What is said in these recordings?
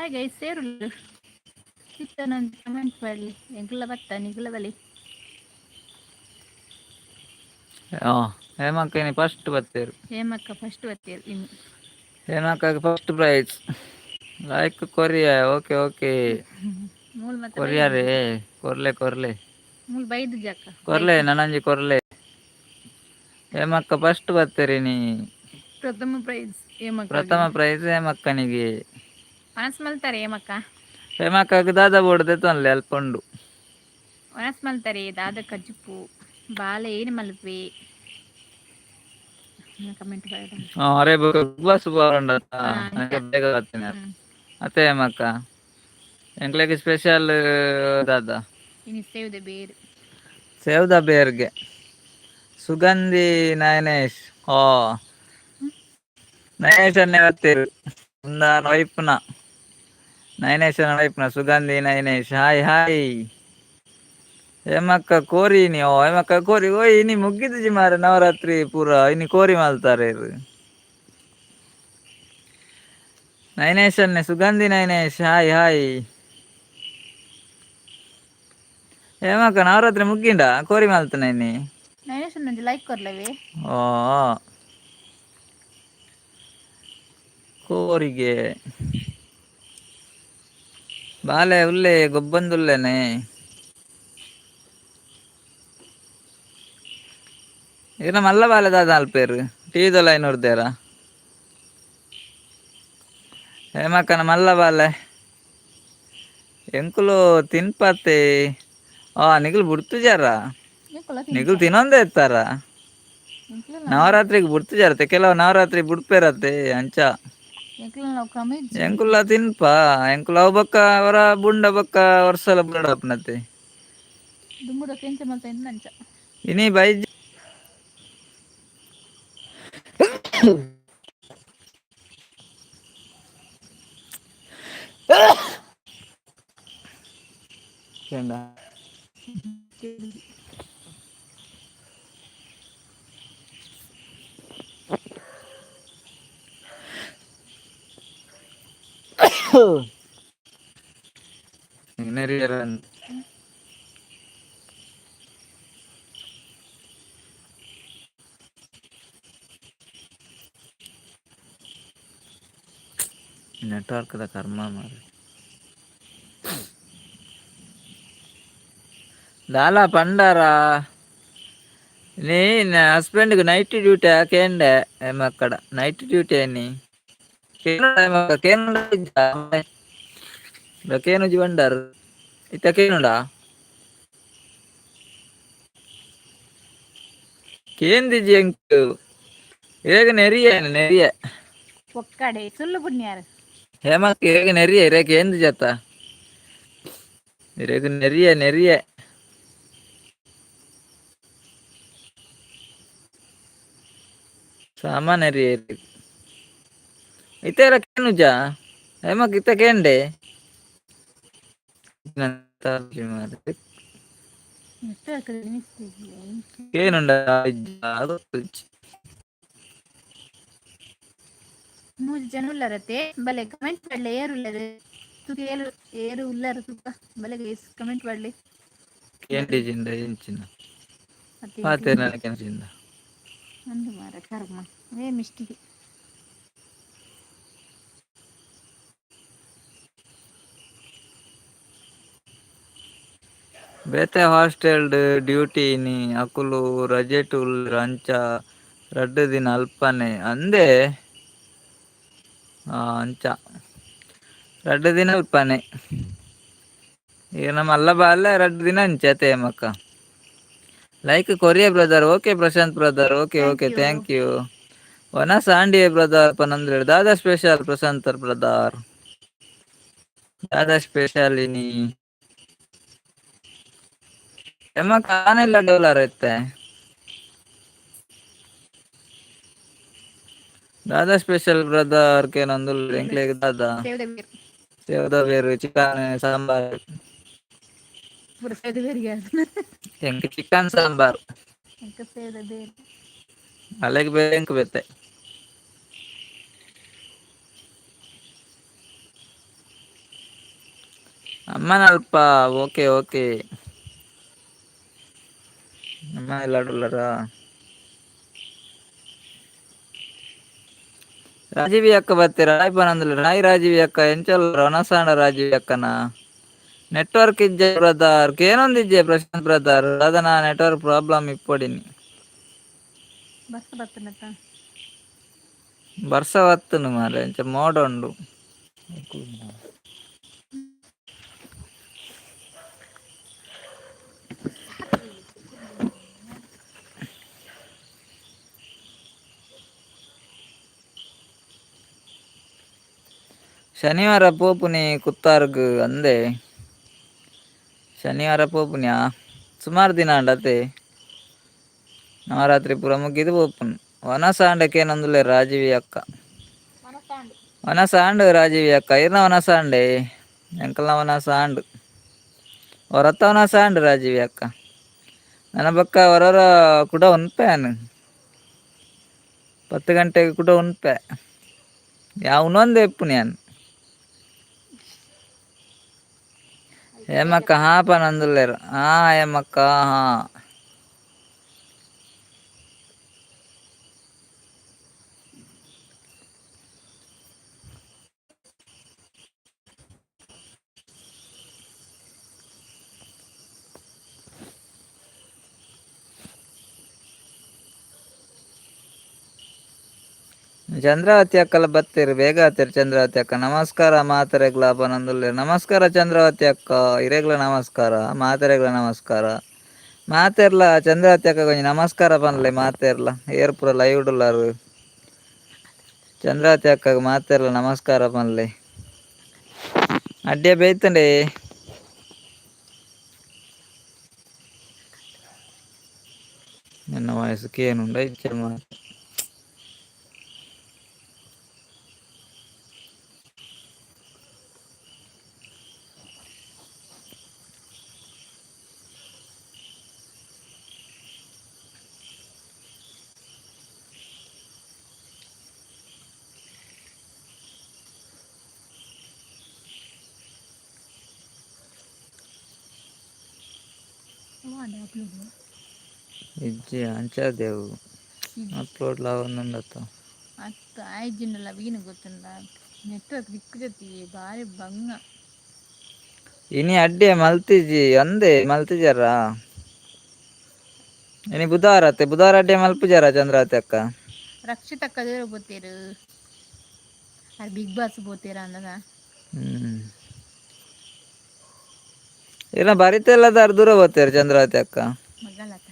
Hi guys, ಸೇರುಲ್ಲ ಇತ್ತನೊಂದು comment ಮಾಡಲಿ. ಎಂಕುಲ ಬತ್ತ ನಿಗುಲ ಬಲಿ. ಹಾಂ, ಹೇಮಕ್ಕನಿ ಫಸ್ಟ್ ಬತ್ತೇರು. ಹೇಮಕ್ಕ ಫಸ್ಟ್ ಬತ್ತೀರು ಇನ್ನು. ಹೇಮಕ್ಕ ಫಸ್ಟ್ ಪ್ರೈಸ್. ಲೈಕ್ ಕೊರಿಯ, ಓಕೆ ಓಕೆ. ಮೂಲ್ ಮತ್ತೆ ಕೊರಿಯಾರೇ. ಬೈದು. ಕೊರ್ಲೆ ಕೊರ್ಲೆ. ಮೂಲ್ ಬೈದು ಜಕ್ಕ. ಕೊರ್ಲೆ. ಲೈಕ್. ನನಂಜಿ ಕೊರ್ಲೆ. ಹೇಮಕ್ಕ ಫಸ್ಟ್ ಬತ್ತೇರಿ ನೀ. ಪ್ರಥಮ ಪ್ರೈಸ್ ಹೇಮಕ್ಕಗೆ. ಪ್ರಥಮ ಪ್ರೈಸ್ ಹೇಮಕ್ಕನಿಗೆ. ಮನಸ್ ಮಲ್ತಾರೆ ಹೇಮಕ್ಕ. ಹೇಮಕ್ಕಗೆ ದಾದ ಬೋರ್ಡ್ ತೊನ್ಲೆ ಅಲ್ಪ ಉಂಡು. ವನಸ್ ಮಲ್ತಾರೆ ದಾದ ಕಜ್ಜುಪು ಬಾಲೆ ಏನು ಮಲ್ಪೆ ಕಮೆಂಟ್. ಹಾಂ, ಅರೆ ಬಸ್ ಬರಂಡ. ಅಂಚ. ಬೇಗ ಬರ್ತೀನಿ. ಹ್ಮ್. ಅತ್ತೆ ಹೇಮಕ್ಕ, ಎಂಕ್ಲೆಗ್ ಸ್ಪೆಷಲ್ ದಾದ? ಇನ್ನು ಸೇವ್ದೆ ಬೇರು. ಸೇವ್ದ ಬೇರ್ಗೆ. ಸುಗಂಧಿ ನಯನೇಶ್, ಓ ನಯನೇಶ್ ಅನ್ನೇ ಬರ್ತೀರು. ವೈಪ್ನ ನಯನೇಶನ ವೈಪ್ನ ಸುಗಂಧಿ ನಯನೇಶ್. Hi hi ಹೇಮಕ್ಕ. ಕೋರಿ ನೀವು ಹೇಮಕ್ಕ ಕೋರಿ. ಓಯ್, ಇನಿ ಮುಗ್ಗಿದ್ಜಿ ಮಾರೆ. ನವರಾತ್ರಿ ಪೂರ ಇನಿ ಕೋರಿ ಮಲ್ತಾರೆ. ನಯನೇಶ್ ಅನ್ನೆ, ಸುಗಂಧಿ ನಯನೇಶ್, ಹಾಯ್ ಹಾಯ್. ಹೇಮಕ್ಕ, ನವರಾತ್ರಿ ಮುಗ್గింಡ ಕೋರಿ ಮಲ್ತನ ಇನಿ? ನೈನೇಶ್ ಒಂಜಿ ಲೈಕ್ ಕೊರ್ಲವೆ. ಓ, ಕೋರಿಗೆ ಬಾಲೆ ಉಲ್ಲೆ ಗೊಬ್ಬಂದುಲ್ಲೆನೆ. ಇರ ಮಲ್ಲ ಬಾಲೆ ದಾದ ಅಲ್ಪೇರು ಟಿವಿದೊಲ ಐನೂರ್ದೇರ. ಹೇಮಕ್ಕನ ಮಲ್ಲ ಬಾಲೆ ಎಂಕುಲು ತಿನ್ಪತ್ತೆ. ಆ ನಿಗುಲು ಬುಡ್ತುಜಾರ? ನಿಗುಲು ತಿನ್ನೊಂದೇ ಇತ್ತಾರ? ನವರಾತ್ರಿಗೆ ಬುಡ್ತುಜಾರತೆ ಕೆಲವು. ನವರಾತ್ರಿ ಬುಡ್ಪೇರತ್ತೆ ಅಂಚ. ಎಂಕುಲ ತಿನ್ಪ. ಎಂಕುಲ ಅವು ಬೊಕ್ಕ ಅವರ ಬುಂಡ ಬೊಕ್ಕ ವರ್ಷಲ ಬುಡಪ್ನತೆ. ಇನಿ ಬೈಜ್ ಕೇಂಡ. ನೆಟ್ವರ್ಕ್ the ಕರ್ಮ ಮಾರೆ. ದಾಲ ಪಂಡಾರ ನೀ ಹಸ್ಬೆಂಡ್ಗೆ ನೈಟ್ ಡ್ಯೂಟಿ ಕೇಂಡೆ. ಮಕ್ಕಡ ನೈಟ್ ಡ್ಯೂಟಿ ಅನ್ನಿ ಕೇನುಜಿ ಬಂಡಾರ್ ಇತ್ತ ಕೇನುಂಡ ಕೇಂದಿಜಿ ಎಂಕ್ ಏಗ ನೆರಿಯ ನೆರಿಯ. ಒಕ್ಕಡೆ ಸುಳ್ಳು ಪುಣ್ಯಾರ. ಹೇಮಕ್ ಏಗ ನೆರಿಯ ಇರೇಕ ఏంది ಜತ್ತ ಇರೇಗ ನೆರಿಯ ನೆರಿಯ. ಸಾಮಾನ್ಯ ನೆರಿಯ ಇತ್ತೆಲ್ಲ ಕೇನುಜ ಹೇಮಕ್ ಇತ್ತ ಕೇಂಡೆ. ಕೇನುಂಡ. ಮೂಜಿ ಜನ ಉಲ್ಲರತೆ. ಬಲೆ ಕಮೆಂಟ್ ಮಾಡ್ಲೆ. ಏರು ಉಲ್ಲರು ತುಕ? ಏರು ಏರು ಉಲ್ಲರು ತುಕ? ಬಲೆ ಗೈಸ್, ಕಮೆಂಟ್ ಮಾಡ್ಲಿ. ಕೇಂಡಿಜಿಂದ ಎಂಚಿನ ಪಾತೆರ್ನ ಕೆಂಚಿಂದ. ಅಂದು ಮಾರ ಕರ್ಮ ಏ ಮಿಸ್ಟಿಗೆ. ಬೇತೆ ಹಾಸ್ಟೆಲ್ಡ್ ಡ್ಯೂಟಿ ಇನಿ ಅಕುಲು ರಜೆಟ್ ಉಲ್ಲೆರ್ ಅಂಚ ರಡ್ಡ್ ದಿನ ಅಲ್ಪನೆ ಅಂದೆ. ಅಂಚ ರಡ್ಡ್ ದಿನ ಅಲ್ಪನೆ. ಈಗ ನಮ್ಮ ಮಲ್ಲ ಬಾಲೆ ರಡ್ಡ್ ದಿನ ಅಂಚೆ ಅತೆ ಮಕ್ಕ. Like Korea brother. Okay Prashant brother, okay. Thank okay. You. Thank you. ವನ ಸಾಂಡಿಯೆ ಬ್ರದರ್ ಪನಂದ್ರೆ ದಾದಾ ಸ್ಪೆಷಲ್ ಪ್ರಶಾಂತ್ ಬ್ರದರ್? ದಾದಾ ಸ್ಪೆಷಲ್ ಇನಿ ಎಮ್ಮ ಕಾನೆಲ್ಲ ಡೋಲಾರ್ ಇತ್ತೆ. ದಾದಾ ಸ್ಪೆಷಲ್ ಬ್ರದರ್ ಕೇನೊಂದುಲ್ಲೆರ್ ಎಂಕ್ಲೆಗ್ ದಾದಾ? ಸೇವ್ದ ಬೇರು. ಸೇವದ ಬೇರು, ಚಿಕನ್ ಸಾಂಬಾರ್. ಪೂರ ಸೇವ್ದ ಬೇರಿಗೆ. ಎಂಕ್ ಚಿಕನ್ ಸಾಂಬಾರ್. ಎಂಕ ಸೇವ್ದ ಬೇರು. ಅಲೆಗ್ ಬೇರೆ ಎಂಕ್ ಬೇತೆ. ಅಮ್ಮನಲ್ಪ. ಓಕೆ ಓಕೆ, ಅಮ್ಮ ಎಲ್ಲಾಡುಲ್ಲರಾ? ರಾಜೀವಿ ಅಕ್ಕ ಬತ್ತೀರ? ರಾಯ್ ಪನಂದುಲ್ಲ. ರಾಯ್ ರಾಜೀವಿ ಅಕ್ಕ, ಎಂಚಲ್ಲ ವನಸಾಂಡ ರಾಜೀವಿ ಅಕ್ಕನ? ನೆಟ್ವರ್ಕ್ ಇಜ್ಜೆ ಬ್ರದರ್, ಕೇನೊಂದಿಜ್ಜೆ ಪ್ರಶಾಂತ್ ಬ್ರದರ್, ಅದನ ನೆಟ್ವರ್ಕ್ ಪ್ರಾಬ್ಲಮ್ ಇಪ್ಪೊಡಿನಿ. ಬರ್ಸ ಬತ್ತನತ್ತ? ಬರ್ಸ ಬತ್ತುಂಡು ಮಾರ್ರೆ, ಇಂಚ ಮೋಡ ಉಂಡು. ಶನಿವಾರ ಪೋಪುನಿ ಕುತ್ತಾರ್ಗ್ ಅಂದೆ. ಶನಿವಾರ ಪೋಪುನಿಯಾ? ಸುಮಾರು ದಿನ ಆಂಡತೆ. ನವರಾತ್ರಿ ಪೂರ ಮುಗಿದು ಪೋಪುನು. ವನಸಾಂಡ ಕೇನೊಂದುಲ್ಲೆ ರಾಜೀವಿ ಅಕ್ಕ. ವನಸಾಂಡ್ ರಾಜೀವಿ ಅಕ್ಕ, ಇರ್ನ ವನಸಾಂಡೆ? ಎಂಕಲ್ನ ವನಸಾಂಡ್, ಹೊರತ ವನಸಾಂಡ್ ರಾಜೀವಿ ಅಕ್ಕ. ನನ್ನ ಬೊಕ್ಕ ಹೊರರ ಕೂಡ ಉನ್ಪೆ ಆನ್. 10 ಗಂಟೆಗೆ ಕೂಡ ಉನ್ಪೆ. ಯಾವ ಉನೊಂದೇ ಇಪ್ಪುನಿ ಯಾನ್. ಹೇಮಕ್ಕ ಹಾ ಪನೊಂದುಲ್ಲೆರ್. ಹಾ ಹೇಮಕ್ಕ ಹಾ. ಚಂದ್ರಾವತಿ ಅಕ್ಕಲ ಬತ್ತೀರಿ, ಬೇಗ ಆತೀರಿ ಚಂದ್ರಾವತಿ ಅಕ್ಕ. ನಮಸ್ಕಾರ ಮಾತೆರೆಗ್ಲ ಪನೊಂದುಲ್ಲೆರ್. ನಮಸ್ಕಾರ ಚಂದ್ರಾವತಿ ಅಕ್ಕ, ಇರೆಗ್ಲ ನಮಸ್ಕಾರ, ಮಾತೆರೆಗ್ಲ ನಮಸ್ಕಾರ. ಮಾತೆರ್ಲ ಚಂದ್ರಾವತಿ ಅಕ್ಕ ಕೊಂಚ ನಮಸ್ಕಾರ ಪನ್ಲೆ ಮಾತೆರ್ಲ. ಏರ್ ಪೂರ ಲೈವ್ ಡುಲ್ಲರ್ ಚಂದ್ರಾವತಿ ಅಕ್ಕಗ್ ಮಾತೆರ್ಲ ನಮಸ್ಕಾರ ಪನ್ಲೆ. ಅಡ್ಡೆ ಬೇಯ್ತಂಡೆ. ನಿನ್ನ ವಾಯ್ಸ್ ಕೇನುಂಡ ಇಜ್ಜ ಮಾರ್ರೆ. ಇಜ್ಜಿ ಅಂಚಾದೇವು ಅಪ್ಲೋಡ್ ಆವೊಂದುಂಡತ. ಅತ್ತ್ ಆಯ್ಜಿಂಡಲ ವೀನು ಗೊತ್ತುಂಡ ನೆಟ್ವರ್ಕ್ ದಿಕ್ಕುಜತಿ ಬಾರಿ ಬಂಗ. ಇನಿ ಅಡ್ಡೆ ಮಲ್ತಿಜಿ ಅಂದೆ, ಮಲ್ತಿಜಾರ ಇನಿ ಬುಧವಾರ ಅತ್ತೆ? ಬುಧವಾರ ಅಡ್ಡೆ ಮಲ್ಪುಜಾರ ಚಂದ್ರಾವತಿ ಅಕ್ಕ? ರಕ್ಷಿತಕ್ಕ ದೇವರು ಬೋತೇರು ಅರ್ ಬಿಗ್ ಬಾಸ್ ಬೋತೇರ ಅಂದದ. ಇಲ್ಲ ಬರಿತೆಲ್ಲದಾರು ದೂರ ಬೋತೇರು ಚಂದ್ರಾವತಿ ಅಕ್ಕ. ಮಗಲತ.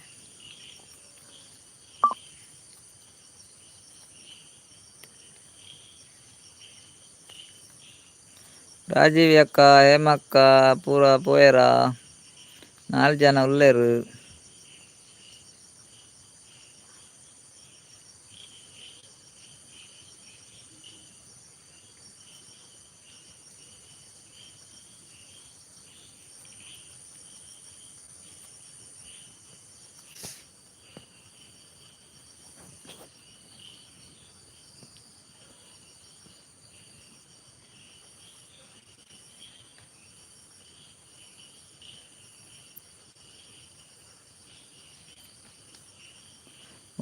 ರಾಜೀವಿ ಅಕ್ಕ, ಹೇಮಕ್ಕ ಪೂರ ಪೋಯೆರ? ನಾಲ್ ಜನ ಉಲ್ಲೆರ್.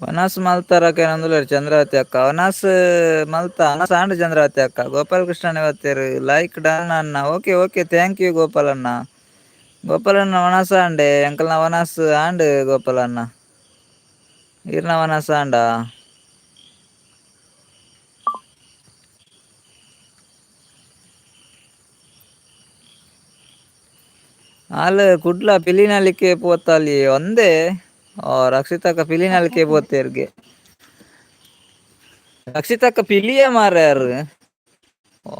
ವನಸ್ ಮಲ್ತಾರ ಕೇನೊಂದುಲ್ಲೆರ್ ಚಂದ್ರಾವತಿ ಅಕ್ಕ. ವನಸ್ ಮಲ್ತ ವನಸ್ ಆಂಡ್ ಚಂದ್ರಾವತಿ ಅಕ್ಕ. ಗೋಪಾಲಕೃಷ್ಣ ಬತ್ತೆರ್. ಲೈಕ್ ಡನ್ ಅಣ್ಣ. Okay okay, thank you ಗೋಪಾಲಣ್ಣ. ಗೋಪಾಲಣ್ಣ ವನಸ್ ಆಂಡೆ? ಎಂಕಲ್ನ ವನಸ್ ಆಂಡ್ ಗೋಪಾಲಣ್ಣ. ಈರ್ನ ವನಸ್ ಆಂಡ? ಆಲ್ ಕುಡ್ಲ ಪಿಲಿನಲಿಕೆ ಪೋತಾಲಿ ಒಂದೇ. ಓ ರಕ್ಷಿತಕ್ಕ ಪಿಲಿನಲಿಕೆ ಪೋತೇರ್ಗೆ. ರಕ್ಷಿತಕ್ಕ ಪಿಲಿಯ ಮಾರ್ಯಾರು. ಓ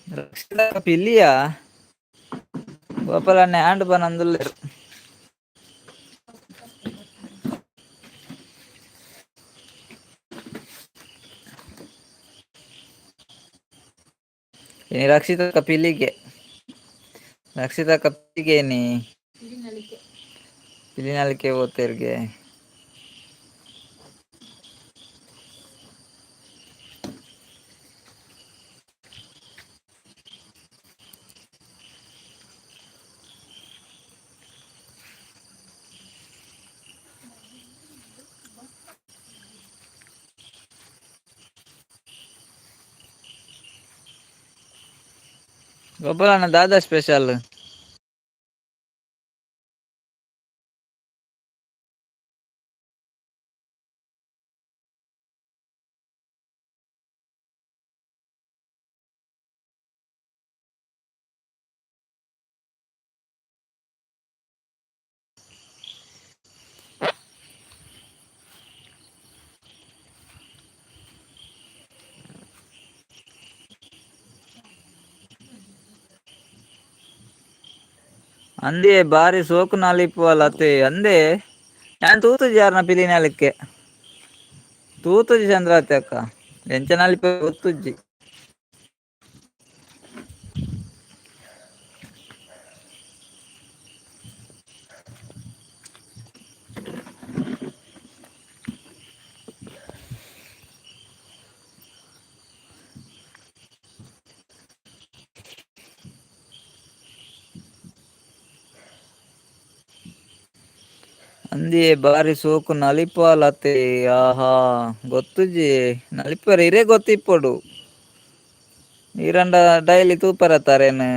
ರಕ್ಷಿತಕ್ಕ ಪಿಲಿಯ. ಗೋಪಾಲಣ್ಣ ಆಂಡ್ ಪನೊಂದುಲ್ಲೆರ್. ಇನಿ ರಕ್ಷಿತಕ್ಕ ಪಿಲಿಗೆ, ರಕ್ಷಿತಕ್ಕ ಪಿಲಿಗೆ ಇನಿ ಪಿಲಿನಲಿಕೆ ಪೋತೆರ್ಗೆ. ಗೋಪಾಲಣ್ಣ ದಾದಾ ಸ್ಪೆಷಲ್? ಅಂದೇ ಬಾರಿ ಸೋಕು ನಲಿಪುವಲ್ ಅತ್ತೆ. ಅಂದೇ ಯಾನ್ ತೂತುಜಿ ಯಾರ್ನ ಪಿಲಿನಲಿಕ್ಕೆ ತೂತುಜಿ ಚಂದ್ರಾವತಿ ಅಕ್ಕ, ಎಂಚ ನಲಿಪು ಗೊತ್ತುಜ್ಜಿ. ಅಂದಿಯೇ ಬಾರಿ ಸೋಕು ನಲಿಪುವಲ್ ಅತ್ತೆ. ಆಹಾ ಗೊತ್ತುಜ್ಜಿ ನಲಿಪುವೆರ್ ಇರೇ ಗೊತ್ತಿಪ್ಪೊಡು. ಈರಂಡ ಡೈಲಿ ತೂಪರತಾರೇನು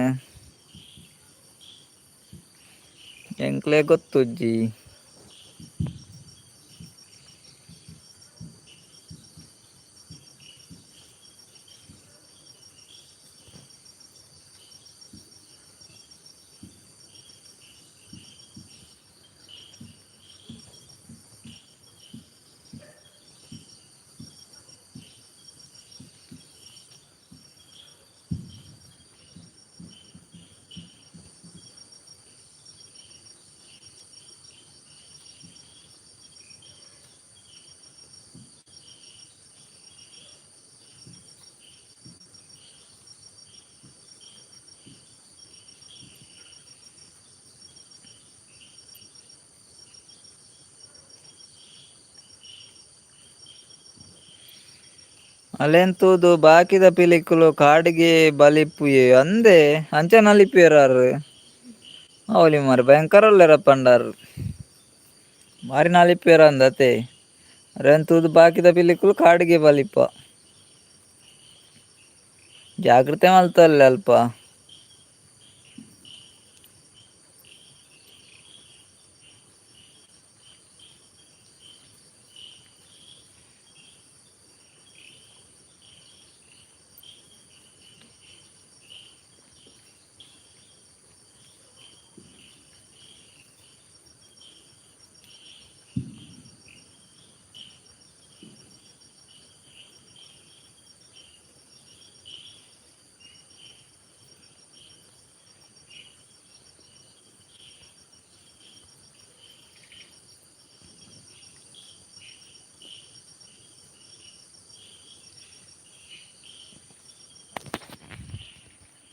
ಎಂಕ್ಲೆ ಗೊತ್ತುಜ್ಜಿ. ಅಲೆಂತೂದು ಬಾಕಿದ ಪಿಲಿಕುಲು ಕಾಡಿಗೆ ಬಲಿಪುಯೆ ಅಂದೆ ಅಂಚ ನಲಿಪುವೆರಾರು ಅವಲಿ ಮಾರ್ ಭಯಂಕರ ಉಲ್ಲೆರಪ್ಪಂಡಾರ್ ಬಾರಿ ನಲಿಪುವೆರ್ ಅಂದತೆ. ಅರೆಂತೂದು ಬಾಕಿದ ಪಿಲಿಕುಲು ಕಾಡಿಗೆ ಬಲಿಪ ಜಾಗ್ರತೆ ಮಲ್ತಲ್ಲೆ ಅಲ್ಪ.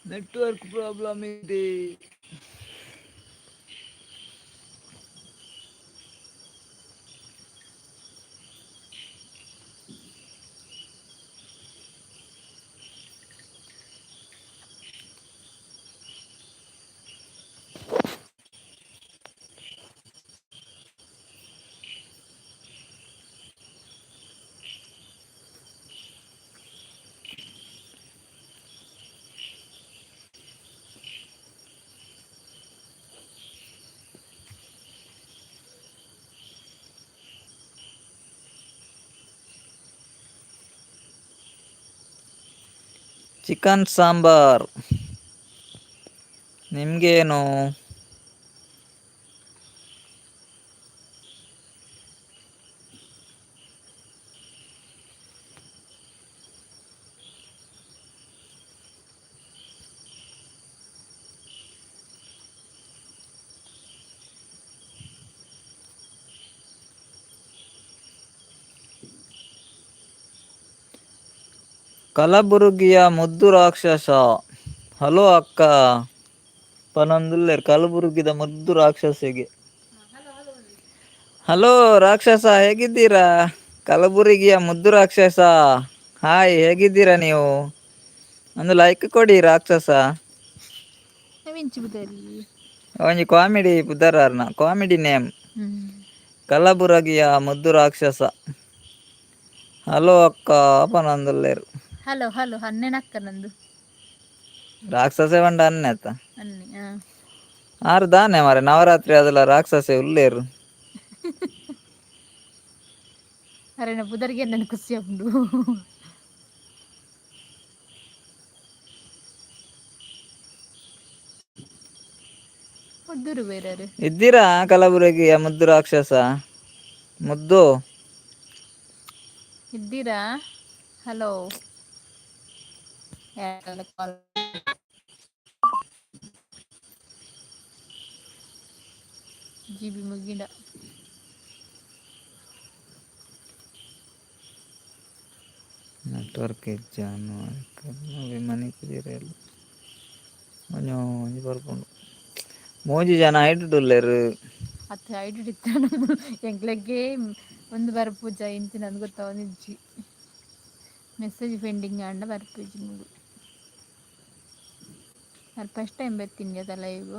ನೆಟ್ವರ್ಕ್ ಪ್ರಾಬ್ಲಮ್ ಇದೆ. ಚಿಕನ್ ಸಾಂಬಾರ್. ನಿಮಗೇನು? ಕಲಬುರ್ಗಿಯ ಮುದ್ದು ರಾಕ್ಷಸ. ಹಲೋ ಅಕ್ಕ ಪನೊಂದುಲ್ಲೆರ್ ಕಲಬುರ್ಗಿದ ಮುದ್ದು ರಾಕ್ಷಸಿಗೆ. ಹಲೋ ರಾಕ್ಷಸ, ಹೇಗಿದ್ದೀರಾ? ಕಲಬುರಗಿಯ ಮುದ್ದು ರಾಕ್ಷಸ, ಹಾಯ್, ಹೇಗಿದ್ದೀರಾ ನೀವು? ಒಂದು ಲೈಕ್ ಕೊಡಿ ರಾಕ್ಷಸ. ಒಂಜಿ ಕಾಮಿಡಿ ಪುದರಾರ್ನ, ಕಾಮಿಡಿ ನೇಮ್. ಕಲಬುರಗಿಯ ಮುದ್ದು ರಾಕ್ಷಸ. ಹಲೋ ಅಕ್ಕ ಪನೊಂದುಲ್ಲೆರ್. ಹಲೋ ಹಲೋ ಹನ್ನೆನಕ್ಕ ನಂದು. ರಾಕ್ಷಸೆ ಪಂಡ ಅನ್ನೆ ಅತ್ತ. ಅನ್ನಿ ಆ. ಆರು ದಾನೆ ಮಾರೆ ನವರಾತ್ರಿ ಅದೆಲ್ಲ ರಾಕ್ಷಸೆ ಉಲ್ಲೇರು. ಅರೆನ ಪುದರ್ಗೆ ನನ್ ಖುಷಿ ಆಪುಂಡು. ಮುದ್ದುರು ಬೇರಾರು. ಇದ್ದೀರಾ ಕಲಬುರಗಿಯ ಮುದ್ದು ರಾಕ್ಷಸ? ಮುದ್ದು. ಇದ್ದೀರಾ? ಹಲೋ. ಜಿಬಿ ಮುಗಿಂಡ. ನೆಟ್ವರ್ಕ್ ಇಜ್ಜಾನು ಮನೆ ಕುದಿರೆಲ್ಲ ಒಂಜಿ ಒಂಜಿ ಬರ್ಪುಂಡು. ಮೂಜಿ ಜನ ಐಟುಲ್ಲೆರ್. ಅತ್ತೆ ಐಡಿ ಇತ್ತಾನ ಎಂಕ್ಲೆಗೆ ಒಂದು ಬರ್ಪೂಜ ಇಂಚಿನ ಗೊತ್ತಾವೊಂದಿಜ್ಜಿ. ಮೆಸೇಜ್ ಪೆಂಡಿಂಗ್ ಆಂಡ ಬರ್ಪುಜಿ ಮುಗು. ಅದು ಫಸ್ಟ್ ಟೈಮ್ ಬರ್ತೀನಿ ಅದ ಲೈವ್.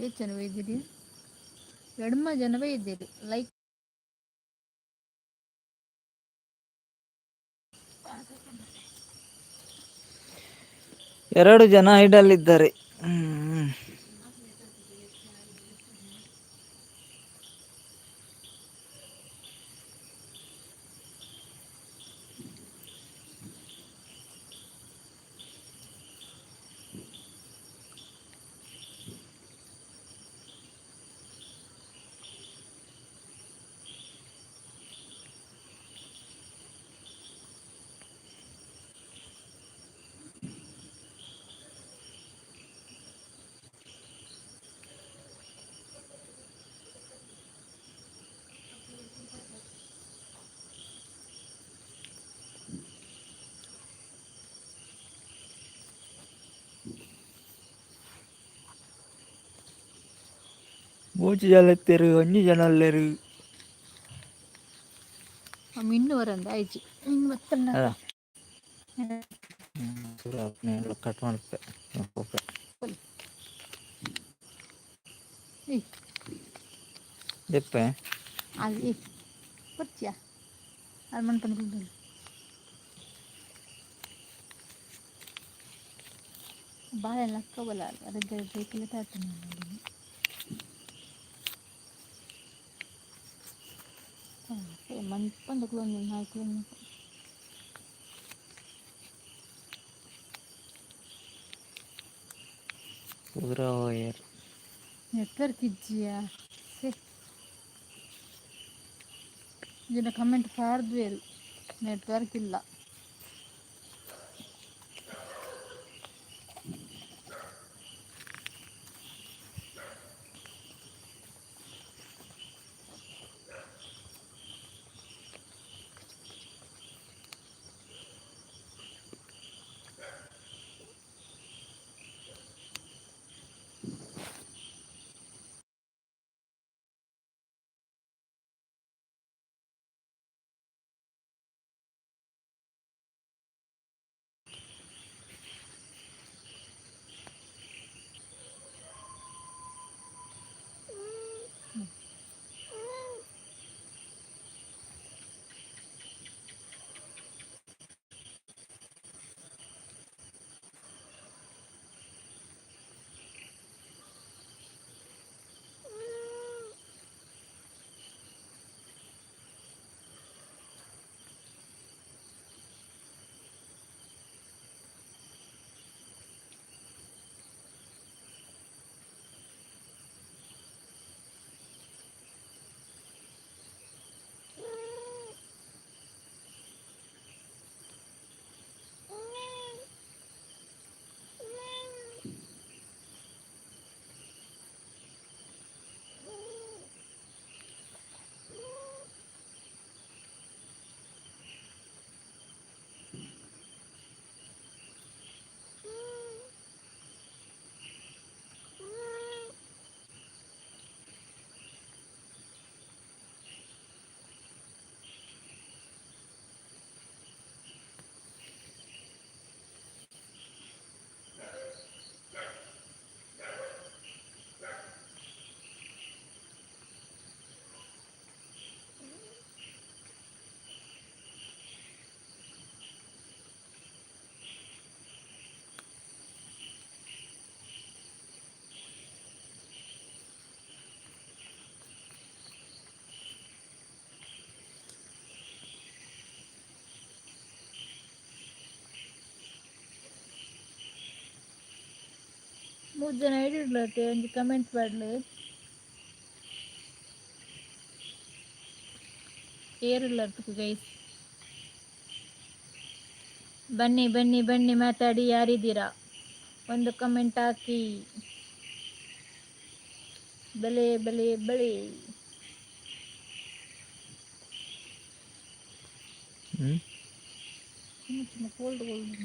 ಏತ್ ಜನ ಬೈದಿರಿ? ಎಡ್ಮ ಜನ ಬೈದಿರಿ ಲೈಕ್. ಎರಡು ಜನ ಐಡಲ್ಲಿದ್ದಾರೆ. ಹ್ಮ್. ಮೂಜಿ ಜನ ಇತ್ತೆರ್ ಒಂಜಿ ಜನ ಉಲ್ಲೆರ್. ಮಿನ್ನು ವರಂದ ಆಯ್ಜಿ ಮಿನ್ನು ಬತ್ತಂಡ. ಅದ ಕಟ್ ಮಾಡ್ತೆ. ಏಯ್. ದೆಪ್ಪೆ. ಅದು ಬರ್ತೀಯಾ? ಅದು ಮನ್ಪಂದು. ಬಾಳೆ ಲಕ್ಕಬಲ್ಲ ಅದಕ್ಕೆ ಬೇಕಿಲ್ಲ ತಾತೀನಿ. ಮನ್ಪಂದು ನಾಲ್ಕು. ಕುದುರೆ ಹೋಯರ್. ನೆಟ್ವರ್ಕ್ ಇಜ್ಜಿಯಾ? ಸೆ ಇದನ್ನ ಕಮೆಂಟ್ ಪಾರ್ದ್ವೇರು ನೆಟ್ವರ್ಕ್ ಇಲ್ಲ. ಮೂರು ಜನ ಐಡಿಡ್ಲತ್ತೆ ಒಂಜಿ ಕಮೆಂಟ್ ಪಾಡ್ಲೆ. ಏರುಲ್ಲರ್ ತುಕು ಗೈಸ್. ಬನ್ನಿ ಬನ್ನಿ ಬನ್ನಿ, ಮಾತಾಡಿ. ಯಾರಿದ್ದೀರಾ? ಒಂದು ಕಮೆಂಟ್ ಹಾಕಿ. ಬಲೆ ಬಲೆ ಬಳೆ. ಹ್ಞೂ. ಚಿನ್ನ ಚಿನ್ನ cold gold.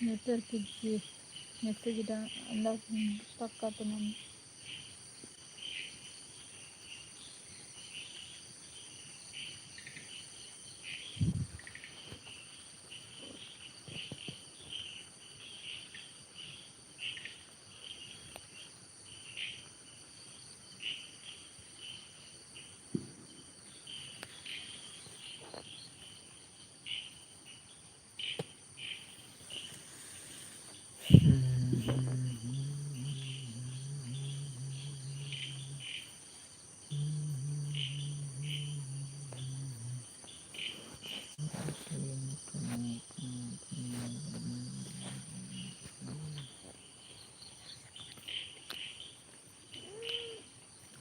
Network ಇಜ್ಜಿ, ಮೆಸೇಜ್ ಸ್ಟಕ್ ಆತು ನಾನು.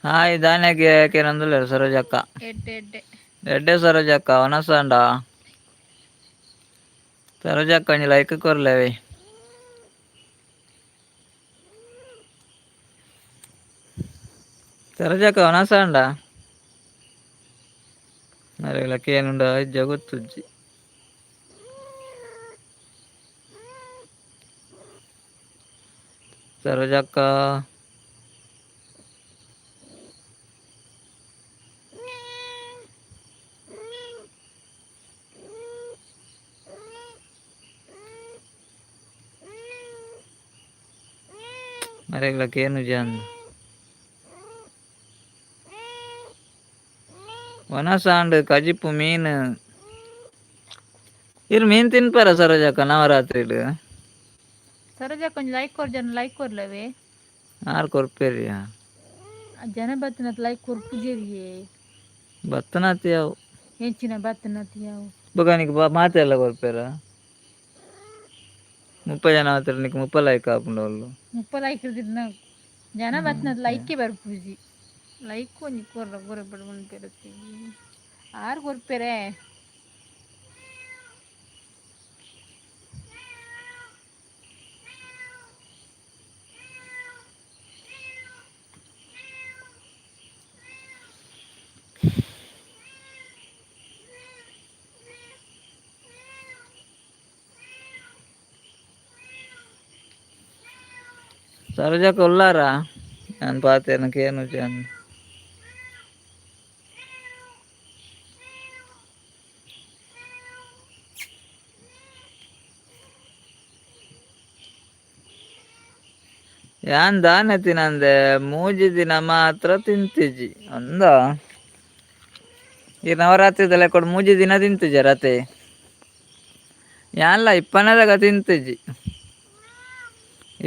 ಹಾಯ್ ದಾನೆಗೆ ಕೇನೊಂದುಲ್ಲೆರ್ ಸರೋಜಕ್ಕ. ಎಡ್ಡೆ ಎಡ್ಡೆ. ಎಡ್ಡೆ ಸರೋಜಕ್ಕ, ವನಸಾಂಡ? ಸರೋಜಕ್ಕ, ಒಂಜಿ ಲೈಕ್ ಕೊರ್ಲೆವೆ. ಸರೋಜಕ್ಕ, ವನಸಾಂಡ? ಅರೆಗಳ ಕೇನುಂಡ ಜಗೊತ್ತುಜ್ಜಿ. ಸರೋಜಕ್ಕ, ಅರೆಗಳ ಕೇನುಜ ಅಂದ್. ವನಸಾಂಡ್ ಕಜಿಪು ಮೀನು. ಇರ್ ಮೀನ್ ತಿನ್ಪಾರ ಸರೋಜಕ್ಕ ನವರಾತ್ರಿಡ್? ಸರೋಜ, ಕೊಂಚ ಲೈಕ್ ಕೊರ್. ಜನ ಲೈಕ್ ಕೊರ್ಲವೆ. ಆರ್ ಕೊರ್ಪೇರಿಯಾ? ಜನ ಬತ್ತಿನತ್ ಲೈಕ್ ಕೊರ್ಪುಜೆರಿಯೇ. ಬತ್ತನಾತಿ ಅವು. ಹೆಚ್ಚಿನ ಬತ್ತನತ್ ಯಾವು? ಬೊಕ ನಿಕ್ ಮಾತೆಲ್ಲ ಕೊರ್ಪೇರ? 30 ಜನ ಆತರ ನಿಕ್ 30 ಲೈಕ್ ಆಪುಂಡು ಅವ್ಲು. 30 ಲೈಕ್ ಇರ್ದಿನ ಜನ ಬತ್ತಿನತ್ ಲೈಕೇ ಬರ್ಪುಜಿ. ಲೈಕ್ ಒಂಜಿ ಕೊರ್ರ ಕೊರಪಡು ಪನ್ಪೆರತ್ತೆ. ಆರ್ ಕೊರ್ಪೆರೆ. ಸರೋಜಕ್ಕ ಉಲ್ಲಾರ? ಯಾನ್ ಪಾತೆರ್ನ ಕೇನುಜಿ ಅಂದ್. ಯಾನ್ ದಾನೆ ತಿನಂದೆ, ಮೂಜಿ ದಿನ ಮಾತ್ರ ತಿಂತಿಜಿ ಅಂದ. ಈ ನವರಾತ್ರಿದ ಲೆಕ್ಕೊಡು ಮೂಜಿ ದಿನ ತಿಂತಿಜರತೆ? ಯಾನ್ಲ ಇಪ್ಪನದಾಗ ತಿಂತಿಜಿ.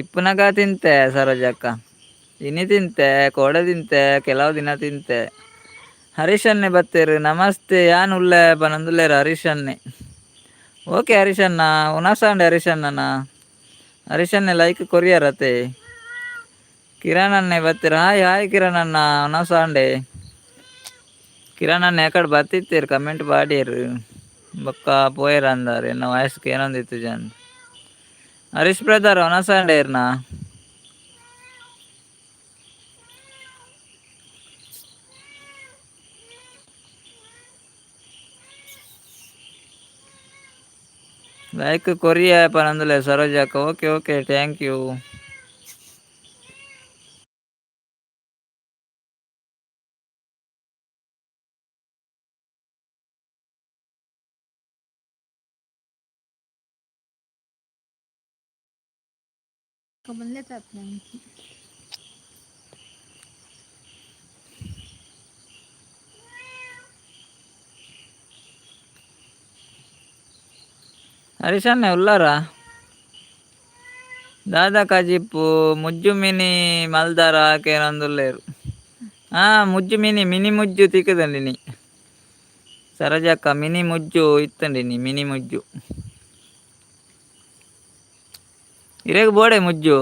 ಇಪ್ಪುನಗ ತಿಂತೆ ಸರೋಜಕ್ಕ, ಇನಿ ತಿಂತೆ, ಕೋಡೆ ತಿಂತೆ, ಕೆಲವು ದಿನ ತಿಂತೆ. ಹರೀಶನ್ನೇ ಬತ್ತೇರು. ನಮಸ್ತೆ, ಯಾನ್ ಉಲ್ಲೆ ಪನೊಂದುಲ್ಲೆರ್ ಹರೀಶನ್ನೇ. ಓಕೆ ಹರೀಶಣ್ಣ, ಉನಸಾಂಡೆ ಹರೀಶಣ್ಣನ? ಹರೀಶನ್ನೇ ಲೈಕ್ ಕೊರಿಯರತೆ. ಕಿರಣ್ ಅಣ್ಣೆ ಬತ್ತೀರ. ಹಾಯ್ ಹಾಯ್ ಕಿರಣ್ ಅಣ್ಣ, ಉನಸಾಂಡೆ? ಕಿರಣ್ ಅಣ್ಣ ಎಕಡೆ ಬತ್ತಿತ್ತೀರ್, ಕಮೆಂಟ್ ಪಾಡ್ಯೆರ್, ಬೊಕ್ಕ ಪೋಯೆರ್ ಅಂದಾರ್. ಎನ್ನ ವಾಯ್ಸ್ ಕೇನೊಂದಿತ್ತಿಜಂದ್. ಹರೀಶ್ ಬ್ರದರ್, ಉನಸಾಂಡೆ ಇರ್ನ? ಲೈಕ್ ಕೊರಿಯ ಪನೊಂದುಲ್ಲೆ ಸರೋಜಕ್ಕ. Okay okay, thank you. ಬಂದ್ಲೆ ನಂಗೆ. ಹರೀಶಣ್ಣೆ ಉಲ್ಲಾರ? ದಾದಾ ಕಜಿಪ್ಪು? ಮುಜ್ಜು ಮಿನಿ ಮಲ್ದಾರ ಕೇನೊಂದುಲ್ಲೆರ್. ಹಾ, ಮುಜ್ಜು ಮಿನಿ, ಮಿನಿ ಮುಜ್ಜು ತಿಕ್ಕುದಂಡಿನಿ ಸರೋಜಕ್ಕ. ಮಿನಿ ಮುಜ್ಜು ಇತ್ತಂಡಿನಿ, ಮಿನಿ ಮುಜ್ಜು. ಇರೆಗ್ ಬೋಡೆ ಮುಜ್ಜು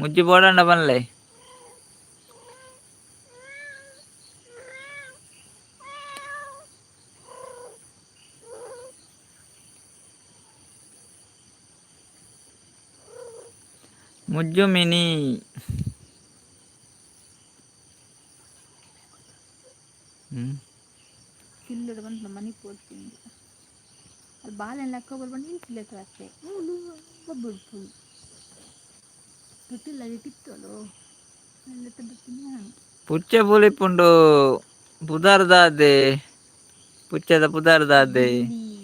ಮುಜ್ಜು ಬೋಡಂಡ ಪನ್ಲೆ. ಮುಜ್ಜು ಮಿನಿ. ಹ್ಮ್. ಕಿಲ್ಲುಡು ಬಂತು ಮನಿ ಪೋಡ್ತಿಂದು ಅಲ್ಲಿ ಬಾಲೆನ್ ಲೆಕ್ಕ ಬರ್ಬಂಡು ಇಂಚಿಲೆಕ್ಕ ಅತ್ತೆ ಮೂಲು ಬೊಬ್ಬುಡ್ಪುಲು ತೊಟ್ಟಿಲ್ಲ ಇಟ್ಟಿತ್ತೋಲು ಅಲ್ಲೆತ್ತ ಬರ್ತೀನಿ ನಾನು. ಪುಚ್ಚೆ ಪುಲಿಪುಂಡು ಪುದರ್ ದಾದೆ? ಪುಚ್ಚೆದ ಪುದರ್ ದಾದೆ? ಬಿಲ್ಲಿ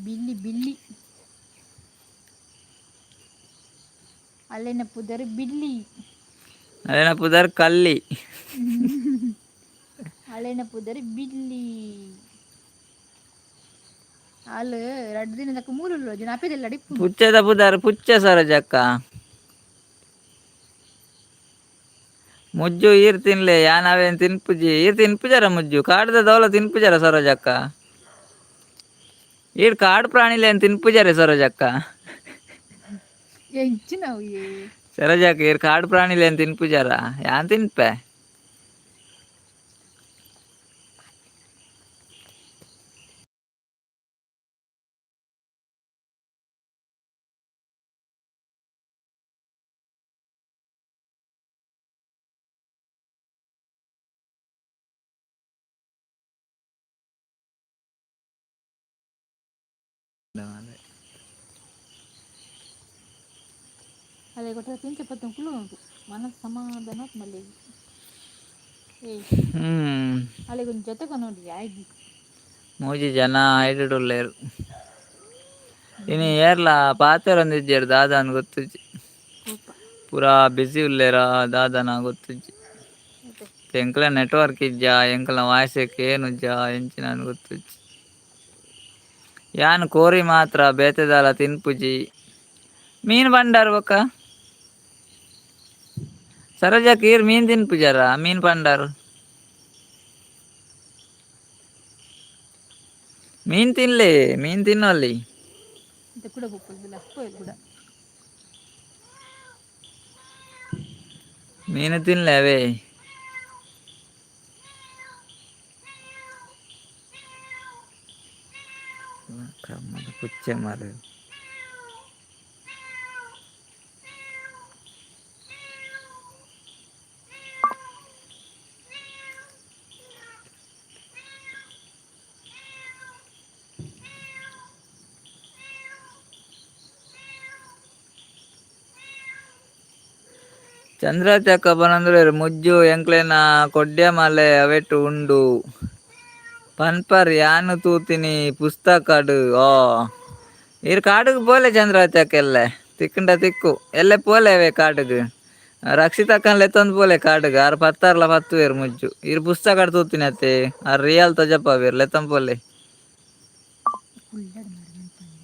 ಬಿಲ್ಲಿ ಬಿಲ್ಲಿ ಅಲ್ಲೇನ ಪುದರ್ ಬಿಲ್ಲಿ. ಅಲ್ಲೇನ ಪುದರ್ ಕಲ್ಲಿ. ಅಲ್ಲೇನ ಪುದರ್ ಬಿಲ್ಲಿ. ಅಲ್ ರಡ್ಡ್ ದಿನದಕ್ಕ ಮೂಲು ಜನ ಅಪೆದೆಲ್ಲ ಅಡಿಪುಂಡು. ಪುಚ್ಚೆದ ಪುದರ್ ಪುಚ್ಚೆ ಸರೋಜಕ್ಕ. ಮುಜ್ಜು ಈರ್ ತಿನ್ಲೆ, ಯಾನ್ ಅವೇನ್ ತಿನ್ಪುಜಿ. ಈರ್ ತಿನ್ಪುಜಾರ ಮುಜ್ಜು? ಕಾಡ್ದ ದೌಲ ತಿನ್ಪುಜಾರ ಸರೋಜಕ್ಕ? ಈರ್ ಕಾಡು ಪ್ರಾಣಿಲೇನ್ ತಿನ್ಪುಜಾರೆ ಸರೋಜಕ್ಕ? ಎಂಚಿನವು ಏ? ಸರೋಜಕ್ಕ, ಈರ್ ಕಾಡು ಪ್ರಾಣಿಲೇನ್ ತಿನ್ಪುಜಾರ? ಯಾನ್ ತಿನ್ಪೆ. ಅದೇ ಕೊಟ್ಟ ಪಿಂಚ ಪತ್ತಂ ಕುಳ್ಳು ಉಂಟು ಮನಸ್ಸು ಸಮಾಧಾನ ಮಲ್ಲಿಗೆ ಏಯ್. ಹ್ಮ್. ಅಲ್ಲಿಗೊಂದು ಜೊತೆಗೆ ನೋಡಿ ಆಯ್ತು. ಮೂಜಿ ಜನ ಐಡುಡುಲ್ಲೆರ್. ಇನಿ ಏರ್ಲ ಪಾತೆರೊಂದಿಜ್ಜೆರ್ ದಾದಾನ್ ಗೊತ್ತುಜ್ಜಿ. ಕೋಪ. ಪೂರಾ ಬಿಸಿ ಉಲ್ಲೆರ ದಾದನ ಗೊತ್ತುಜ್ಜಿ. ಮತ್ತೆ. ಎಂಕ್ಲ ನೆಟ್ವರ್ಕ್ ಇಜ್ಜಾ, ಎಂಕ್ಲ ವಾಯ್ಸ್ ಕೇನುಜ್ಜಾ, ಎಂಚಿನ ಗೊತ್ತುಜ್ಜಿ. ಯಾನ್ ಕೋರಿ ಮಾತ್ರ, ಬೇತೆದಾಲ ತಿನ್ಪುಜಿ. ಮೀನ್ ಪಂಡಾರ್ ಬೊಕ್ಕ ಸರೋಜಕ್ಕ, ಈರ್ ಮೀನ್ ತಿನ್ಪುಜಾರ? ಮೀನ್ ಪಂಡಾರ್. ಮೀನ್ ತಿನ್ಲೆ, ಮೀನ್ ತಿನ್ನೊಲ್ಲಿ. ಮತ್ತೆ ಕೂಡ ಪೋಪುಲ್ ಕೂಡ. ಮೀನು ತಿನ್ಲೆ ಅವೇ. ಪುಚ್ಚೆ ಮಾರ್ರೆ. ಚಂದ್ರಚಕ್ಕ ಪನೊಂದುಲ್ಲೆರ್ ಮುಜ್ಜು ಎಂಕ್ಲೆನ ಕೊಡ್ಯಮಲೆ ಅವೆಟ್ ಉಂಡು ಪನ್ಪರ್, ಯಾನ್ ತೂತಿನಿ ಪುಸ್ತಕಡ್. ಓ ಈರ್ ಕಾಡುಗ್ ಪೋಲೆ ಚಂದ್ರಾವತಿ ಎಲ್ಲೆ ತಿಕ್ಕುಂಡ ತಿಕ್ಕು. ಎಲ್ಲೆ ಪೋಲೆ ಅವೇ ಕಾಡುಗ್. ರಕ್ಷಿತಕ್ಕನ್ ಲೆತ್ತೊಂದು ಪೋಲೆ ಕಾಡುಗ್. ಆರ್ ಪತ್ತಾರ್ಲ ಪತ್ತುವೆರ್ ಮುಜ್ಜು. ಈರ್ ಪುಸ್ತಕಡ್ ತೂತಿನಿ ಅತ್ತೆ, ಆರ್ ರಿಯಲ್ ತೊಜಪಾವೆರ್. ಲೆತ್ತೊಂದು ಪೋಲೆ. ಕುಳ್ಳಡ್ ಮಾರ್ರೆ ಮನ್ಪಂದೆ.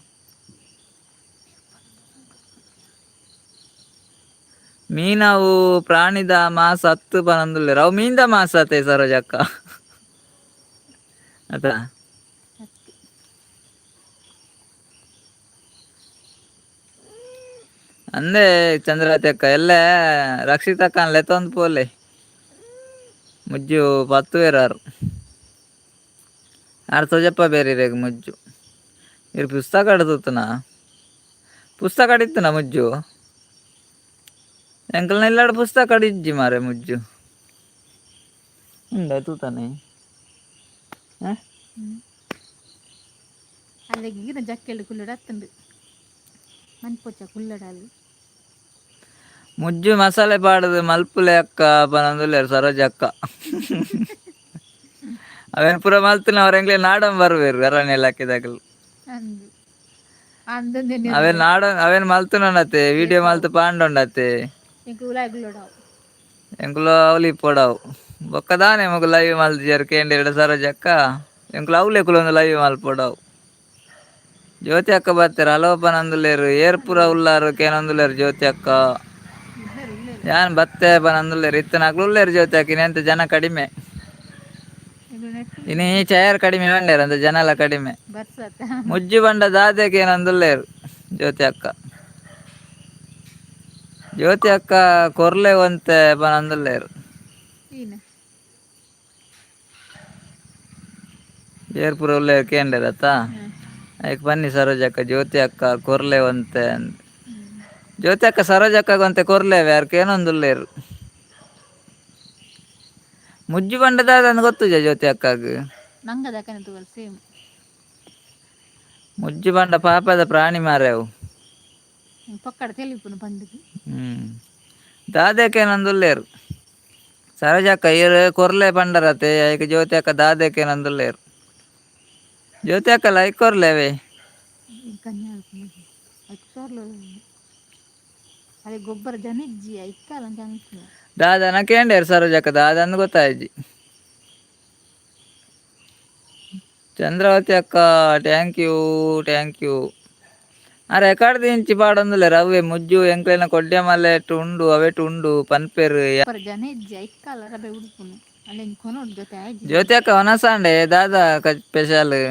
ಮೀನವು ಪ್ರಾಣಿದ ಮಾಸ ಅತ್ತು ಪನೊಂದುಲ್ಲೆರ್. ಅವು ಮೀನ್ದ ಮಾಸ ಅತ್ತೆ ಸರೋಜಕ್ಕ, ಅತ? ಅತ್ತು. ಅಂದೆ ಚಂದ್ರಾವತಿ ಅಕ್ಕ, ಎಲ್ಲೆ ರಕ್ಷಿತಕ್ಕನ್ ಲೆತ್ತೊಂದು ಪೋಲೆ. ಮುಜ್ಜು ಪತ್ತುವೆರ್ ಆರ್. ಆರ್ ತೊಜಪ್ಪ ಬೇರೆ ಇರೆಗ್ ಮುಜ್ಜು. ಇರ್ ಪುಸ್ತಕಡ್ ತೂತುನ? ಪುಸ್ತಕಡ್ ಇತ್ತುನ ಮುಜ್ಜು? ಎಂಕಲ್ನ ಇಲ್ಲಡ್ ಪುಸ್ತಕಡ್ ಇಜ್ಜಿ ಮಾರೆ ಮುಜ್ಜು. ಉಂಡ ತೂತಾನೆ. ಅಲ್ಲಿಗೆ ಈಗಿನ ಜಕ್ಕೆಲ್ಡ್ ಕುಲ್ಲುಡು ಅತ್ತುಂಡು ಮನ್ಪೊಚ್ಚ ಕುಲ್ಲಡಾಲ್. ಮುಜ್ಜು ಮಸಾಲೆ ಪಾಡುದು ಮಲ್ಪುಲೆ ಅಕ್ಕ ಪನೊಂದುಲ್ಲೆರ್ ಸರೋಜಕ್ಕ. ಅವೇನ್ ಪೂರ ಮಲ್ತಿನ ಅವ್ರ ಎಂಕ್ಲೆ ನಾಡಂ ಬರುವೆರ್ ಅರಣ್ಯ ಇಲಾಖೆದಕುಲು. ಅಂದು ಅಂದಂದೆ. ಅವೇನ್ ನಾಡ ಅವೇನ್ ಮಲ್ತುನಂಡತ್ತೆ, ವಿಡಿಯೋ ಮಲ್ತ್ ಪಾಂಡೊಂಡತ್ತೆ. ಎಂಕ್ ಉಲಾಯಿ ಕುಲ್ಲುಡಾವು. ಎಂಕುಲು ಅವ್ಲು ಇಪ್ಪೊಡವು. ಬೊಕ್ಕ ದಾನೆ ಮೊಕುಲು ಲೈವ್ ಮಲ್ತಿಜೆರ್ ಕೇಂಡೆರ್ಡ ಸರೋಜಕ್ಕ, ಎಂಕುಲು ಅವ್ಲೆ ಕುಲೊಂದು ಲೈವ್ ಮಲ್ಪೊಡವು. ಜ್ಯೋತಿ ಅಕ್ಕ ಬತ್ತೆರ್, ಹಲೋ ಪನೊಂದುಲ್ಲೆರ್. ಏರ್ ಪೂರ ಉಲ್ಲಾರ್ ಕೇನೊಂದುಲ್ಲೆರ್ ಜ್ಯೋತಿ ಅಕ್ಕ. ಉಲ್ಲೆರ್ ಉಲ್ಲೆರ್. ಯಾನ್ ಬತ್ತೆ ಪನೊಂದುಲ್ಲೆರ್. ಇತ್ತನಕ್ಲು ಉಲ್ಲೆರ್ ಜ್ಯೋತಿ ಅಕ್ಕ. ಇನಿ ಎಂತ ಜನ ಕಡಿಮೆ. ಎಂಕ್ಲು ನೆಟ್. ಇನಿ ಚೇರ್ ಕಡಿಮೆ ಪಂಡೇರ್ ಅಂತ, ಜನಲ ಕಡಿಮೆ. ಬರ್ಸತ್ತ. ಮುಜ್ಜು ಬಂಡ ದಾದೆಗೆ ಏನೊಂದುಲ್ಲೆರ್. ಜ್ಯೋತಿ ಅಕ್ಕ ಜ್ಯೋತಿ ಅಕ್ಕ ಕೊರ್ಲೆ ಒಂತೆ ಪನೊಂದುಲ್ಲೆರ್. ಈನ. ಏರ್ ಪೂರ ಉಲ್ಲೆರ್ ಕೇಂಡೆರತ್ತ? ಐಕ್ ಬನ್ನಿ ಸರೋಜಕ್ಕ ಜ್ಯೋತಿ ಅಕ್ಕ ಕೊರ್ಲೆ ಒಂತೆ. ಜ್ಯೋತಿ ಅಕ್ಕ ಸರೋಜಕ್ಕಗ್ ಒಂತೆ ಕೊರ್ಲೆವೆ ಆರ್ ಕೇನೊಂದುಲ್ಲೆರ್. ಮುಜ್ಜು ಪಂಡ ದಾದಂದ್ ಗೊತ್ತುಜ ಜ್ಯೋತಿ ಅಕ್ಕಗ್? ಮಂಗದಕ್ಕನೆ ತೂವಲ್ ಸೇಮ್. ಮುಜ್ಜು ಪಂಡ ಪಾಪದ ಪ್ರಾಣಿ ಮಾರ್ರೆ ಅವು. ಪೊಕ್ಕಡೆ ತೆಲಿಪುನು ಪಂಡುದು. ದಾದೆ ಕೇನೊಂದುಲ್ಲೆರ್ ಸರೋಜಕ್ಕ ಈರ್ ಕೊರ್ಲೆ ಪಂಡರತೆ ಐಕ್ ಜ್ಯೋತಿ ಅಕ್ಕ ದಾದೆ ಕೇನೊಂದುಲ್ಲೆರ್. ಜ್ಯೋತಿ ಅಕ್ಕ ಲೈಕ್ ಕೊರ್ಲೆವೆ. ಅದೇ ಗೊಬ್ಬರ ಜನ ಇಜ್ಜಿ ಐಕ್ಕಲ ಜನ. ದಾದನ ಕೇಂಡೆರ್ ಸರೋಜಕ್ಕ ದಾದಂದ್ ಗೊತ್ತಾಯ್ಜಿ. ಚಂದ್ರಾವತಿ ಅಕ್ಕ thank you thank you. ಅರೆ ಕಡ್ದಿಂಚಿ ಪಾಡೊಂದುಲ್ಲೆರ್ ಅವ್ವೆ ಮುಜ್ಜು ಎಂಕ್ಲೆನ ಕೊಡ್ಯಮಲೆಟ್ ಉಂಡು ಅವೆಟ್ ಉಂಡು ಪನ್ಪೆರ್. ಜನ ಇಜ್ಜಿ ಐಕ್ಕಲ ರಬೆ ಉಡುಪುನು ಅಲ್ಲೆಂಜಿ ಕೊನೊಡು ಜೊತೆ ಆಯ್ಜಿ. ಜ್ಯೋತಿ ಅಕ್ಕ ವನಸಾಂಡೆ ದಾದಾ ಸ್ಪೆಷಲ್?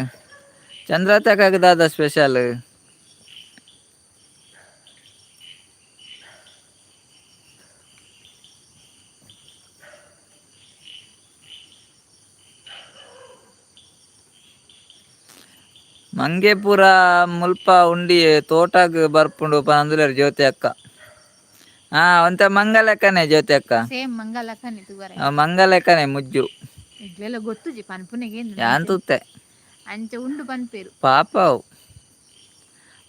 ಚಂದ್ರಾವತಿ ಅಕ್ಕಗ್ ದಾದಾ ಸ್ಪೆಷಲ್? ಮಂಗೆಪುರ ಮುಲ್ಪ ಉಂಡಿಯೆ ತೋಟಗ್ ಬರ್ಪುಂಡು ಪನೊಂದುಲ್ಲೆರ್ ಜ್ಯೋತಿ ಅಕ್ಕ. ಹಾ ಒಂತೆ ಮಂಗಲೆಕ್ಕನೆ ಜ್ಯೋತಿ ಅಕ್ಕ. ಸೇಮ್ ಮಂಗಲಕ್ಕನೆ ತೂವರೆ. ಮಂಗಲೆಕ್ಕನೆ ಮುಜ್ಜು. ಇಗ್ಲೆಲ್ಲ ಗೊತ್ತುಜಿ ಪನ್ಪುನೆಗೆ. ಯಾನ್ ತೂತೆ. ಅಂಚ ಉಂಡು ಪನ್ಪೇರು. ಪಾಪ ಅವು.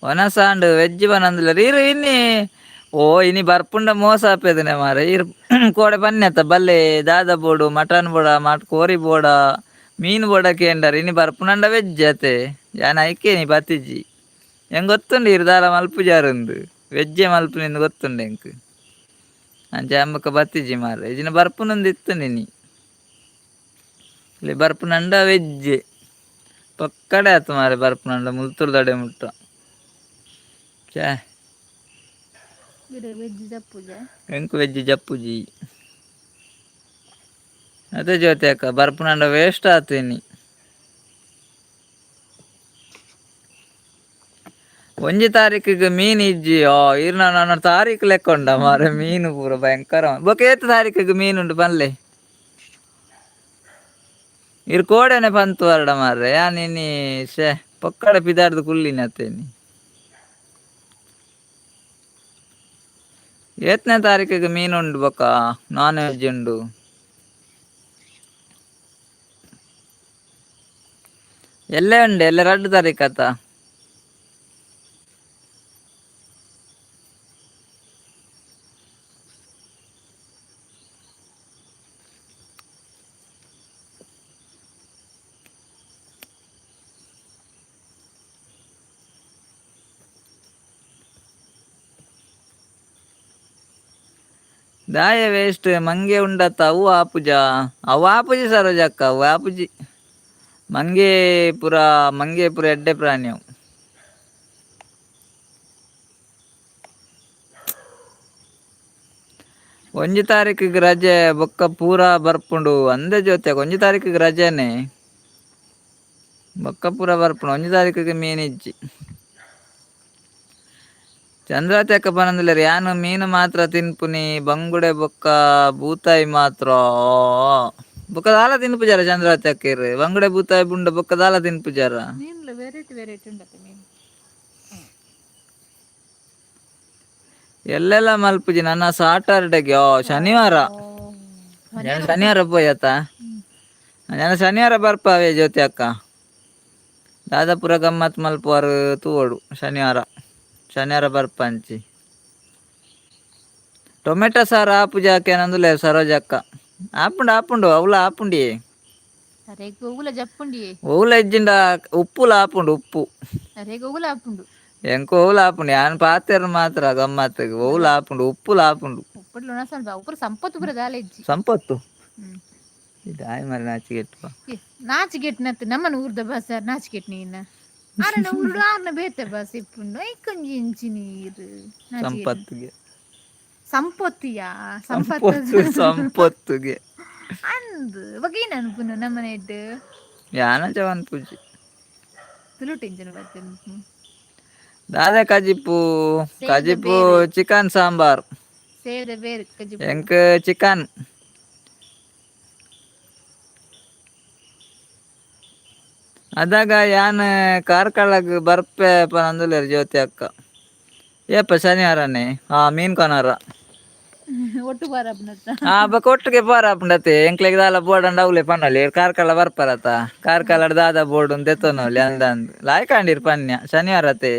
ವನಸಾಂಡ್ ವೆಜ್ ಪನೊಂದುಲ್ಲೆರ್ ಈರ್ ಇನ್ನಿ ಓ ಇನಿ ಬರ್ಪುಂಡ ಮೋಸ ಆಪೆದನೆ ಮಾರ್ರೆ ಈರ್ ಕೋಡೆ ಬನ್ನಿ ಅತ್ತ ಬಲ್ಲೆ ದಾದ ಬೋಡು ಮಟನ್ ಬೋಡ ಮಟ್ ಕೋರಿ ಬೋಡ ಮೀನ್ ಬೋಡ ಕೇಂಡರ್ ಇನಿ ಬರ್ಪುನಂಡ ವೆಜ್ ಅತೆ ಯಾನ್ ಐಕೆ ಇನಿ ಬತ್ತಿಜಿ ಎಂಕ್ ಗೊತ್ತುಂಡು ಈರ್ ದಾಲ ಮಲ್ಪುಜಾರುಂದು ವೆಜ್ಜೆ ಮಲ್ಪುನಿಂದ್ ಗೊತ್ತುಂಡು ಎಂಕ್ ಅಂಚ ಅಂಬಕ ಬತ್ತಿಜಿ ಮಾರ್ರೆ ಇಜಿನ ಬರ್ಪುನಂದು ಇತ್ತುಂಡು ಇನಿ ಇಲ್ಲಿ ಬರ್ಪುನಂಡ ವೆಜ್ ಪಕ್ಕಡೆ ಆತು ಮಾರ್ರೆ ಬರ್ಪುನಂಡ ಮುಲ್ತುರ್ದಡೆ ಮುಟ್ಟ ಛೇ. ವೆಜ್ ಜಪ್ಪುಜ. ಎಂಕ್ ವೆಜ್ ಜಪ್ಪುಜಿ ಅದೇ ಜ್ಯೋತಿ ಅಕ್ಕ ಬರ್ಪುನಂಡ ವೇಸ್ಟ್ ಆತು ಇನಿ. ಒಂಜಿ ತಾರೀಕಿಗೆ ಮೀನ್ ಇಜ್ಜಿ ಈರ್ನ ನನ್ನ ತಾರೀಕು ಲೆಕ್ಕ ಉಂಡ ಮಾರ್ರೆ ಮೀನು ಪೂರ ಭಯಂಕರ. ಬೊಕ ಏತ್ ತಾರೀಕಿಗೆ ಮೀನು ಉಂಡು ಪನ್ಲೆ. ಈರ್ ಕೋಡೆನೆ ಪಂತು ವರಡ ಮಾರ್ರೆ ಯಾನ್ ಇನಿ ಶೇ ಪೊಕ್ಕಡೆ ಪಿದಾಡ್ದು ಕುಲ್ಲಿನಿ ಅತ್ತೆ ಇನಿ. ಏತ್ನೇ ತಾರೀಕಿಗೆ ಮೀನು ಉಂಡು ಬೊಕ ನಾನ್ ವೆಜ್ ಉಂಡು. ಎಲ್ಲೇ ಉಂಡು ಎಲ್ಲೆ ರಡ್ಡ್ ತಾರೀಕು ಅತ್ತ. ದಾಯೆ ವೇಸ್ಟ್ ಮಂಗೆ ಉಂಡತ್ತ ಅವು ಆಪುಜ ಅವು ಆಪುಜಿ ಸರೋಜಕ್ಕ ಅವು ಆಪುಜಿ ಮಂಗೆ ಪೂರ ಮಂಗೆ ಪೂರ ಎಡ್ಡೆ ಪ್ರಾಣಿ ಅವು. ಒಂಜಿ ತಾರೀಕಿಗೆ ರಜೆ ಬೊಕ್ಕ ಪೂರ ಬರ್ಪುಂಡು ಅಂದೆ ಜ್ಯೋತಿ ಒಂಜಿ ತಾರೀಕಿಗೆ ರಜೆನೆ ಬೊಕ್ಕ ಪೂರ ಬರ್ಪುಂಡು ಒಂಜಿ ತಾರೀಕಿಗೆ ಮೀನ್ ಇಜ್ಜಿ. ಚಂದ್ರಾವತಿ ಅಕ್ಕ ಪನೊಂದುಲ್ಲೆರ್ ಯಾನ್ ಮೀನು ಮಾತ್ರ ತಿನ್ಪುನಿ ಬಂಗುಡೆ ಬೊಕ್ಕ ಬೂತಾಯಿ ಮಾತ್ರ. ಬೊಕ್ಕ ದಾಲ ತಿನ್ಪುಜಾರ ಚಂದ್ರಾವತಿ ಅಕ್ಕ ಇರ್ ಬಂಗುಡೆ ಬೂತಾಯಿ ಬುಂಡ ಬೊಕ್ಕ ದಾಲ ತಿನ್ಪುಜಾರ? ಮೀನ್ಲ ವೆರೈಟಿ ವೆರೈಟಿ ಉಂಡತ್ತೆ ಮೀನು. ಎಲ್ಲೆಲ್ಲ ಮಲ್ಪುಜಿ ನನ್ನ ಸಾಟರ್ಡೆಗೆ ಶನಿವಾರ ಯಾನ್ ಶನಿವಾರ ಪೋಯತ ಯಾನ್ ಶನಿವಾರ ಬರ್ಪಾವೆ ಜ್ಯೋತಿ ಅಕ್ಕ. ದಾದಾಪುರ ಗಮ್ಮತ್ ಮಲ್ಪುವಾರ್ ತೂವೊಡು ಶನಿವಾರ ಶನಿವಾರ ಬರ್ಪಂಚಿ. ಟೊಮೆಟೊ ಸಾರು ಆಪುಜ ಕೇನೊಂದುಲ್ಲೆರ್ ಸರೋಜಕ್ಕ. ಆಪುಂಡು ಆಪುಂಡು ಅವ್ಲ ಆಪುಂಡಿಯೇ. ಅರೆಗ್ ಒವ್ಲ ಜಪ್ಪುಂಡಿಯೇ. ಒವ್ಲ ಇಜ್ಜಿಂಡ ಉಪ್ಪುಲ ಆಪುಂಡು ಉಪ್ಪು. ಅರೆಗ್ ಒವ್ಲ ಆಪುಂಡು. ಎಂಕ್ ಒವ್ಲ ಆಪುಂಡು ಯಾನ್ ಪಾತೆರ್ ಮಾತ್ರ ಗಮ್ಮತ್ಗ್ ಒವ್ಲ ಆಪುಂಡು ಉಪ್ಪುಲ ಆಪುಂಡು. ಉಪ್ಪುಡ್ಲ ಉಣಸಲ್ಪ ಉಪ್ಪುಡು ಸಂಪೊತ್ತು ಪೂರ ದಾಲ ಇಜ್ಜಿ. ಸಂಪೊತ್ತು ದಾಯಿ ಮಾರ್ರೆ ನಾಚಿಗೆಟ್ಪ. ನಾಚಿಗೆಟ್ನತ್ ನಮ್ಮನ ಊರ್ದ ಬಾಸೆ ನಾಚಿಗೆಟ್ ನೀನ ಆರನ ಊರುಡು ಆರ್ನ ಬೇತೆ ಬಾಸೆ ಇಪ್ಪುಂಡು ಐಕೊಂಜಿ ಇಂಚಿ ನೀರು. ಸಂಪತ್ತಿಗೆ ಸಂಪೊತ್ತಿಯಾ? ಸಂಪೊತ್ತು ಸಂಪೊತ್ತುಗೆ ಅಂದ್ ಬೊಕ ಅನ್ಪುನು ನಮ್ಮನೆಟ್. ಯಾನ ಪನ್ಪುಜಿ. ತುಳುಟು ಇಂಚಿನ ಬತ್ತುಂಡು. ದಾದೆ ಕಜಿಪ್ಪು? ಸೇವ್ದ ಕಜಿಪ್ಪು. ಬೇರು. ಚಿಕನ್ ಸಾಂಬಾರ್. ಸೇವ್ದ ಬೇರು ಕಜಿಪು. ಎಂಕ್ ಚಿಕನ್. ಅದಾಗ ಯಾನ್ ಕಾರ್ಕಳಗ್ ಬರ್ಪೆ ಪನೊಂದುಲ್ಲೆರ್ ಜ್ಯೋತಿ ಅಕ್ಕ. ಏಪ? ಶನಿವಾರನೇ? ಹಾ, ಮೀನ್ ಕೊನರ. ಒಟ್ಟು ಬಾರಪ್ಪನತ್ತ. ಆ ಬೊಕ ಒಟ್ಟಿಗೆ ಪೋರ ಆಪುಂಡತೆ. ಎಂಕ್ಲೆಗ್ ದಾಲ ಬೋಡಂಡ ಅವ್ಲೆ ಪನೊಲಿ, ಕಾರ್ಕಳ ಬರ್ಪರತ, ಕಾರ್ಕಳಡ್ ದಾದ ಬೋಡು ದೆತ್ತೊನೊಲಿ ಅಂದಂದ್. ಲಾಯ್ಕ್ ಪನ್ಯ ಶನಿವಾರತೆ.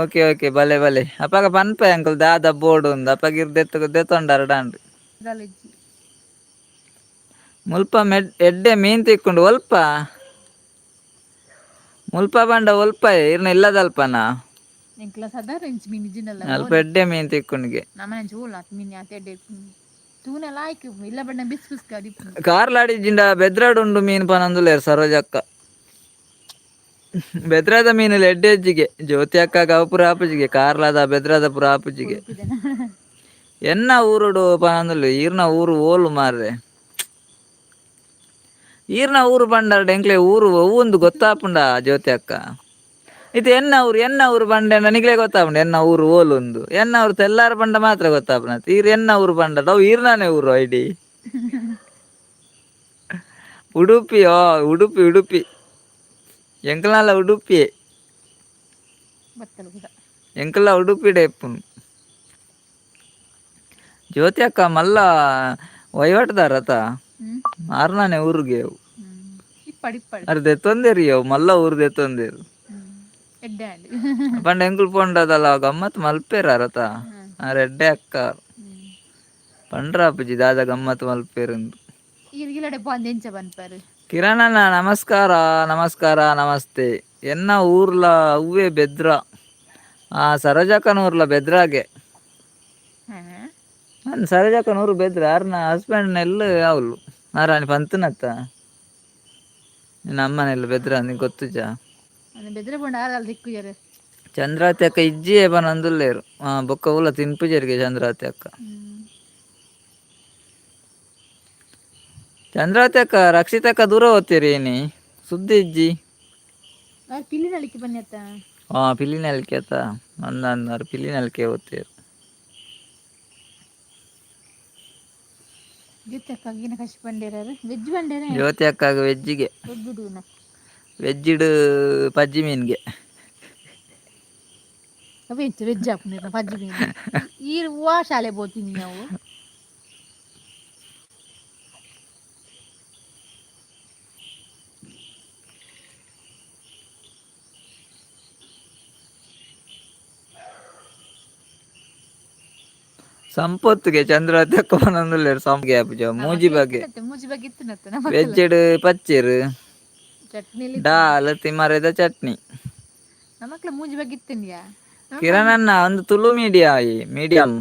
ಓಕೆ ಓಕೆ, ಬಲೆ ಬಲೆ. ಅಪಗ ಪನ್ಪೆ ಅಂಕುಲು ದಾದ ಬೋಡು ಅಂದ್. ಅಪಗ ಇರ್ ದೆತ್ತು ದೆತ್ತೊಂಡಾರಡಾಂಡ್. ದಾಲಿಜ್ಜಿ. ಮುಲ್ಪ ಮೆಡ್ ಎಡ್ಡೆ ಮೀನ್ ತಿಕ್ಕುಂಡು. ಒಲ್ಪ ಮುಲ್ಪ ಪಂಡ ಒಲ್ಪ? ಇರ್ನ ಇಲ್ಲದಲ್ಪನ? ಎಂಕ್ಲ ಸಾಧಾರಣ ಇಂಚಿ ಮೀನ್ ಇಜ್ಜಿಂಡಲ್ಲ. ಅಲ್ಪ ಎಡ್ಡೆ ಮೀನ್ ತಿಕ್ಕುಂಡಿಗೆ. ನಮ್ಮನೆ ಓಲ ಮೀನ್ ಯಾತೆ ಎಡ್ಡೆ ಇಪ್ಪುಂಡು ತೂನ ಲಾಯ್ಕ್ ಇಲ್ಲ ಬಣ್ಣ ಬಿಸ್ ಬಿಸ್ ಅದಿಪ್ಪುಂಡು. ಕಾರ್ಲಾಡಿ ಜಿಂಡ ಬೆದ್ರಾಡ್ ಉಂಡು ಮೀನ್ ಪನೊಂದುಲ್ಲೆರ್ ಸರೋಜಕ್ಕ. ಬೆದ್ರಾದ ಮೀನುಲು ಎಡ್ಡೆ ಎಜ್ಜಿಗೆ. ಜ್ಯೋತಿ ಅಕ್ಕ ಅವು ಪೂರ ಆಪುಜಿಗೆ. ಕಾರ್ಲಾದ ಬೆದ್ರಾದ ಪೂರ ಆಪುಜಿಗೆ. ಉಡುಪಿದನ. ಎನ್ನ ಊರುಡು ಪನೊಂದುಲ್ಲೆ. ಈರ್ನ ಊರು ಓಲು ಮಾರ್ರೆ? ಈರ್ನ ಊರು ಪಂಡರ್ಡ ಎಂಕ್ಲೆ ಊರು ಒವ್ವೊಂದು ಗೊತ್ತಾಪುಂಡ ಜ್ಯೋತಿ ಅಕ್ಕ? ಇದು ಎನ್ನ ಊರು, ಎನ್ನ ಊರು ಪಂಡ ನಿಕ್ಲೆ ಗೊತ್ತಾಪುಂಡು ಎನ್ನ ಊರು ಓಲುಂದು. ಎನ್ನ ಊರು ತೆಲ್ಲಾರ ಪಂಡ ಮಾತ್ರ ಗೊತ್ತಾಪುಂಡು. ಈರ್ ಎನ್ನ ಊರು ಪಂಡ ಅವು ಈರ್ನಾನೆ ಊರು ಐಡಿ. ಉಡುಪಿ? ಓ, ಉಡುಪಿ ಉಡುಪಿ. ಎಂಕಲ್ನಾಲ ಉಡುಪಿಯೇ. ಬತ್ತಲು ಕೂಡ. ಎಂಕಲ್ಲ ಉಡುಪಿಡೆ ಇಪ್ಪುನು. ಜ್ಯೋತಿ ಅಕ್ಕ ಮಲ್ಲ ವಹಿವಾಟುದಾರತ. ಆರ್ನಾನೆ ಊರುಗೆ ಅವು. ಇಪ್ಪಡು ಇಪ್ಪಡು. ಅರ್ ದೆತ್ತೊಂದೇರಿ ಅವು ಮಲ್ಲ ಊರು ದೆತ್ತೊಂದೇರು. ಎಡ್ಡೆ ಆಂಡ್. ಪಂಡ ಎಂಕುಲು ಪೋಂಡದಲ್ಲ ಗಮ್ಮತ್ ಮಲ್ಪೇರ ಅರತ. ಆರ್ ಎಡ್ಡೆ ಅಕ್ಕ. ಪಂಡ್ರಾಪುಜಿ ದಾದ ಗಮ್ಮತ್ ಮಲ್ಪೇರುಂದು. ಈರ್ ಇಲ್ಲಡೆ ಪೋಂದು ಎಂಚ ಪನ್ಪರ್? ಕಿರಣಣ್ಣ ನಮಸ್ಕಾರ, ನಮಸ್ಕಾರ, ನಮಸ್ತೆ. ಎನ್ನ ಊರ್ಲ ಅವ್ವೇ ಬೆದ್ರ. ಆ ಸರೋಜಕ್ಕನ ಊರ್ಲ ಬೆದ್ರಾಗೆ. ನಾನು ಸರೋಜಕ್ಕನ ಊರು ಬೆದ್ರ. ಆರ್ನ ಹಸ್ಬೆಂಡ್ ನೆಲ್ಲು ಅವಳು ಆರಾಣಿ ಪಂತನತ್ತ. ನಿನ್ನ ಅಮ್ಮನೆಲ್ಲ ಬೆದ್ರ, ನಿಂಗೆ ಗೊತ್ತುಜಾ? ಬೆದ್ರ ಪೋಂಡ ಆರಲ್ ದಿಕ್ಕುಜಾರೆ. ಚಂದ್ರಾವತಿ ಅಕ್ಕ ಇಜ್ಜಿಯೇ ಪನೊಂದುಲ್ಲೇರು. ಹಾ, ಬೊಕ್ಕ ಉಲ್ಲ ತಿನ್ಪುಜೆರಿಗೆ ಚಂದ್ರಾವತಿ ಅಕ್ಕ. ಚಂದ್ರಾವತಿ ಅಕ್ಕ, ರಕ್ಷಿತಕ್ಕ ದೂರ ಹೋಗ್ತೀರಿ ಏನಿ? ಸುದ್ದಿ ಇಜ್ಜಿ. ಪಿಲ್ಲಿ ನಲಿಕೆ ಬನ್ನಿ ಅತ್ತ. ಹಾ, ಪಿಲ್ಲಿ ನಲಿಕೆ ಅತ್ತ. ಅಂದ ಪಿಲ್ಲಿ ನಲಿಕೆ ಹೋಗ್ತೀರಿ. ಜ್ಯೋತಿ ಅಕ್ಕ ಗಿನ ಕಶಿ ಬಂಡೇರಾರು ವೆಜ್ ಬಂಡೇರೆ. ಜ್ಯೋತಿ ಅಕ್ಕಾಗ ವೆಜ್ಜಿಗೆ. ವೆಜ್ ಇಡುನ. ವೆಜ್ಜಿಡು ಪಜ್ಜಿ ಮೀನ್ಗೆ. ವೆಜ್ ವೆಜ್ ಹಾಪುನ ಪಜ್ಜಿ ಮೀನು? ಈ ವಾ ಶಾಲೆ ಪೋತೀನಿ ನಾವು. ಸಂಪೊತ್ತಿಗೆ ಚಂದ್ರಾವತಿ ಅಕ್ಕ ಪನೊಂದುಲ್ಲೆರ್ ಸಂಪಿಗೆ ಆಪುಜ ಮೂಜಿ ಬಗೆ. ಮೂಜಿ ಬಗೆ ಇತ್ತಿನತ್ತ ನಮ್ಮ. ವೆಜ್ಜಿಡ್ ಪಚ್ಚಿರ್. ಚಟ್ನಿಲಿ. ದಾಲ್, ತಿಮರೆದ ಚಟ್ನಿ. ನಮಕ್ಲ ಮೂಜಿ ಬಗೆ ಇತ್ತಿನ್ಯಾ. ಕಿರಣಣ್ಣ ಒಂದು ತುಳು ಮೀಡಿಯಾ ಮೀಡಿಯಂ.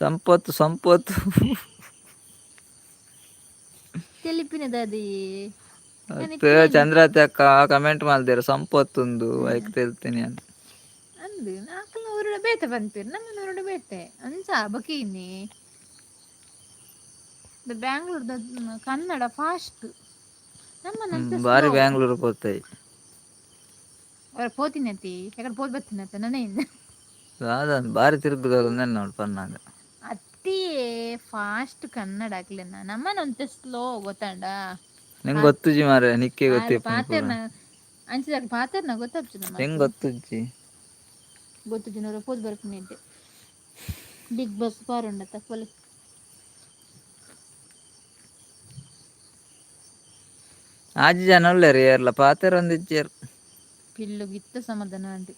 ಸಂಪತ್ತು ಸಂಪತ್ತು. ತೆಲಿಪಿನ ದಾದಿ. ಚಂದ್ರಾವತಿ ಅಕ್ಕ ಕಮೆಂಟ್ ಮಲ್ದೇರು ಸಂಪತ್ತುಂದು ಐಕ್ ತೆಲ್ತೀನಿ ಅಂತ. ಅಂದು ನಾಲ್ಕು ಊರುಡ ಬೇತೆ ಪನ್ಪೆರ್, ನಮ್ಮ ಊರುಡ ಬೇತೆ. ಅಂಚ ಬಕೀನಿ ಬ್ಯಾಂಗ್ಳೂರ್ದ ಕನ್ನಡ ಫಾಸ್ಟ್, ನಮ್ಮ ಬಾರಿ ಬ್ಯಾಂಗ್ಳೂರ್ ಪೋತೈ. ಪೋತಿನತಿ ಯಾಕಡೆ ಪೋದ್ ಬತ್ತಿನತ್ತ ನನಯಿಂದ. ದಾದ ಬಾರಿ ತಿರುಗುದಲ್ಲ ನೋಡು ಪನ್ನಾಗ. ಅತ್ತಿಯೇ ಫಾಸ್ಟ್ ಕನ್ನಡ ಆಗ್ಲಿನ, ನಮ್ಮನಂತೆ ಸ್ಲೋ ಗೊತ್ತಾಂಡ. ನಿಂಗೆ ಗೊತ್ತುಜಿ ಮಾರೆ, ನಿಕ್ಕೆ ಗೊತ್ತಿಪ್ಪುಂಡು ಪೂರ. ಪಾತೆರ್ನ ಅಂಚಿದಾಗ ಪಾತೆರ್ನ ಗೊತ್ತಾಪ್ಚು ನಮ್ಮ. ಹೆಂಗ್ ಗೊತ್ತುಜ್ಜಿ? ಗೊತ್ತು ಜನರು ಪೋದ್ ಬರ್ಪುನೆಡ್ಡೆ ಬಿಗ್ ಬಾಸ್ ಪಾರುಂಡತ್ತ ಪೊಲೆ. ಆಜಿ ಜನ ಉಲ್ಲೆರ್ ಏರ್ಲ ಪಾತೆರೊಂದಿಜ್ಜೆರ್. ಪಿಲ್ಲು ಗಿತ್ತ ಸಮಾಧಾನ ಅಂಡ್.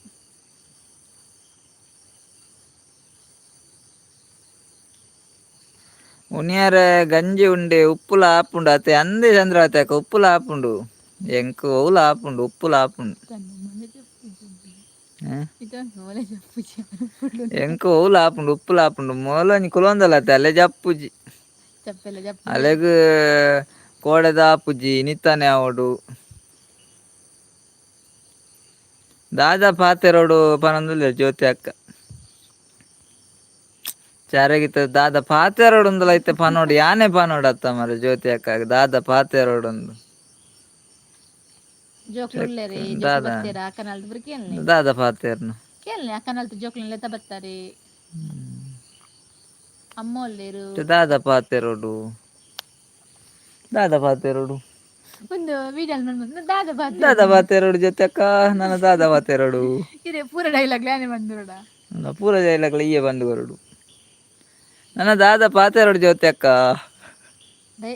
ಉನಿಯರೆ ಗಂಜಿ ಉಂಡೆ ಉಪ್ಪುಲ ಆಪುಂಡು ಅತೆ. ಅಂದೆ ಚಂದ್ರಾವತಿ ಅಕ್ಕ, ಉಪ್ಪುಲ ಆಪುಂಡು. ಎಂಕ್ ಒವ್ಲ ಆಪುಂಡು, ಉಪ್ಪುಲ ಆಪುಂಡು. ಮೊಲೆ ಜಪ್ಪುಜಿ. ಎಂಕ್ ಒವ್ಲ ಆಪುಂಡು, ಉಪ್ಪುಲ ಆಪುಂಡು. ಮೊಲೊಂಜಿ ಕುಲೊಂದಲ್ಲ ಅತೆ, ಅಲ್ಲೇ ಜಪ್ಪುಜಿ. ಚಪ್ಪೆಲ್ಲ ಜಪ್ಪು. ಅಲೆಗ್ ಕೋಡೆದ ಆಪುಜಿ, ಇನಿತಾನೆ ಆವೊಡು. ದಾದಾ ಪಾತೆರೋಡು ಪನೊಂದುಲ್ಲೆರ್ ಜ್ಯೋತಿ ಅಕ್ಕ. ಚಾರಗಿತ್ತ ದಾದ ಪಾತೆರೋಡುಂದುಲ ಇತ್ತೆ ಪನೋಡು. ಯಾನೆ ಪನೋಡು ಅತ್ತ ಮರ ಜ್ಯೋತಿ ಅಕ್ಕ, ದಾದ ಪಾತೆರೋಡುಂದು. ಜೋಕ್ಲು ಉಲ್ಲೇರಿ ಜೋಕ್ಲು ದಾದ ಬತ್ತೀರಾ ಅಕ್ಕನಲ್ದು ಬುರ ಕೇಳನೆ. ದಾದ ಪಾತೇರ್ನ. ಕೇಳನೆ ಅಕ್ಕನಲ್ತು ಜೋಕ್ಲು ಲೆತ್ತ ಬತ್ತಾರೆ. ಅಮ್ಮ ಉಲ್ಲೇರು. ದಾದ ಪಾತೆರೋಡು, ದಾದ ಪಾತೆರೋಡು. ಒಂದು ವಿಡಿಯೋ ದಾದ ಬಾತೆ. ದಾದ ಪಾತೆರೋಡು ಜೊತೆಕ್ಕ ನನ್ನ ದಾದ ಪಾತೆರೋಡು. ಇರೇ ಪೂರ ಡೈಲಾಗ್ ಲ್ಯಾನೆ ಬಂದಿರೋಡ. ನನ್ನ ಪೂರ ಡೈಲಾಗ್ಲ ಈಯೆ ಬಂದು ಕೊರಡು. ನನ್ನ ದಾದ ಪಾತೆರೋಡು ಜ್ಯೋತಿ ಅಕ್ಕ.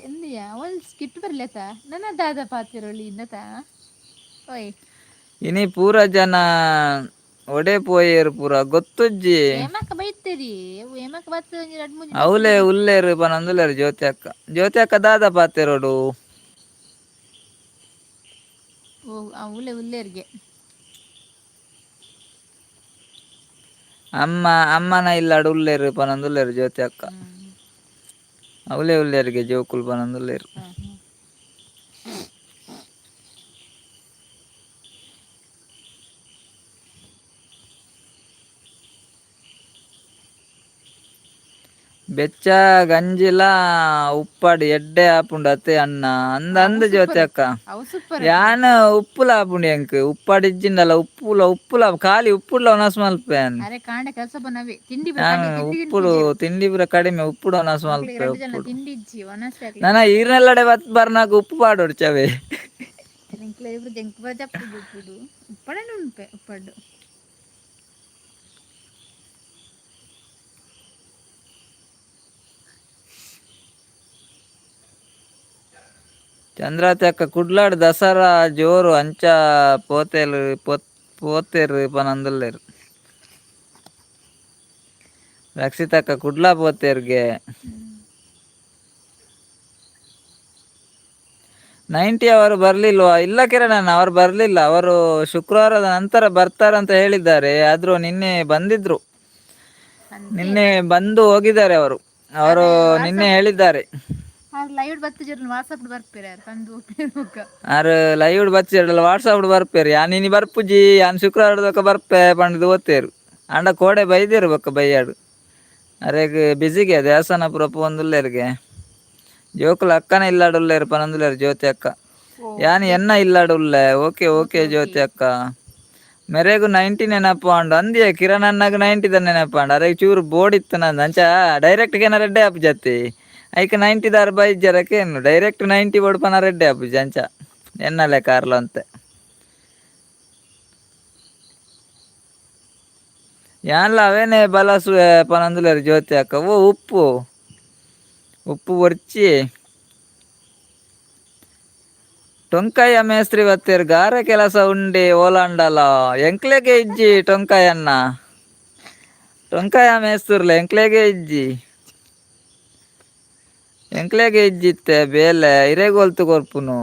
ಎಂದಿಯಾ ಒಂದು ಸ್ಕಿಟ್ ಬರ್ಲೇತ ನನ್ನ ದಾದ ಪಾತಿರೋಳಿ ಇನ್ನತ ಓಯ್. ಇನಿ ಪೂರ ಜನ ಒಡೆ ಪೋಯೇರು ಪೂರ ಗೊತ್ತುಜ್ಜಿ. ಏಮಕ್ಕ ಬೈತೇರಿ ಏಮಕ್ಕ ಬತ್ತ ಒಂಜಿ ರಡ್ಡ್ ಮೂಜಿ. ಅವಲೇ ಉಲ್ಲೇರು ಪನೊಂದುಲ್ಲೇರು ಜ್ಯೋತಿ ಅಕ್ಕ. ಜ್ಯೋತಿ ಅಕ್ಕ ದಾದ ಪಾತೆರೋಡು. ಓ ಉಲ್ಲೆ ಉಲ್ಲೇರಿಗೆ. ಅಮ್ಮ ಅಮ್ಮನ ಇಲ್ಲಾಡು ಉಲ್ಲೇರು ಪನೊಂದುಲ್ಲೇರು ಜ್ಯೋತಿ ಅಕ್ಕ. ಅವಲೇ ಉಲ್ಲೇರಿಗೆ ಜೋಕುಲು ಪನೊಂದುಲ್ಲೇರು. ಬೆಚ್ಚ ಗಂಜಿಲ ಉಪ್ಪಾಡು ಎಡ್ಡೆ ಆಪುಂಡು ಅತ್ತೆ ಅಣ್ಣ ಅಂದ ಅಂದ ಜ್ಯೋತಿ ಅಕ್ಕ. ಅವು ಸೂಪರ್. ಯಾನ್ ಉಪ್ಪುಲ ಆಪುಂಡು ಎಂಕ್ ಉಪ್ಪಾಡು ಇಜ್ಜಿಂಡಲ ಉಪ್ಪುಲ ಉಪ್ಪುಲ ಖಾಲಿ ಉಪ್ಪುಡ್ಲ ಒನಸ್ ಮಲ್ಪೆ ಯಾನ್. ಅರೆ ಕಾಂಡೆ ಕೆಲಸ ಬನ್ನವೆ ತಿಂಡಿ ಯಾನ್ ಉಪ್ಪುಡು ತಿಂಡಿ ಪೂರ ಕಡಿಮೆ ಉಪ್ಪುಡು ಒನಸ್ ಮಲ್ಪೆ ಉಪ್ಪುಡು. ತಿಂಡಿ ಇಜ್ಜಿ ಒನಸ್. ನನ ಈರ್ನೆಲ್ಲಡೆ ಬತ್ ಬರ್ನಾಗ ಉಪ್ಪು ಪಾಡೋಡು ಚವೆ. ಎಂಕ್ಲ ಇಬ್ರು ಜಂಕ್ ಬಜಪ್ಪುಡು ಉಪ್ಪುಡು ಉಪ್ಪಡನೆ ಉಂಪೆ ಉಪ್ಪಡ್ಡು. ಚಂದ್ರಾವತಿ ಅಕ್ಕ ಕುಡ್ಲಾಡ್ ದಸರಾ ಜೋರು ಅಂಚ ಪೋತೇರು ಪೋತೇರು ಪನಂದುಲ್ಲೇರು. ರಕ್ಷಿತಕ್ಕ ಕುಡ್ಲಾ ಪೋತೇರ್ಗೆ. 90 ಅವರು ಬರಲಿಲ್ವಾ? ಇಲ್ಲ ಕಿರಣ್, ಅವರು ಬರಲಿಲ್ಲ. ಅವರು ಶುಕ್ರವಾರದ ನಂತರ ಬರ್ತಾರಂತ ಹೇಳಿದ್ದಾರೆ. ಆದ್ರೂ ನಿನ್ನೆ ಬಂದಿದ್ರು, ನಿನ್ನೆ ಬಂದು ಹೋಗಿದ್ದಾರೆ ಅವರು. ಅವರು ನಿನ್ನೆ ಹೇಳಿದ್ದಾರೆ. ಲೈವ್ ಬತ್ತಿಜರ್ ವಾಟ್ಸಪ್ ಬರ್ಪೇರ ಬಂದು ಹೋಗ. ಆರು ಲೈವ್ ಬಚ್ಚಿರಲ್ಲ ವಾಟ್ಸಪ್ ಬರ್ಪೇರು. ಯಾನ್ ಇನಿ ಬರ್ಪುಜಿ, ಯಾನ್ ಶುಕ್ರವಾರದೊಕ್ಕ ಬರ್ಪೆ ಪಂಡ್ದು ಓತೇರು. ಅಂಡ ಕೋಡೆ ಬೈದೇರು ಬೊಕ್ಕ ಬೈಯಾಡು. ಅರೆಗ್ ಬಿಸಿಗೆ ದೇವಸ್ಥಾನ ಪೂರ ಪೋವೊಂದುಲ್ಲೆರ್ಗೆ. ಜೋಕುಲು ಅಕ್ಕನ ಇಲ್ಲಾಡುಲ್ಲೇರು ಪನೊಂದುಲ್ಲೇರು ಜ್ಯೋತಿ ಅಕ್ಕ. ಯಾನ್ ಎನ್ನ ಇಲ್ಲಾಡುಲ್ಲೆ. ಓಕೆ ಓಕೆ ಜ್ಯೋತಿ ಅಕ್ಕ. ಮೆರೆಗು 90 ನೆನಪು ಆಂಡು ಅಂದಿಯೇ ಕಿರಣ್ ಅಣ್ಣಗ್ 90 ದ ನೆನಪು ಆಂಡ್. ಅರೆಗ್ ಚೂರು ಬೋರ್ಡ್ ಇತ್ತು ನಂದು ಅಂಚ ಡೈರೆಕ್ಟ್ ಕೇನ ರೆಡ್ಡೆ ಆಪುಜತ್ತಿ. ಐಕ್ 90 ದಾರ್ ಬೈಜರಕ್ಕೆ ಏನು ಡೈರೆಕ್ಟ್ 90 ಬೋರ್ಡ್ ಪನ ರೆಡ್ಡೆ ಆಪುಜಿ ಅಂಚ ಎನ್ನಲೆ ಕಾರ್ಲ ಅಂತೆ. ಯಾನ್ಲ ಅವೇನೆ ಬಲಸುವೆ ಪನೊಂದುಲ್ಲೆರ್ ಜ್ಯೋತಿ ಅಕ್ಕ. ಓ ಉಪ್ಪು ಉಪ್ಪು ಬೊರ್ಚಿ ಟೊಂಕಾಯ ಮೇಸ್ತ್ರಿ ಬತ್ತೆರ್ ಗಾರೆ ಕೆಲಸ ಉಂಡೆ ಓಲಾಂಡಲ ಎಂಕ್ಲೆಗೆ ಇಜ್ಜಿ ಟೊಂಕಾಯನ್ನ ಟೊಂಕಾಯ ಮೇಸ್ತುರ್ಲೆ ಎಂಕ್ಲೆಗೆ ಇಜ್ಜಿ ಎಂಕ್ಲೆಗೆ ಇಜ್ಜಿತ್ತೆ ಬೇಲೆ ಇರೆಗೊಲ್ತು ಕೊರ್ಪುನು.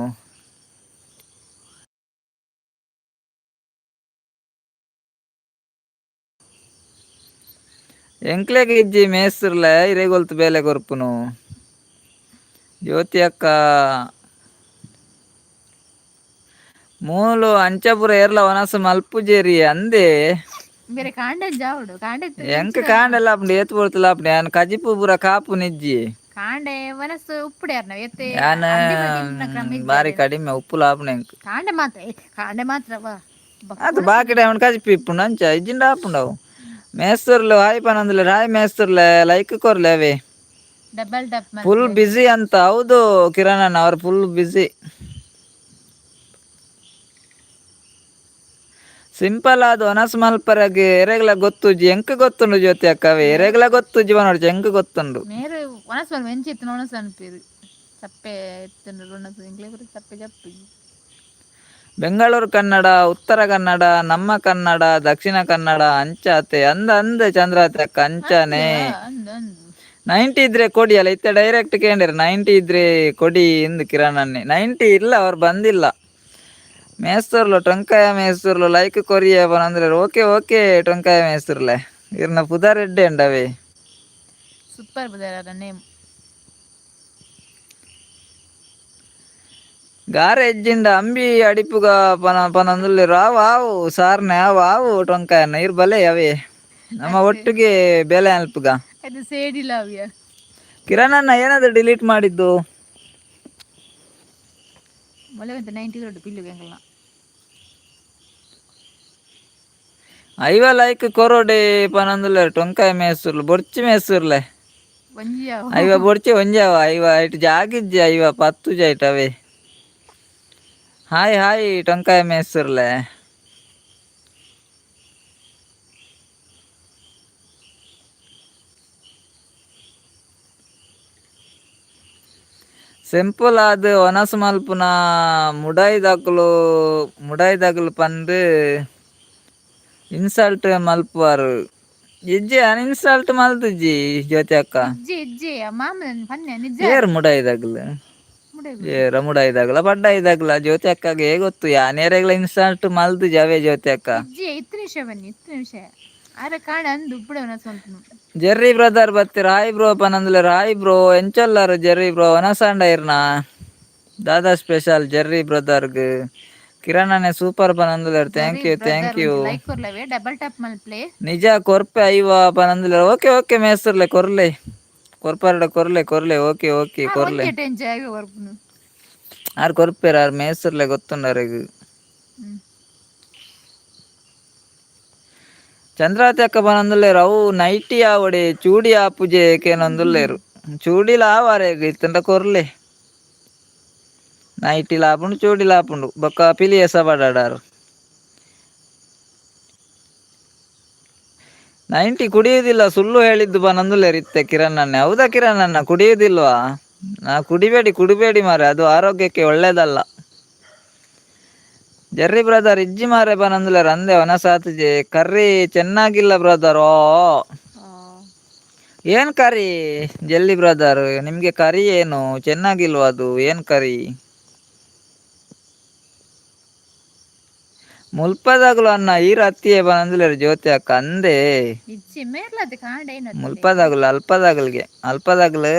ಎಂಕ್ಲೆಗೆ ಇಜ್ಜಿ ಮೇಸ್ತುರ್ಲೆ ಇರೆಗೊಲ್ತು ಬೇಲೆ ಕೊರ್ಪುನು. ಜ್ಯೋತಿ ಅಕ್ಕ ಮೂಲು ಅಂಚಪುರ ಏರ್ಲ ವನಸು ಮಲ್ಪುಜೇರಿ ಅಂದೆ. ಬೇರೆ ಕಾಂಡೆ ಜಾವಡು ಕಾಂಡೆ. ಎಂಕ್ ಕಾಂಡೆಲ ಆಪುಂಡು ಏತ್ ಪೊರ್ತುಲ ಆಪುಂಡು ಯಾನ್ ಕಜಿಪು ಪೂರ ಕಾಪು ನಿಜ್ಜಿ. ಕಾಂಡೆ ವನಸು ಉಪ್ಪುಡು ಎತ್ತೆ. ಯಾನ್ ಬಾರಿ ಕಡಿಮೆ ಉಪ್ಪುಲ ಆಪುಂಡು ಎಂಕ್. ಕಾಂಡೆ ಮಾತ್ರ ಕಾಂಡೆ ಮಾತ್ರ ವಾ. ಅದು ಬಾಕಿ ಟೈಮ್ ಕಜಿಪು ಇಪ್ಪುಂಡು ಅಂಚ ಇಜ್ಜಿಂಡ ಆಪುಂಡು ಅವು. ಮೇಸ್ತುರ್ಲು ಹಾಯ್ ಪನೊಂದುಲ್ಲೆರ್ ಹಾಯ್ ಮೇಸ್ತುರ್ಲೆ ಲೈಕ್ ಕೊರ್ಲೆ ಅವೇ. Double dub. Full busy ಅಂತ ಹೌದು ಕಿರಣ್ ಅಣ್ಣ ಅವ್ರು full busy. Simple ಆದ್ ಒನಸ್ ಮಲ್ಪರಗ್ ಎರೆಗ್ಲ ಗೊತ್ತುಜ್ಜಿ ಎಂಕ್ ಗೊತ್ತುಂಡು ಜ್ಯೋತಿ ಅಕ್ಕವೇ ಎರೆಗ್ಲ ಗೊತ್ತುಜ್ಜಿ ಪನೊಡ್ಚಿ ಎಂಕ್ ಗೊತ್ತುಂಡು. ಮೇರು ಒಣಸ್ ಮಲ್ಪ ಎಂಚ ಇತ್ತು ಒಣಸ್ ಅನ್ಪೇರು ಚಪ್ಪೆ ಇತ್ತುಂಡು ಒಣಸ್ ಎಂಕ್ಲೆ ಪೂರ ಚಪ್ಪೆ ಚಪ್ಪೆ. ಬೆಂಗಳೂರು ಕನ್ನಡ ಉತ್ತರ ಕನ್ನಡ ನಮ್ಮ ಕನ್ನಡ ದಕ್ಷಿಣ ಕನ್ನಡ ಅಂಚಾತೆ ಅಂದ ಅಂದ ಚಂದ್ರಾತೆ ಅಕ್ಕ ಅಂಚಾನೆ. ಅಂದು ಅಂದು. 90 ಇದ್ರೆ ಕೊಡಿ ಅಲ್ಲ ಇತ್ತೆ ಡೈರೆಕ್ಟ್ ಕೇಂದ್ರ 90 ಇದ್ರೆ ಕೊಡಿ ಇಂದು ಕಿರಣ್ ಅನ್ನೆ. 90 ಇಲ್ಲ ಅವ್ರು ಬಂದಿಲ್ಲ. ಮೇಸ್ತುರ್ಲು ಟೊಂಕಾಯ ಮೇಸ್ತುರ್ಲು ಲೈಕ್ ಕೊರಿಯ ಪನೊಂದುಲ್ಲೆರ್ ಓಕೆ ಓಕೆ ಟೊಂಕಾಯ ಮೇಸ್ತುರ್ಲೆ ಇರ್ನ ಪುದರ್ ಎಡ್ಡೆ ಉಂಡವೇ. Super ಬುದಾರ name. ಗಾರೆ ಎಜ್ಜಿಂಡ ಅಂಬಿ ಅಡಿಪುಗ ಪನ ಪನೊಂದುಲ್ಲೆರ್ ಆವು ಆವು ಸಾರ್ನೆ ಆವು ಆವು ಟೊಂಕಾಯನ್ನ ಇರ್ ಬಲೆ ಅವೇ ನಮ್ಮ ಒಟ್ಟಿಗೆ ಬೇಲೆ ಅಲ್ಪುಗ. ಅದು ಸೇಡಿಲ್ಲ ಅವ್ಯ. ಕಿರಣ್ ಅಣ್ಣ ಏನಾದ್ರು ಡಿಲೀಟ್ ಮಾಡಿದ್ದು? ಮೊಲೆ 90 ದೊಡ್ಡ ಬಿಲ್ಲು ಎಂಕಲ್ನ. ಐವ ಲೈಕ್ ಕೊರೋಡೆ ಪನಂದುಲ್ಲೆರ್ ಟೊಂಕಾಯಿ ಮೇಸುರ್ಲು ಬೊರ್ಚಿ ಮೇಸುರ್ಲೆ. ಒಂಜಿ. ಐವ ಬೊರ್ಚಿ ಒಂಜಾವ ಐವ ಐಟ್ ಜಾಗಿಜ್ಜಿ ಐವ ಪತ್ತು ಜೈಟ್ ಅವೇ. ಹಾಯ್ ಹಾಯ್ ಟೊಂಕಾಯಿ ಮೇಸುರ್ಲೆ. ಸಿಂಪಲ್ ಆದ್ ವನಸ್ ಮಲ್ಪುನ ಮುಡಾಯಿದಕುಲು ಮುಡಾಯಿದಕುಲು ಪಂದ್ ಇನ್ಸಲ್ಟ್ ಮಲ್ಪುವಾರ್. ಇಜ್ಜಿ, ಅನ್ಇನ್ಸಲ್ಟ್ ಮಲ್ತಿಜ್ಜಿ ಜ್ಯೋತಿ ಅಕ್ಕ. ಇಜ್ಜಿ ಇಜ್ಜಿ, ಮಾಮೂಲಿ ಪನ್ನೆ ನಿಜ. ಏರ್ ಮುಡಾಯಿದಕುಲು? ಏರ ಮುಡಾಯಿದಾಗಲ ಪಡ್ಡಾಯಿದಾಗಲ ಜ್ಯೋತಿ ಅಕ್ಕಗೆ ಗೊತ್ತು. ಯಾನೇರೆಗ್ಲ ಇನ್ಸಲ್ಟ್ ಮಲ್ತಿಜಿ ಅವೇ ಜ್ಯೋತಿ ಅಕ್ಕ. ಇಜ್ಜಿ, ಇತ್ತು ನಿಮಿಷ ಬನ್ನಿ, ಇತ್ತು ನಿಮಿಷ ಆರೆ ಕಾಣ ಅಂದು ಉಪ್ಪುಡೆ ಸ್ವಂತ. ಜೆರ್ರಿ ಬ್ರದರ್ ಬತ್ತೀರ, ಹಾಯ್ ಬ್ರೋ ಪನಂದ್ಲೆರ್. ಹಾಯ್ ಬ್ರೋ, ಎಂಚೊಲ್ಲಾರು ಜೆರ್ರಿ ಬ್ರೋ? ವನಸಾಂಡ ಇರ್ನ ದಾದಾ ಸ್ಪೆಷಲ್ ಜೆರ್ರಿ ಬ್ರದರ್ಗ್? ಕಿರಣನೆ ಸೂಪರ್ ಪನಂದ್ಲೆರ್. Thank you, thank you. Like ಕೊರ್ಲವೆ, double tap ಮಲ್ಪ್ಲೆ. ನಿಜ ಕೊರ್ಪೆ ಐವ ಪನಂದ್ಲೆರ್. ಓಕೆ ಓಕೆ ಮೇಸರ್ಲೆ, ಕೊರ್ಲೆ, ಕೊರ್ಪರಡ ಕೊರ್ಲೆ ಕೊರ್ಲೆ. ಓಕೆ ಓಕೆ, ಕೊರ್ಲೆ. ಒಂಜೆ ಟೆಂಚ್ ಆಗಿ ಕೊರ್ಪುನು. ಆರ್ ಕೊರ್ಪೆರ್, ಆರ್ ಮೇಸರ್ಲೆ, ಗೊತ್ತುಂಡರೆಗ್. ಚಂದ್ರಾವತಿ ಅಕ್ಕ ಪನಂದುಲ್ಲೆರ್, ಅವು ನೈಟಿ ಆವಡೆ ಚೂಡಿ ಆಪುಜೆ ಕೇನೊಂದುಲ್ಲೆರ್. ಚೂಡಿಲ ಆವಾರೆಗ್ ಇತ್ತಂಡ ಕೊರ್ಲೆ. ನೈಟಿಲ ಆಪುಂಡು, ಚೂಡಿಲ ಆಪುಂಡು. ಬೊಕ್ಕ ಪಿಲಿ ಎಸ ಬಡಾಡಾರ್. ನೈಂಟಿ ಕುಡಿಯುವುದಿಲ್ಲ, ಸುಳ್ಳು ಹೇಳಿದ್ದು ಪನಂದುಲ್ಲೆರ್ ಇತ್ತೆ ಕಿರಣ್ ಅಣ್ಣೆ. ಹೌದಾ ಕಿರಣ್ ಅಣ್ಣ, ಕುಡಿಯುವುದಿಲ್ವಾ? ನಾ ಕುಡಿಬೇಡಿ ಕುಡಿಬೇಡಿ ಮಾರೆ, ಅದು ಆರೋಗ್ಯಕ್ಕೆ ಒಳ್ಳೇದಲ್ಲ. ಜೆರ್ರಿ ಬ್ರದರ್ ಇಜ್ಜಿ ಮಾರೆ ಪನಂದುಲ್ಲೆರ್. ಅಂದೆ ವನಸಾತುಜೆ ಕರ್ರಿ ಚೆನ್ನಾಗಿಲ್ಲ ಬ್ರದರ್. ಓ, ಏನ್ ಕರಿ ಜೆಲ್ಲಿ ಬ್ರದರ್? ನಿಮ್ಗೆ ಕರಿ ಏನು ಚೆನ್ನಾಗಿಲ್ವಾ? ಅದು ಏನ್ ಕರಿ? ಮುಲ್ಪದಾಗಲು ಅನ್ನ ಈರ್ ಅತ್ತಿಯೇ ಪನಂದುಲ್ಲೆರ್ ಜ್ಯೋತಿ ಅಕ್ಕ. ಅಂದೆ. ಇಜ್ಜಿ, ಮೇರ್ಲದ ಕಾಂಡ ಏನು? ಮುಲ್ಪದಾಗಲು ಅಲ್ಪದಾಗಲ್ಗೆ ಅಲ್ಪದಾಗಲು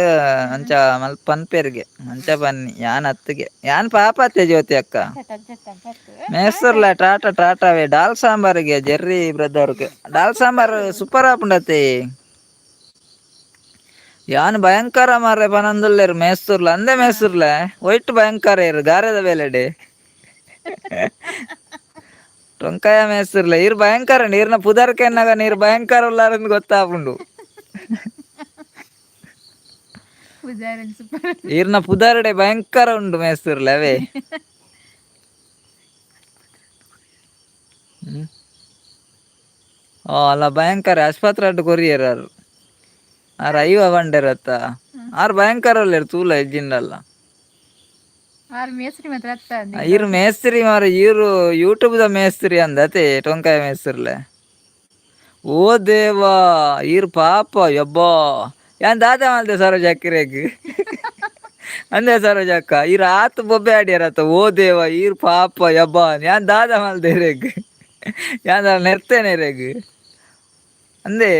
ಅಂಚ ಮಲ್ಪ ಪನ್ಪೆರ್ಗೆ ಅಂಚ ಬನ್ನಿ. ಯಾನ್ ಅತ್ತಿಗೆ, ಯಾನ್ ಪಾಪತ್ತೆ ಜ್ಯೋತಿ ಅಕ್ಕ. ಮೇಸರ್ಲ ಟಾಟಾ ಟಾಟಾವೇ. ಡಾಲ್ ಸಾಂಬಾರಿಗೆ ಜೆರ್ರಿ ಬ್ರದರ್ಗೆ ಡಾಲ್ ಸಾಂಬಾರ್ ಸೂಪರ್ ಆಪುಂಡತೆ. ಯಾನ್ ಭಯಂಕರ ಮಾರ್ರೆ ಪನಂದುಲ್ಲೆರ್ ಮೇಸ್ತುರ್ಲ. ಅಂದೆ ಮೇಸ್ತುರ್ಲೆ, ಒಯ್ಟ್ ಭಯಂಕರ ಇರು ಗಾರೆದ ಬೇಲೆಡೆ ಟೊಂಕಾಯ ಮೇಸ್ತುರ್ಲೆ. ಇರ್ ಭಯಂಕರ ನೀರ್ನ ಪುದರ್ ಕೆನ್ನಾಗ ನೀರು ಭಯಂಕರ ಉಲ್ಲಾರಂದ್ ಗೊತ್ತಾಪುಂಡು. ಈರ್ನ ಪುದರ್ಡೆ ಭಯಂಕರ ಉಂಡು ಮೇಸ್ತುರ್ಲೆ ಅವೇ. ಓ ಅಲ್ಲ, ಭಯಂಕರ ಆಸ್ಪತ್ರೆ ಅಡ್ಡು ಕೊರಿಯರ್ ಆರ್. ಆರ್ ಐವ ಬಂಡೆರತ್ತ ಆರ್ ಭಯಂಕರ ಉಲ್ಲೆರ್ ತೂಲ ಇಜ್ಜಿಂಡಲ್ಲ. ಆರ್ ಮೇಸ್ತ್ರಿ ಮಾತ್ರ ಅತ್ತ. ಇರು ಮೇಸ್ತ್ರಿ ಮಾರ, ಇರು ಯೂಟ್ಯೂಬ್ ದ ಮೇಸ್ತ್ರಿ ಅಂದತೆ ಟೊಂಕಾಯ ಮೇಸ್ತ್ರಿಲೆ. ಓ ದೇವಾ, ಇರ್ ಪಾಪ ಯಬ್ಬಾ. ಯಾನ್ ದಾದ ಮಲ್ದೆ ಸರೋಜ ಅಕ್ಕಿರೇಗ್? ಅಂದೆ ಸರೋಜಕ್ಕ, ಇರ್ ಆತ್ ಬೊಬ್ಬೆ ಆಡಿಯರತ್ತ. ಓ ದೇವ, ಇರ್ ಪಾಪ ಯಬ್ಬಾ, ಯಾನ್ ದಾದ ಮಲ್ದೆ ರೇಗ್? ಯಾನ್ ನೆರ್ತೇನೆ ರೇಗ್ ಅಂದೆ.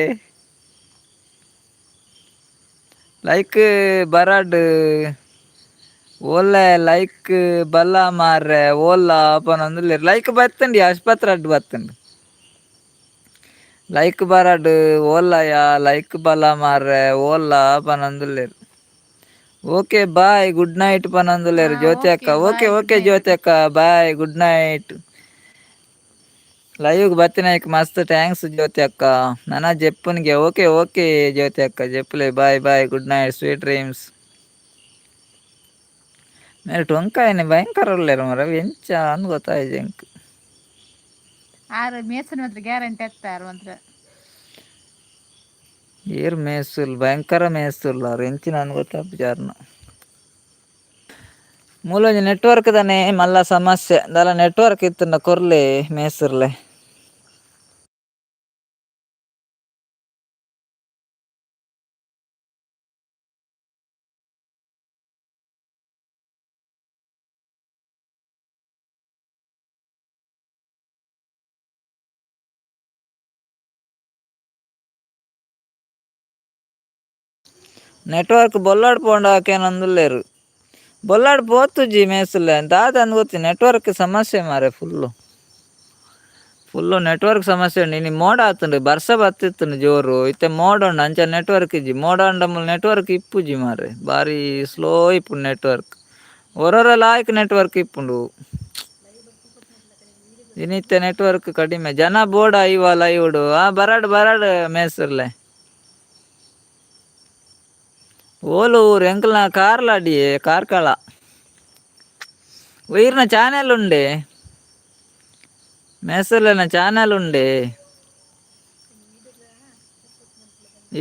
ಲೈಕ್ ಬರಾಡ್ ಓಲೆ ಲೈಕ್ ಬಲ್ಲ ಮಾರ್ರೆ ಓಲ್ಲ ಪನೊಂದುಲ್ಲೆರ್. ಲೈಕ್ ಬತ್ತಂಡಿ, ಆಸ್ಪತ್ರೆ ಅಡ್ಡು ಬತ್ತಂಡು. ಲೈಕ್ ಬರಡ್ ಓಲ್ಲಯ ಲೈಕ್ ಬಲ ಮಾರ್ರೆ ಓಲ್ಲ ಪನೊಂದುಲ್ಲೆರ್. Okay bye, good night ಪನೊಂದುಲ್ಲೆರ್ ಜ್ಯೋತಿ ಅಕ್ಕ. ಓಕೆ ಓಕೆ ಜ್ಯೋತಿ ಅಕ್ಕ, bye, good night. Live ಬತ್ತಿನಾಯ್ಕ್ ಮಸ್ತ್ thanks ಜ್ಯೋತಿ ಅಕ್ಕ. ನನ ಜೆಪ್ಪುನಿಗೆ. ಓಕೆ ಓಕೆ ಜ್ಯೋತಿ ಅಕ್ಕ, ಜೆಪ್ಪುಲೆ. Bye bye, good night, sweet dreams. ಮೇರೆ ಟೊಂಕಾಯನೆ ಭಯಂಕರ ಉಲ್ಲೆರ್ ಮಾರ್ರೆ, ಎಂಚ ಅಂದ್ ಗೊತ್ತಾಯ್ಜಿ ಎಂಕ್. ಆರ್ ಮೇಸನ್ ಮಾತ್ರ ಗ್ಯಾರಂಟಿ ಅತ್ತ ಆರ್ ಮಾತ್ರ. ಏರ್ ಮೇಸುಲ್, ಭಯಂಕರ ಮೇಸುಲ್ ಆರ್, ಎಂಚಿನ ಅಂದ್ ಗೊತ್ತಾಪುಜಿ ಆರ್ನ. ಮೂಲೊಂಜಿ ನೆಟ್ವರ್ಕ್ ದಾನೆ ಮಲ್ಲ ಸಮಸ್ಯೆ. ದಾಲ ನೆಟ್ವರ್ಕ್ ಇತ್ತುಂಡ ಕೊರ್ಲೆ ಮೇಸುರ್ಲೆ. ನೆಟ್ವರ್ಕ್ ಬೊಲ್ಲಾಡ್ ಪೋಂಡ ಆಕೇನೊಂದುಲ್ಲೆರ್. ಬೊಲ್ಲಾಡ್ ಪೋತುಜಿ ಮೇಸುಲೆ, ದಾದ ಅಂದ್ ಗೊತ್ತಿ. ನೆಟ್ವರ್ಕ್ ಸಮಸ್ಯೆ ಮಾರೆ, full full network ಸಮಸ್ಯೆ ಉಂಡು. ಇನಿ ಮೋಡ ಆತುಂಡು, ಬರ್ಸ ಬತ್ತಿತ್ತುಂಡು ಜೋರು. ಇತ್ತೆ ಮೋಡ ಉಂಡು, ಅಂಚ ನೆಟ್ವರ್ಕ್ ಇಜ್ಜಿ. ಮೋಡ ಉಂಡ ಮೂಲು ನೆಟ್ವರ್ಕ್ ಇಪ್ಪುಜಿ ಮಾರೆ, ಬಾರಿ ಸ್ಲೋ ಇಪ್ಪುಂಡು ನೆಟ್ವರ್ಕ್. ಒರೊರ ಲಾಯ್ಕ್ ನೆಟ್ವರ್ಕ್ ಇಪ್ಪುಂಡು. ದಿನಿತ್ಯ ನೆಟ್ವರ್ಕ್ ಕಡಿಮೆ. ಜನ ಬೋರ್ಡ್ ಐವ ಲೈವ್ಡು. ಆ ಬರಡ್ ಬರಡ್ ಮೇಸರ್ಲೆ. ಓಲು ಊರು ಎಂಕಲ್ನ ಕಾರ್ಲಾಡಿ ಕಾರ್ಕಳ. ವೈರ್ನ ಚಾನೆಲ್ ಉಂಡೆ, ಮೇಸರ್ಲೆನ ಚಾನೆಲ್ ಉಂಡೆ.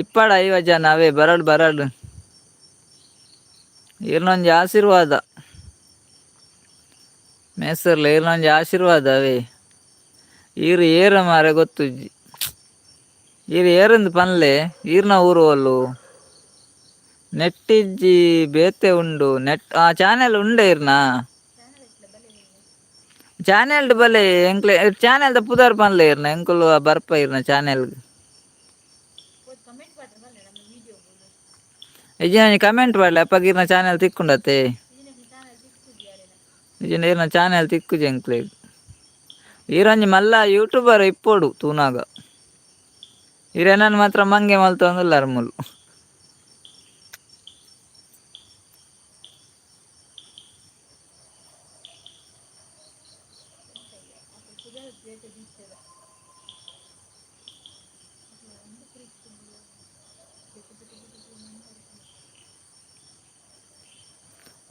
ಇಪ್ಪಡ 50 ಜನ ಅವೇ ಬರಡ್ ಬರಡ್. ಈರ್ನೊಂಜಿ ಆಶೀರ್ವಾದ ಮೇಸರ್ಲೆ, ಈರ್ನೊಂಜಿ ಆಶೀರ್ವಾದ ಅವೇ. ಈರು ಏರ ಮಾರೆ ಗೊತ್ತುಜ್ಜಿ. ಈರು ಏರಂದು ಪನ್ಲೆ, ಈರ್ನ ಊರು ಓಲು? ನೆಟ್ಟಿಜ್ಜಿ ಬೇತೆ ಉಂಡು ನೆಟ್. ಆ ಚಾನೆಲ್ ಉಂಡೆ ಇರ್ನ ಚಾನೆಲ್ ಬಲೆ. ಎಂಕ್ಲೆ ಚಾನೆಲ್ದ ಪುದರ್ ಪನ್ಲೆ ಇರ್ನ, ಎಂಕುಲು ಬರ್ಪ ಇರ್ನ ಚಾನೆಲ್. ಇಜ್ಜಿ ಕಮೆಂಟ್ ಮಾಡಲೆ ಅಪ್ಪಗ ಇರ್ನ ಚಾನೆಲ್ ತಿಕ್ಕೊಂಡತ್ತೆ. ಇಜ್ಜಿಂಡ ಇರ್ನ ಚಾನೆಲ್ ತಿಕ್ಕುಜಿ ಎಂಕ್ಲೆಗ್. ಈರೊಂಜಿ ಮಲ್ಲ ಯೂಟ್ಯೂಬರ್ ಇಪ್ಪೊಡು ತೂನಾಗ. ಈರೆನನ್ ಮಾತ್ರ ಮಂಗೆ ಮಲ್ತೊಂದುಲ್ಲಾರ್ ಮೂಲು.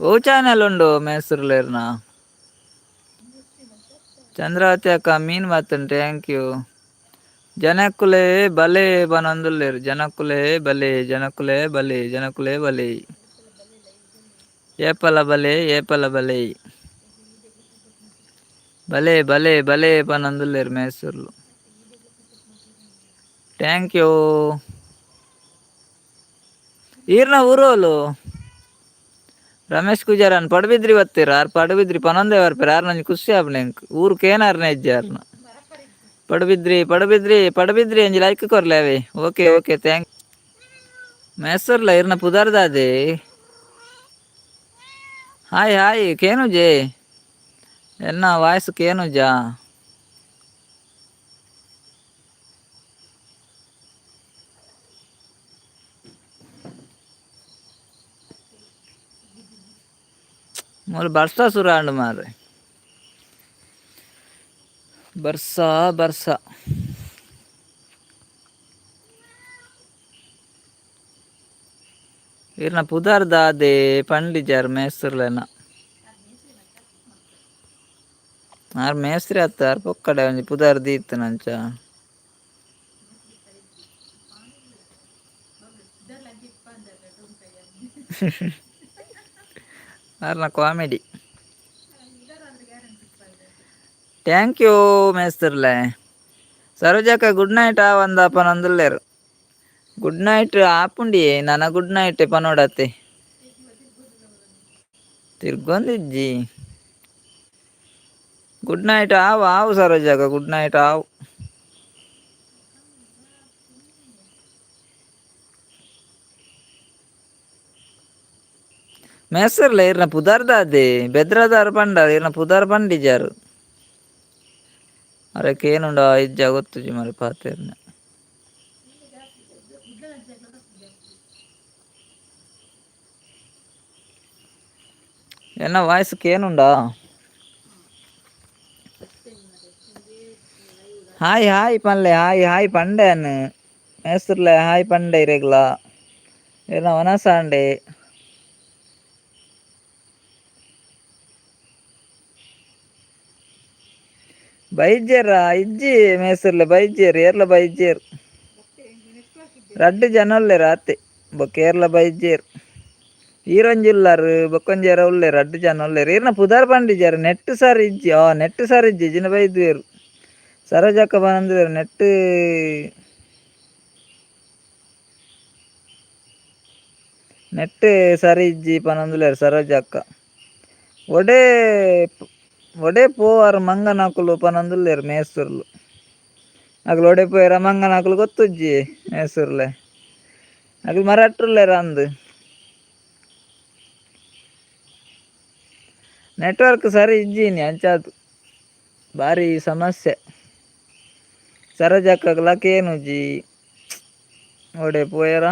ಓ ಚಾನೆಲ್ ಉಂಡು ಮೇಸರ್ಲೇರ್ನ. ಚಂದ್ರಾವತಿ ಅಕ್ಕ ಮೀನ್ ಬಾತನ್, thank you. ಜನಕ್ಕುಲೇ ಬಲೆ ಪನೊಂದುಲ್ಲೆರ್. ಜನಕ್ಕುಲೇ ಬಲೆ, ಜನಕ್ಕುಲೇ ಬಲೆ, ಜನಕ್ಕುಲೇ ಬಲೆ, ಏಪಲ ಬಲೆ, ಏಪಲ ಬಲೆ, ಬಲೆ ಬಲೆ ಬಲೆ ಪನೊಂದುಲ್ಲೆರ್ ಮೇಸರ್ಲು. Thank you. ಈರ್ನ ಊರೋಲು? ರಮೇಶ್ ಕುಜಾರನ್ ಪಡುಬಿದ್ರಿ ಬತ್ತೀರ. ಆರ್ ಪಡುಬಿದ್ರಿ ಪನೊಂದೇ ಬರ್ಪೆರ್. ಆರ್ ನಂಜಿ ಖುಷಿ ಆಪುಂಡು ಎಂಕ್. ಊರು ಕೇನಾರ್ನೆ ಇಜ್ಜಿ ಆರ್ನ. ಪಡುಬಿದ್ರಿ ಪಡುಬಿದ್ರಿ ಪಡುಬಿದ್ರಿ ಅಂಜಿ ಲೈಕ್ ಕೊರ್ಲೆ ಅವೇ. ಓಕೆ ಓಕೆ thank ಮೇಸರ್ಲ ಇರ್ನ ಪುದರ್ದಾದೆ. ಹಾಯ್ ಹಾಯ್ ಕೇನುಜೆ, ಎನ್ನ ವಾಯ್ಸ್ ಕೇನುಜಾ? ಮೂಲು ಬರ್ಸ ಸುರ ಆಂಡ್ ಮಾರ್ರೆ. ಬರ್ಸ ಬರ್ಸ. ಇರ್ನ ಪುದರ್ ದಾದೆ ಪಂಡಿಜಾರ್ ಮೇಸ್ತ್ರುಲೆನ. ಆರ್ ಮೇಸ್ತ್ರಿ ಅತ್ತ, ಆರ್ ಪೊಕ್ಕಡೆ ಒಂಜಿ ಪುದರ್ ದೀತನಂಚ. ಆರ್ನ ಕಾಮಿಡಿ. Thank you ಮೇಸ್ತ್ರುಲೆ. ಸರೋಜಕ್ಕ ಗುಡ್ ನೈಟ್ ಆವಂದ ಪನೊಂದುಲ್ಲೆರ್. ಗುಡ್ ನೈಟ್ ಆಪುಂಡಿಯೇ, ನನ ಗುಡ್ ನೈಟ್ ಪನೊಡತ್ತೆ. ತಿರ್ಗೊಂದಿಜ್ಜಿ. ಗುಡ್ ನೈಟ್ ಆವು ಆವು ಸರೋಜಕ್ಕ, ಗುಡ್ ನೈಟ್ ಆವು. ಮೇಸರ್ಲ ಇರ್ನ ಪುದರ್ದಾದೆ ಬೆದ್ರದಾರ್ ಪಂಡಾರ್, ಇರ್ನ ಪುದರ್ ಪಂಡಿಜಾರ್. ಅರೆಕ್ ಏನುಂಡ ಇಜ್ಜ ಗೊತ್ತುಜಿ ಮರೆ ಪಾತೆರ್ನ. ಎನ್ನ ವಾಯ್ಸ್ ಕೇನುಂಡಾ? ಹಾಯ್ ಹಾಯ್ ಪನ್ಲೆ, ಹಾಯ್ ಹಾಯ್ ಪಂಡೆ. ಮೇಸ್ತ್ರುಲೆ ಹಾಯ್ ಪಂಡೆ ಇರೆಗ್ಲ. ಇರ್ನ ವನಸಾಂಡೆ. ಬೈಜೇರ ಇಜ್ಜಿ ಮೇಸರ್ಲೆ, ಬೈಜೇರ್ ಏರ್ಲ ಬೈಜೇರ್. ರಡ್ಡ್ ಜನ ಉಲ್ಲೆರ್ ಆತೆ, ಬೊಕ್ಕ ಏರ್ಲ ಬೈಜೇರ್. ಈರೊಂಜಿ ಉಲ್ಲರ್ ಬೊಕ್ಕೊಂಜಿ ಏರ ಉಲ್ಲೆರ್, ರಡ್ಡ್ ಜನ ಉಲ್ಲೆರ್. ಈರ್ನ ಪುದರ್ ಪಂಡಿಜಾರ್. ನೆಟ್ ಸರ್ ಇಜ್ಜಿ. ಆ ನೆಟ್ ಸರ್ ಇಜ್ಜಿ ಜಿನ ಬೈದುವೆರ್. ಸರೋಜಕ್ಕ ಪನೊಂದುಲ್ಲೆರ್ ನೆಟ್ ನೆಟ್ ಸರಿ ಇಜ್ಜಿ ಪನೊಂದುಲ್ಲೆರ್ ಸರೋಜಕ್ಕ. ಒಡೆ ಒಡೆ ಪೋವಾರ್ ಮಂಗನಕುಲು ಪನೊಂದುಲ್ಲೆರ್ ಮೇಸರ್ಲು. ಅಕುಲು ಒಡೆ ಪೋಯೆರ ಮಂಗನಕುಲು ಗೊತ್ತುಜ್ಜಿ ಮೇಸರ್ಲೆ. ಅಕುಲು ಮರಟ್ಟುಲ್ಲೆರ್ ಅಂದ್. ನೆಟ್ವರ್ಕ್ ಸರಿ ಇಜ್ಜಿನಿ ಅಂಚಾದ್ ಬಾರಿ ಸಮಸ್ಯೆ. ಸರೋಜಕ್ಕಗ್ಲ ಕೇನುಜಿ ಒಡೆ ಪೋಯೆರ.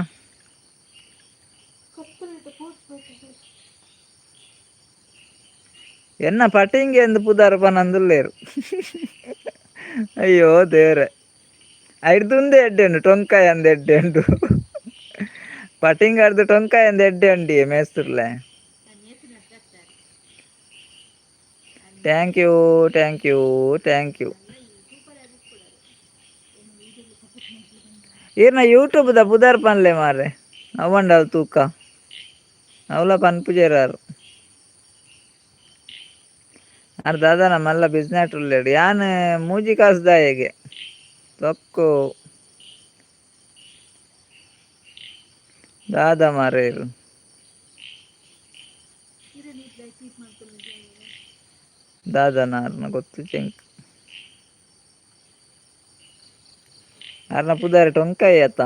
ಎನ್ನ ಪಟಿಂಗೆ ಎಂದು ಪುದಾರ್ ಪನಂದುಲ್ಲೇರು. ಅಯ್ಯೋ ದೇವ್ರೆ, ಐಡ್ದುಂದೆ ಎಡ್ಡೆ ಉಂಡು, ಟೊಂಕಾಯಿ ಅಂದ ಎಡ್ಡೆ ಉಂಡು. ಪಟಿಂಗ್ ಅರ್ದು ಟೊಂಕಾಯಿ ಅಂದ ಎಡ್ಡೆ ಉಂಡಿ ಮೇಸ್ತ್ರುಲೆ. Thank you thank you thank you. ಈರ್ನ ಯೂಟ್ಯೂಬ್ದ ಪುದರ್ ಪನ್ಲೆ ಮಾರ್ರೆ, ಅವಂಡಲ್ ತೂಕ ಅವಲ ಪನ್ಪುಜೆರಾರು. ಆರ್ ದಾದಾನ ಮಲ್ಲ ಬಿಸ್ನೆಟ್ ಉಲ್ಲೇಡು, ಯಾನ್ ಮೂಜಿ ಕಾಸುದಾಯೆಗೆ ತೊಕ್ಕು ದಾದ ಮಾರೇರು. ದಾದನಾರ್ನ ಗೊತ್ತು ಚೆಂಕ್ ಅರ್ನ ಪುದಾರ್ ಟೊಂಕಾಯಿ ಅತ್ತ.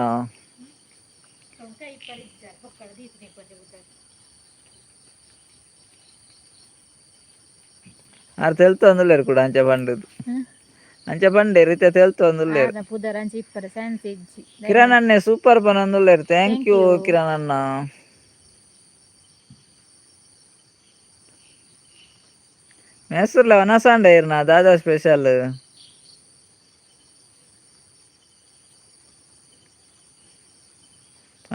ಆರ್ ತೆಲ್ತೊಂದುಲ್ಲೆರ್ ಕೂಡ ಅಂಚ ಪಂಡುದು. ಅಂಚ ಪಂಡೇರ್ ಇತ್ತೆ ತೆಲ್ತೊಂದುಲ್ಲೆರ್. ಪುದರ್ ಅಂಚ ಇಪ್ಪರೆ ಸೆನ್ಸ್ ಇಜ್ಜಿ. ಕಿರಣ್ ಅಣ್ಣೆ ಸೂಪರ್ ಪನೊಂದುಲ್ಲೆರ್. Thank you Kiran ಅಣ್ಣ. ಮೇಸೂರ್ಲ ವನಸಾಂಡ ಇರ್ನ ದಾದಾ ಸ್ಪೆಷಲ್?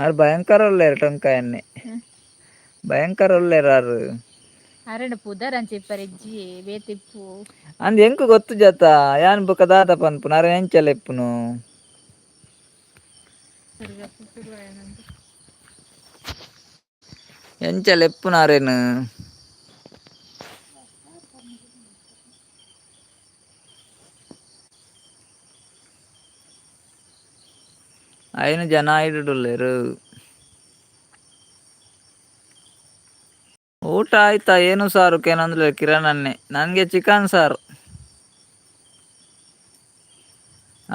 ಆರ್ ಭಯಂಕರ ಉಲ್ಲೆರ್ ಟೊಂಕಾಯನ್ನೆ, ಭಯಂಕರ ಉಲ್ಲೆರ್ ಆರ್. ಅರೆನ ಪುದರ್ ಅಂಚ ಇಪ್ಪರೆ ಇಜ್ಜಿ ಬೇತಿಪ್ಪು. ಅಂದ್ ಎಂಕ್ ಗೊತ್ತು ಜತ, ಯಾನ್ ಬೊಕ ದಾದ ಪನ್ಪುನು, ಅರೆ ಎಂಚಲ ಇಪ್ಪುನು? ಎಂಚಲ ಇಪ್ಪುನು ಅರೇನು? ಐನು ಜನ ಇಡುಡುಲ್ಲೆರ್. ಊಟ ಆಯ್ತಾ? ಏನು ಸಾರು ಕೇನಂದ್ರೆ ಕಿರಣ್ ಅಣ್ಣೆ. ನನಗೆ ಚಿಕನ್ ಸಾರು.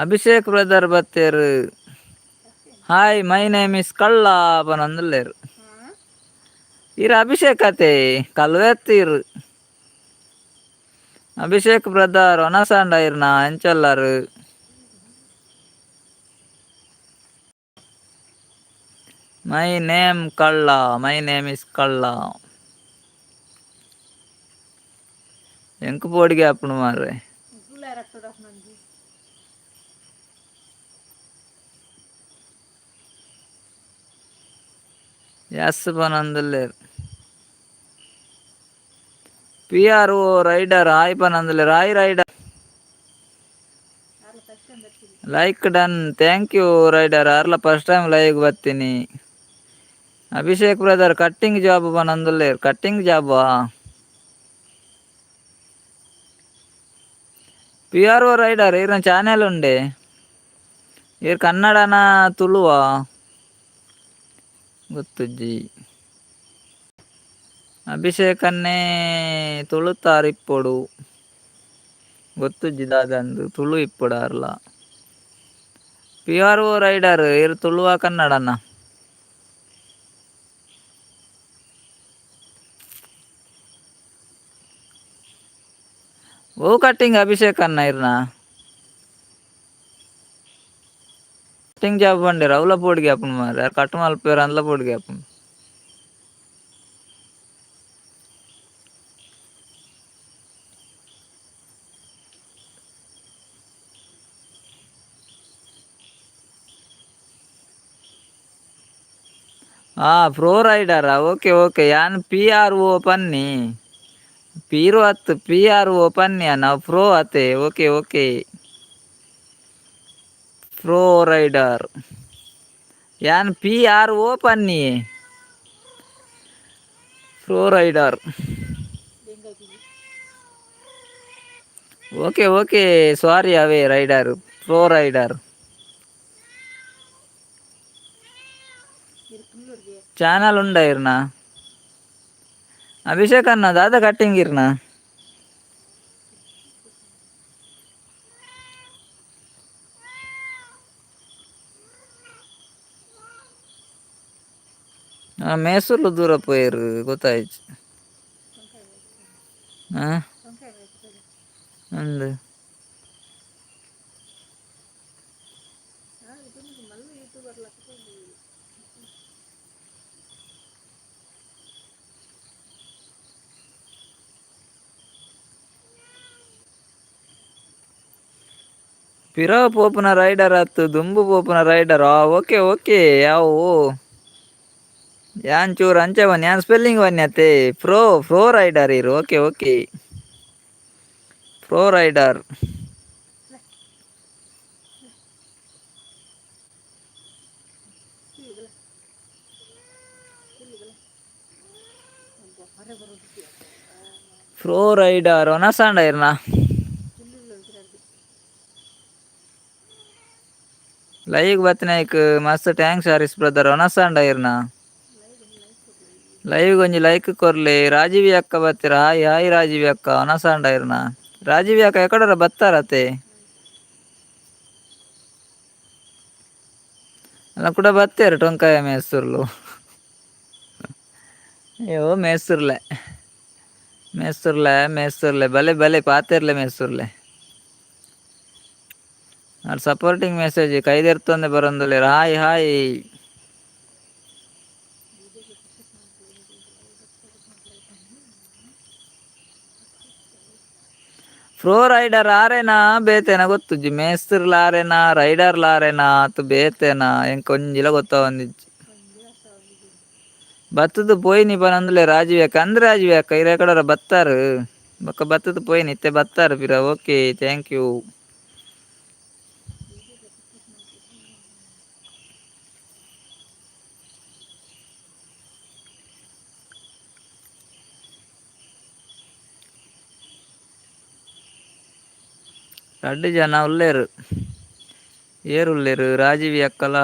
ಅಭಿಷೇಕ್ ಬ್ರದರ್ ಬತ್ತೇರು. ಹಾಯ್, my name is ಕಳ್ಳ ಪನೊಂದುಲ್ಲೆರ್. ಈರ್ ಅಭಿಷೇಕ್ ಅತೆ ಕಲ್ವೆತ್ತೀರು. ಅಭಿಷೇಕ್ ಬ್ರದರ್ ಒನಸಾಂಡ ಇರ್ನ ಎಂಚಲ್ಲಾರು? My name ಕಳ್ಳ, my name is ಕಳ್ಳ. ಎಂಕ್ ಪೋಡಿಗೆ ಆಪುಂಡು ಮಾರ್ರೆ. ಎಸ್ ಪನೊಂದುಲ್ಲೆರ್. P R O rider hi ಪನೊಂದುಲ್ಲೆರ್. Hi rider, like done. Thank you rider. ಆರ್ಲ first time live ಬತ್ತೀನಿ. ಅಭಿಷೇಕ್ ಬ್ರದರ್ ಕಟ್ಟಿಂಗ್ ಜಾಬ್ ಪನೊಂದುಲ್ಲೆರ್. ಕಟ್ಟಿಂಗ್ ಜಾಬಾ? ಪಿ ಆರ್ ಓ ರೈಡರ್ ಈರ್ನ ಚಾನೆಲ್ ಉಂಡೆ? ಈರ್ ಕನ್ನಡನ ತುಳುವಾ ಗೊತ್ತುಜ್ಜಿ. ಅಭಿಷೇಕ್ ಅನ್ನೇ ತುಳುತಾರ್ ಇಪ್ಪೊಡು, ಗೊತ್ತುಜ್ಜಿ ದಾದಂದು. ತುಳು ಇಪ್ಪೊಡಾರ್ಲ. ಪಿ ಆರ್ ಓ ರೈಡರ್ ಈರ್ ತುಳುವ ಕನ್ನಡನ? ಓ ಕಟ್ಟಿಂಗ್ ಅಭಿಷೇಕ್ ಅಣ್ಣ ಇರ್ನ ಕಟ್ಟಿಂಗ್ ಜಾಬ್ ಪಂಡೆರ್ ಅವ್ಲ ಪೋಡಿಗೆ ಆಪುಂಡು ಮಾರ್ರೆ. ಆರ್ ಕಟ್ ಮಲ್ಪುವೆರ್ ಅಂದ್ಲ ಪೋಡಿಗೆ ಆಪುಂಡು. ಆ ಪ್ರೋ ರೈಡರಾ? Okay okay. ಯಾನ್ ಪಿ ಆರ್ ಓ ಪನ್ನಿ, ಪೀರೋ ಅತ್, ಪಿ ಆರ್ ಓ ಪನ್ನಿ ನಾವು ಪ್ರೋ ಅತೆ. Okay okay, pro rider. ಯಾನ್ ಪಿ ಆರ್ ಓ ಪನ್ನಿ, pro rider. Okay okay, sorry away rider, pro rider. Channel ಉಂಡ ಇರ್ನ? ಅಭಿಷೇಕ್ ಅಣ್ಣ ದಾದ ಕಟ್ಟಿಂಗ್ ಇರ್ನ? ಮೇಸೂರ್ಲು ದೂರ ಪೋಯೆರ್ ಗೊತ್ತಾಯ್ತು. ಹಾಂ ಅಂದ್. ಪಿರ ಪೋಪುನ ರೈಡರ್ ಅತ್ತು ದುಂಬು ಪೋಪುನ rider. Okay okay. ಯಾವು ಯಾನ್ ಚೂರು ಅಂಚೆ ಬನ್ನಿ, ಯಾನ್ ಸ್ಪೆಲ್ಲಿಂಗ್ ಬನ್ನಿ ಅತ್ತೆ. Pro pro rider ಇರು. Okay okay, pro rider. Pro rider ಒನಸಾಂಡ Erna. Live ಬತ್ತಿನಾಯ್ಕ್ ಮಸ್ತ್ thanks Haris brother. ಒನಸಾಂಡ Erna live ಒಂಜಿ ಲೈಕ್ ಕೊರ್ಲೆ. ರಾಜೀವಿ ಅಕ್ಕ ಬತ್ತೀರ? ಹಾಯ್ ಹಾಯ್ ರಾಜೀವಿ ಅಕ್ಕ, ಒನಸಾಂಡ ಇರ್ನಾ. ರಾಜೀವಿ ಅಕ್ಕ ಎಕಡರ ಬತ್ತಾರತೆ ಅಲ್ಲ ಕೂಡ ಬತ್ತೇರು ಟೊಂಕಾಯ ಮೇಸ್ತುರ್ಲು. ಅಯ್ಯೋ ಮೇಸ್ತುರ್ಲೆ ಮೇಸ್ತುರ್ಲೆ ಮೇಸ್ತುರ್ಲೆ ಬಲೆ ಬಲೆ ಪಾತೆರ್ಲೆ ಮೇಸ್ತುರ್ಲೆ. ಸಪೋರ್ಟಿಂಗ್ ಮೆಸೇಜ್ ಕೈದೆರ್ತೊಂದೆ ಬರೊಂದುಲ್ಲೆರ್. Hi hi. Pro rider ಆರೇನಾ ಬೇತೇನ ಗೊತ್ತುಜ್ಜಿ. ಮೇಸ್ತ್ರಿಲ ಆರೇನಾ ರೈಡರ್ ಆರೇನಾ ಅತ್ ಬೇತೇನಾ ಎಂಕ್ ಒಂಜಿಲ ಗೊತ್ತಾವೊಂದಿಜ್ಜಿ. ಬತ್ತದ ಪೋಯಿನಿ ಪನೊಂದುಲ್ಲೆ ರಾಜೀವಿ ಅಕ್ಕ. ಅಂದ್ ರಾಜೀವಿ ಅಕ್ಕ ಇರೆ ಕಡರ ಬತ್ತಾರು ಬೊಕ್ಕ ಬತ್ತದ ಪೋಯಿನಿ ಇತ್ತೆ ಬತ್ತಾರು ಪಿರ. Okay thank you. ರಡ್ಡ್ ಜನ ಉಲ್ಲೆರ್. ಏರ್ ಉಲ್ಲೆರ್? ರಾಜೀವಿ ಅಕ್ಕಲ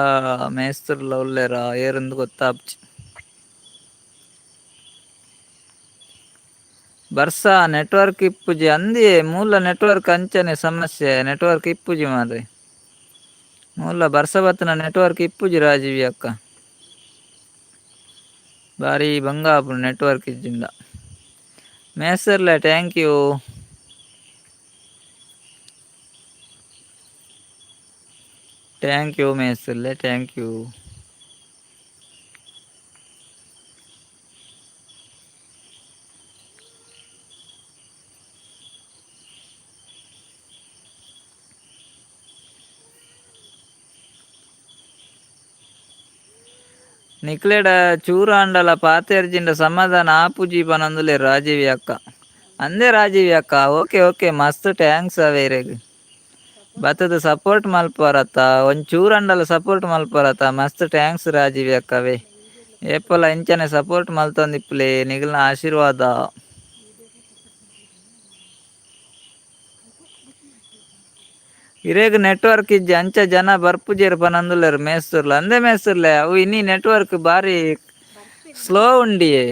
ಮೇಸ್ತ್ರಿಲ ಉಲ್ಲೆರಾ ಏರುಂದು ಗೊತ್ತಾಪುಜಿ. ಬರ್ಸ ನೆಟ್ವರ್ಕ್ ಇಪ್ಪುಜಿ ಅಂದಿಯೇ ಮೂಲ ನೆಟ್ವರ್ಕ್ ಅಂಚನೆ ಸಮಸ್ಯೆ. ನೆಟ್ವರ್ಕ್ ಇಪ್ಪುಜಿ ಮಾರ್ರೆ. ಮೂಲ ಬರ್ಸ ಬತ್ತನ ನೆಟ್ವರ್ಕ್ ಇಪ್ಪುಜಿ ರಾಜೀವಿ ಅಕ್ಕ. ಬಾರಿ ಬಂಗ ಆಪುಂಡು ನೆಟ್ವರ್ಕ್ ಇಜ್ಜಿಂಡ. ಮೇಸರ್ಲೆ thank you. Thank you ಮೇಸರ್ಲೆ thank you. ನಿಕ್ಲೆಡ ಚೂರಾಂಡಲ ಪಾತೆರ್ಜಿಂಡ ಸಮಾಧಾನ ಆಪುಜಿ ಪನೊಂದುಲ್ಲೆರ್ ರಾಜೀವಿ ಅಕ್ಕ. ಅಂದೆ ರಾಜೀವಿ ಅಕ್ಕ ಓಕೆ ಓಕೆ ಮಸ್ತ್ thanks ಅವೇರೆಗ್. ಬತ್ತದ ಸಪೋರ್ಟ್ ಮಲ್ಪರತ್ತ ಒಂಜಿ ಚೂರಾಂಡಲ ಸಪೋರ್ಟ್ ಮಲ್ಪರತ್ತ ಮಸ್ತ್ thanks ರಾಜೀವಿ ಅಕ್ಕವೇ. ಏಪಲ ಇಂಚನೆ ಸಪೋರ್ಟ್ ಮಲ್ತೊಂದಿಪ್ಪುಲೆ ನಿಗಲ್ನ ಆಶೀರ್ವಾದ. ಇರೆಗ್ ನೆಟ್ವರ್ಕ್ ಇಜ್ಜಿ ಅಂಚ ಜನ ಬರ್ಪುಜೆರ್ ಪನೊಂದುಲ್ಲೆರ್ ಮೇಸ್ತುರ್ಲು. ಅಂದೆ ಮೇಸ್ತುರ್ಲೆ ಅವು ಇನಿ ನೆಟ್ವರ್ಕ್ ಬಾರಿ ಸ್ಲೋ ಉಂಡಿಯೇ.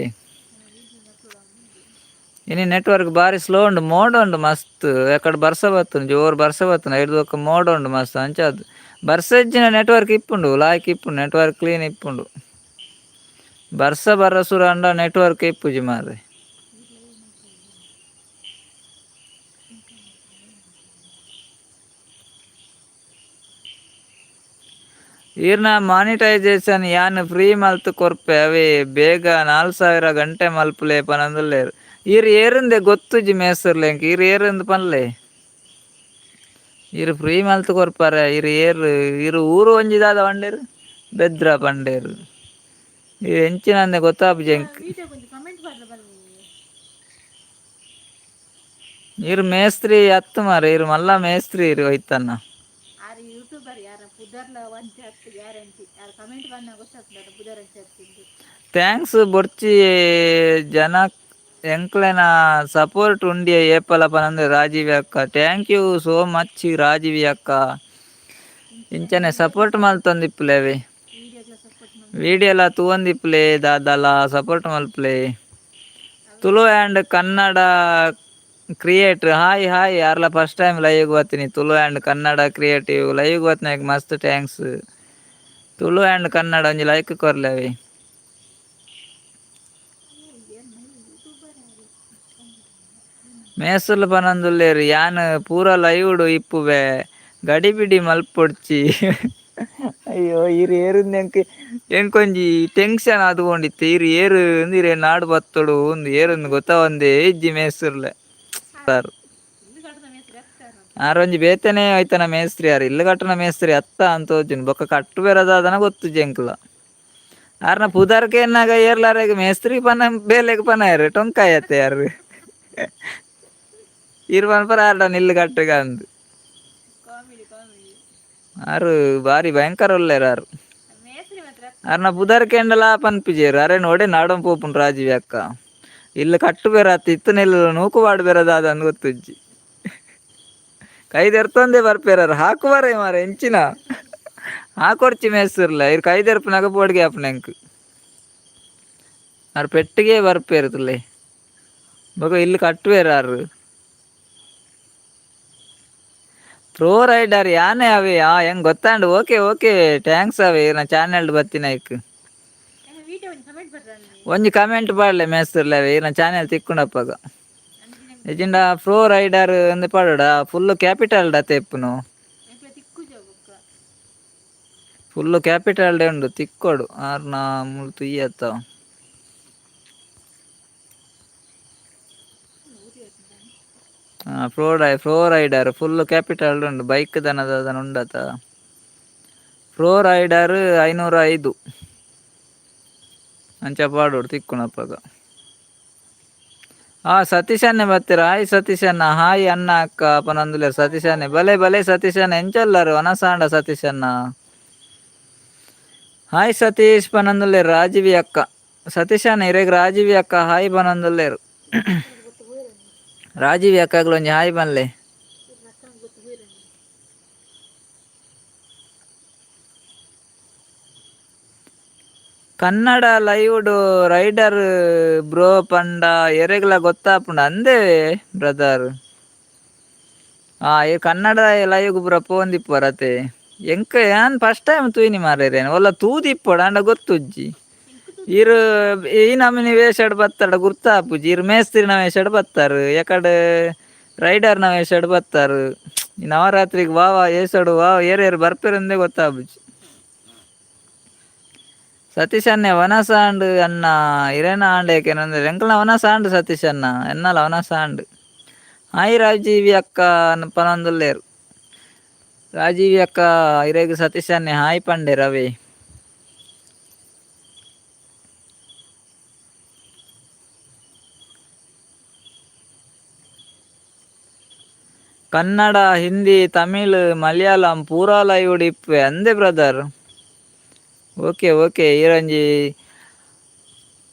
ಇನಿ ನೆಟ್ವರ್ಕ್ ಬಾರಿ ಸ್ಲೋ ಉಂಡು. ಮೋಡ ಉಂಡು ಮಸ್ತ್. ಎಕಡೆ ಬರ್ಸ ಬತ್ತುಂಡು ಜೋರು ಬರ್ಸ ಬತ್ತುಂಡು ಐಡ್ದ್ ಬೊಕ್ಕ ಮೋಡ ಉಂಡು ಮಸ್ತ್. ಅಂಚಾದ್ ಬರ್ಸ ಇಜ್ಜಿಂಡ ನೆಟ್ವರ್ಕ್ ಇಪ್ಪುಂಡು ಲಾಯ್ಕ್ ಇಪ್ಪುಂಡು ನೆಟ್ವರ್ಕ್ ಕ್ಲೀನ್ ಇಪ್ಪುಂಡು. ಬರ್ಸ ಬರ್ರ ಸುರು ಆಂಡ ನೆಟ್ವರ್ಕ್ ಇಪ್ಪುಜಿ ಮಾರ್ರೆ. ಈರ್ನ ಮಾನಿಟೈಸೇಷನ್ ಯಾನ್ ಫ್ರೀ ಮಲ್ತ್ ಕೊರ್ಪೆ ಅವೇ ಬೇಗ 4000 ಗಂಟೆ ಮಲ್ಪುಲೆ ಪನೊಂದುಲ್ಲೆರ್. ಈರ್ ಏರುಂದೆ ಗೊತ್ತುಜ್ಜಿ ಮೇಸರ್ಲೆ ಎಂಕ್ ಈರ್ ಏರುಂದು ಪನ್ಲೆ. ಈರ್ ಫ್ರೀ ಮಲ್ತ್ ಕೊರ್ಪರೆ ಈರ್ ಏರ್ ಈರ್ ಊರು ಒಂಜಿ ದಾದ ಪಂಡೆರ್ ಬೆದ್ರ ಪಂಡೆರ್. ಈರ್ ಎಂಚಿನಂದೆ ಗೊತ್ತಾಪುಜಿ ಎಂಕ್. ವೀಡಿಯೋ ಒಂಜಿ ಕಮೆಂಟ್ ಪಾಡ್ಲ ಬಲ್ಲಿ. ಈರ್ ಮೇಸ್ತ್ರಿ ಅತ್ತ್ ಮಾರ್ರೆ ಈರ್ ಮಲ್ಲ ಮೇಸ್ತ್ರಿ ಈರ್ ಒಯ್ತನ್ನ. ಆರ್ ಯೂಟ್ಯೂಬರ್ ಯಾರ ಪುದರ್ಲ ಒಂಜಿ ಅತ್ತ್ ಗ್ಯಾರಂಟಿ ಯಾರ್ ಕಮೆಂಟ್ ಪನ್ನ ಗೊತ್ತಾಗ್ತದೆ ಪುದರ್ ಅಂಚ ಅತ್ತಿಂದು. Thanks ಬೊರ್ಚಿ ಜನ ಎಂಕ್ಲೆನ ಸಪೋರ್ಟ್ ಉಂಡಿಯ ಏಪಲ ಪನೊಂದು ರಾಜೀವಿ ಅಕ್ಕ. Thank you so much Rajeevi ಅಕ್ಕ. ಇಂಚನೆ ಸಪೋರ್ಟ್ ಮಲ್ತೊಂದಿಪ್ಪುಲೆ ಅವೆ. ವೀಡಿಯೋಗ್ಲ ಸಪೋರ್ಟ್ ವಿಡಿಯೋಲ ತೂವೊಂದಿಪ್ಪುಲೆ ದಾದಾಲ ಸಪೋರ್ಟ್ ಮಲ್ಪುಲೆ. Tulu and Kannada creator hi hi ಯಾರ್ಲ first time live ಬತ್ತೀನಿ. Tulu and Kannada creative live ಬತ್ತಿನಾಕ್ ಮಸ್ತ್ thanks. Tulu and Kannada ಒಂಜಿ ಲೈಕ್ ಕೊರ್ಲೆ ಅವೆ. ಮೇಸುಲು ಪನೊಂದುಲ್ಲೆರ್ ಯಾನ್ ಪೂರ ಲೈವ್ ಡು ಇಪ್ಪುವೆ ಗಡಿಬಿಡಿ ಮಲ್ಪೊಡ್ಚಿ. ಅಯ್ಯೋ ಈರ್ ಏರುಂದು ಎಂಕ್ ಎಂಕೊಂಜಿ ಟೆನ್ಷನ್ ಆದ್ ಪೋಂಡಿತ್ತೆ. ಈರ್ ಏರು ಇಂದ್ ಇರೆ ನಾಡ್ ಬತ್ತೊಡು ಉಂದು ಏರುಂದು ಗೊತ್ತಾವಂದೆ ಇಜ್ಜಿ ಮೇಸುರ್ಲೆ ಸರ್. ಇಲ್ಲು ಕಟ್ಟದ ಮೇಸ್ತ್ರಿ ಅತ್ತಾರ. ಆರೊಂಜಿ ಬೇತನೆ ಐತನ ಮೇಸ್ತ್ರಿ ಆರ್ ಇಲ್ಲು ಕಟ್ಟುನ ಮೇಸ್ತ್ರಿ ಅತ್ತ ಅಂತ ತೋಜುಂಡು ಬೊಕ್ಕ ಕಟ್ಟು ಬೇರದಾದನ ಗೊತ್ತುಜಿ ಎಂಕ್ಲ. ಆರ್ನ ಪುದರ್ಕೆ ಎನ್ನಾಗ ಏರ್ಲಾರೆಗ್ ಮೇಸ್ತ್ರಿ ಪನ ಬೇಲೆಗ್ ಪನಾಯೆರ್ ಟೊಂಕಾಯತ್ತೆ ಯಾರು ಇರ್ ಪನ್ಪರ ಆರ್ಡ ನಿಲ್ಲು ಕಟ್ಟುಗ ಅಂದ್. Comedy comedy. ಆರು ಬಾರಿ ಭಯಂಕರ ಉಲ್ಲೆರ್ ಆರು. ಮೇಸ್ತ್ರಿ ಮಾತ್ರ. ಆರ್ನ ಪುದರ್ಕೆಂಡಲ ಪನ್ಪಿಜೆರ್ ಅರೆನ್ ಒಡೆ ನಾಡೊಂದು ಪೋಪುಂಡು ರಾಜೀವಿ ಅಕ್ಕ. ಇಲ್ಲು ಕಟ್ಟು ಬೇರತ್ ಇತ್ತು ನೆಲ್ಲು ನೂಕು ಪಾಡ್ ಬೇರದಾದ ಅಂದ್ ಗೊತ್ತುಜ್ಜಿ. ಕೈ ದೆರ್ತೊಂದೇ ಬರ್ಪೇರಾರು ಹಾಕುವರೇ ಮಾರೆ ಎಂಚಿನ ಹಾಕೊರ್ಚಿ ಮೇಸ್ತಿರ್ಲ ಇರ್ ಕೈ ದೆರ್ಪುನಗ ಪೋಡಿಗೆ ಆಪುನ ಎಂಕ್. ಆರ್ ಪೆಟ್ಟಿಗೆ ಬರ್ಪೇರು ತುಲೆ ಬೊಕ ಇಲ್ಲು ಕಟ್ಟುವೇರು ಆರು. ಪ್ರೋ ರೈಡರ್ ಯಾನೆ ಅವೆ ಆ ಹೆಂಗ್ ಗೊತ್ತಾಂಡು ಓಕೆ ಓಕೆ thanks ಅವೆ ನಾ ಚಾನೆಲ್ ಬತ್ತಿನ ಐಕ್. ಎಂಕ್ ವೀಡಿಯೋ ಒಂಜಿ ಕಮೆಂಟ್ ಬರ್ರಲ್ಲಿ. ಒಂಜಿ ಕಮೆಂಟ್ ಪಾಡ್ಲೆ ಮೇಸ್ತಿರ್ಲ ಅವೆ ನಾ ಚಾನೆಲ್ ತಿಕ್ಕುಂಡಪ್ಪಗ. ಅಂಚಿನ ನಿಜಿಂಡ ಪ್ರೋ ರೈಡರ್ ಅಂದ್ ಪಾಡೋಡ ಫುಲ್ ಕ್ಯಾಪಿಟಲ್ ಡತೆ ಇಪ್ಪುನು. ಎಂಕ್ಲ ತಿಕ್ಕುಜ ಬೊಕ್ಕ. ಫುಲ್ ಕ್ಯಾಪಿಟಲ್ ಡೇ ಉಂಡು ತಿಕ್ಕೋಡು ಆರ್ನ ಮೂಲು ತುಯ್ಯತ್ತ. Pro rider full capital ಉಂಡು ಬೈಕ್ ದನದ ಉಂಡತ. ಪ್ರೋ ರೈಡರ್ 505 ಅಂಚ ಪಾಡೋಡು ತಿಕ್ಕುನಪ್ಪಗ. ಆ ಸತೀಶನ್ನೇ ಬರ್ತೀರ ಹಾಯ್ ಸತೀಶಣ್ಣ ಹಾಯ್ ಅಣ್ಣ ಅಕ್ಕ ಪನೊಂದುಲ್ಲೆರ್ ಸತೀಶನ್ನೇ ಬಲೆ ಬಲೆ ಸತೀಶಣ್ಣ ಎಂಚೊಲ್ಲರು ವನಸಾಂಡ ಸತೀಶಣ್ಣ. ಹಾಯ್ ಸತೀಶ್ ಪನೊಂದುಲ್ಲೆರ್ ರಾಜೀವಿ ಅಕ್ಕ. ಸತೀಶಣ್ಣ ಇರೆಗ್ ರಾಜೀವಿ ಅಕ್ಕ ಹಾಯ್ ಪನೊಂದುಲ್ಲೆರ್. ರಾಜೀವಿ ಅಕ್ಕಗ್ಲ ಒಂಜಿ ಹಾಯ್ ಪನ್ಲೆ. ಕನ್ನಡ ಲೈವ್ಡ್ ರೈಡರ್ ಬ್ರೋ ಪಂಡ ಎರೆಗ್ಲ ಗೊತ್ತಾಪುಂಡು ಅಂದೇ ಬ್ರದರ್. ಆ ಈ ಕನ್ನಡ ಲೈವ್ ಪೂರ ಪೋಂದಿಪ್ಪರತೆ ಎಂಕ್ ಯಾನ್ ಫಸ್ಟ್ ಟೈಮ್ ತೂಯಿನಿ ಮಾರ್ರೆ ಒಲ್ಲ ತೂದಿಪ್ಪೊಡು ಆಂಡ ಗೊತ್ತುಜ್ಜಿ. ಇರು ಈ ನಮೂನಿ ವೇಷಡ್ ಬತ್ತಾಡ ಗುರ್ತಾಪುಜಿ ಇರು ಮೇಸ್ತ್ರಿನ ವೇಷಡ್ ಬತ್ತಾರು ಎಕಡೆ ರೈಡರ್ನ ವೇಷಡ್ ಬತ್ತಾರು. ಈ ನವರಾತ್ರಿಗೆ ವಾವ ಏಸಡು ವಾವ ಏರೇರು ಬರ್ಪೆರಂದೇ ಗೊತ್ತಾಪುಜಿ. ಸತೀಶ್ ಅಣ್ಣೆ ವನಸ ಆಂಡ್ ಅಣ್ಣ ಇರೇನ ಆಂಡ್ ಏಕೆಂದ್ರೆ ಎಂಕಲ್ನ ವನಸ ಆಂಡ್ ಸತೀಶ್ ಅಣ್ಣ ಎನ್ನಲ ವನಸ ಆಂಡ್. ಹಾಯ್ ರಾಜೀವಿ ಅಕ್ಕ ಪನೊಂದುಲ್ಲೆರ್. ರಾಜೀವಿ ಅಕ್ಕ ಇರೆಗ್ ಸತೀಶ್ ಅಣ್ಣೆ ಹಾಯ್ ಪಂಡೆ ರವಿ. ಕನ್ನಡ ಹಿಂದಿ ತಮಿಳ್ ಮಲಯಾಳಂ ಪೂರಾ ಲೈವ್ ಇಪ್ಪುವೆ ಅಂದೆ ಬ್ರದರ್. ಓಕೆ ಓಕೆ ಈರೊಂಜಿ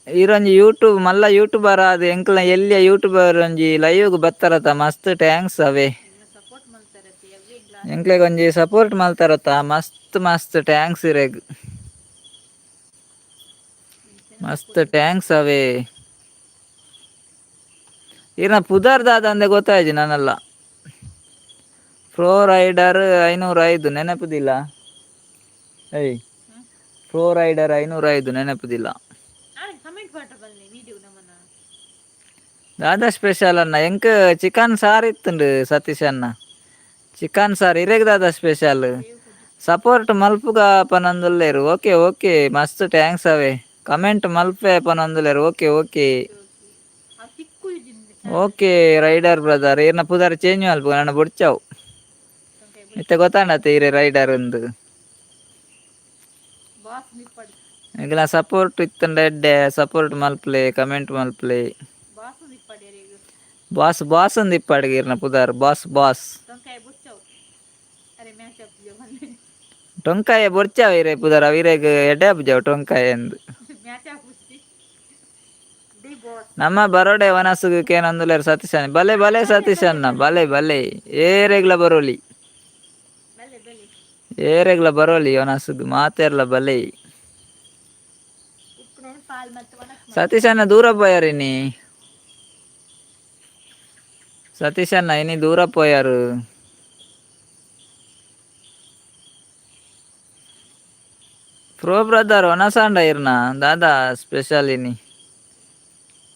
ಈರೊಂಜಿ ಯೂಟ್ಯೂಬ್ ಮಲ್ಲ ಯೂಟ್ಯೂಬರ್ ಆದ್ ಎಂಕ್ಲ ಎಲ್ಯ ಯೂಟ್ಯೂಬರ್ ಒಂಜಿ ಲೈವ್ ಬತ್ತಾರತ ಮಸ್ತ್ thanks ಅವೇ. ಸಪೋರ್ಟ್ ಮಲ್ತಾರತ್ತೆ ಎವ್ವೆ ಎಂಕ್ಲ. ಎಂಕ್ಲೆಗ್ ಒಂಜಿ ಸಪೋರ್ಟ್ ಮಲ್ತಾರತ ಮಸ್ತ್ ಮಸ್ತ್ thanks ಇರೆಗ್. ಮಸ್ತ್ thanks ಅವೇ. ಈರ್ನ ಪುದರ್ ದಾದ ಅಂದೆ ಗೊತ್ತಾಯ್ಜಿ ನಾನಲ್ಲ. ಪ್ರೋ ರೈಡರ್ 505 ನೆನಪುದಿಲ್ಲ. ಏಯ್ ಪ್ರೋ ರೈಡರ್ 505 ನೆನಪುದಿಲ್ಲ. ಕಮೆಂಟ್ ಪಾಡ್ರ ಬನ್ನಿ ವಿಡಿಯೋ ನಮ್ಮನ. ದಾದಾ ಸ್ಪೆಷಲ್ ಅಣ್ಣ ಎಂಕ್ ಚಿಕನ್ ಸಾರು ಇತ್ತುಂಡು ಸತೀಶ್ ಅಣ್ಣ. ಚಿಕನ್ ಸಾರ್ ಇರೆಗ್ ದಾದಾ ಸ್ಪೆಷಲ್. ಸಪೋರ್ಟ್ ಮಲ್ಪುಗ ಪನೊಂದುಲ್ಲೆರ್ ಓಕೆ ಓಕೆ ಮಸ್ತ್ thanks ಅವೇ. ಕಮೆಂಟ್ ಮಲ್ಪೆ ಪನೊಂದುಲ್ಲೆರ್ ಓಕೆ ಓಕೆ. ಆ ತಿಕ್ಕುಜಿ. ಓಕೆ ರೈಡರ್ ಬ್ರದರ್ ಈರ್ನ ಪುದರ್ ಚೇಂಜ್ ಮಲ್ಪುಗ ನನ್ನ ಬೊಡ್ಚಾವು. ಇತ್ತೆ ಗೊತ್ತಾಂಡತ್ತೆ ಈರೆ ರೈಡರ್ ಅಂದ್. ಬಾಸ್ ನಿಪ್ಪಡ್. ಎಂಕ್ಲ ಸಪೋರ್ಟ್ ಇತ್ತುಂಡ ಎಡ್ಡೆ ಸಪೋರ್ಟ್ ಮಲ್ಪಲೆ ಕಮೆಂಟ್ ಮಲ್ಪಲೆ. ಬಾಸ್ ನಿಪ್ಪಡ್ ಎರೆಗ್. ಬಾಸ್ ಬಾಸ್ ಅಂದ್ ಇಪ್ಪಡ್ಗೆ ಈರ್ನ ಪುದರ್ ಬಾಸ್ ಬಾಸ್. ಟೊಂಕಾಯಿ ಬೊಡ್ಚಾವು ಅರೆ ಮ್ಯಾಚ್ ಆಪುಜ ಬನ್ನಿ. ಟೊಂಕಾಯ ಬೊರ್ಚಾವ ಇರೆ ಪುದರ್ ಅವು ಇರೆಗ್ ಎಡ್ಡೆ ಆಪುಜವು ಟೊಂಕಾಯ ಅಂದ್. ಮ್ಯಾಚ್ ಆಪುಜಿ ಡಿ ಬಾಸ್. ನಮ್ಮ ಬರೋಡೆ ವನಸುಗು ಕೇನೊಂದುಲ್ಲೆರ್ ಸತೀಶ್ ಅಣ್ಣ ಬಲೆ ಬಲೆ ಸತೀಶ್ ಅಣ್ಣ ಬಲೆ ಬಲೆ ಏರೆಗ್ಲ ಬರೋಲಿ. ಬಲ್ಲೆ ಬಲ್ಲೆ. ಏರೆಗ್ಲ ಬರೋಲಿ ವನಸುಗು ಮಾತೆರ್ಲ ಬಲೆ. ಉಪ್ಪುನ ಪಾಲ್ ಮತ್ತು ಒಣಸ್. ಸತೀಶ್ ಅಣ್ಣ ದೂರ ಪೋಯಾರ್ ಇನಿ. ಸತೀಶ್ ಅಣ್ಣ ಇನಿ ದೂರ ಪೋಯಾರು. ಪ್ರೋ ಬ್ರದರ್ ವನಸಾಂಡ ಇರ್ನ ದಾದಾ ಸ್ಪೆಷಲ್ ಇನಿ.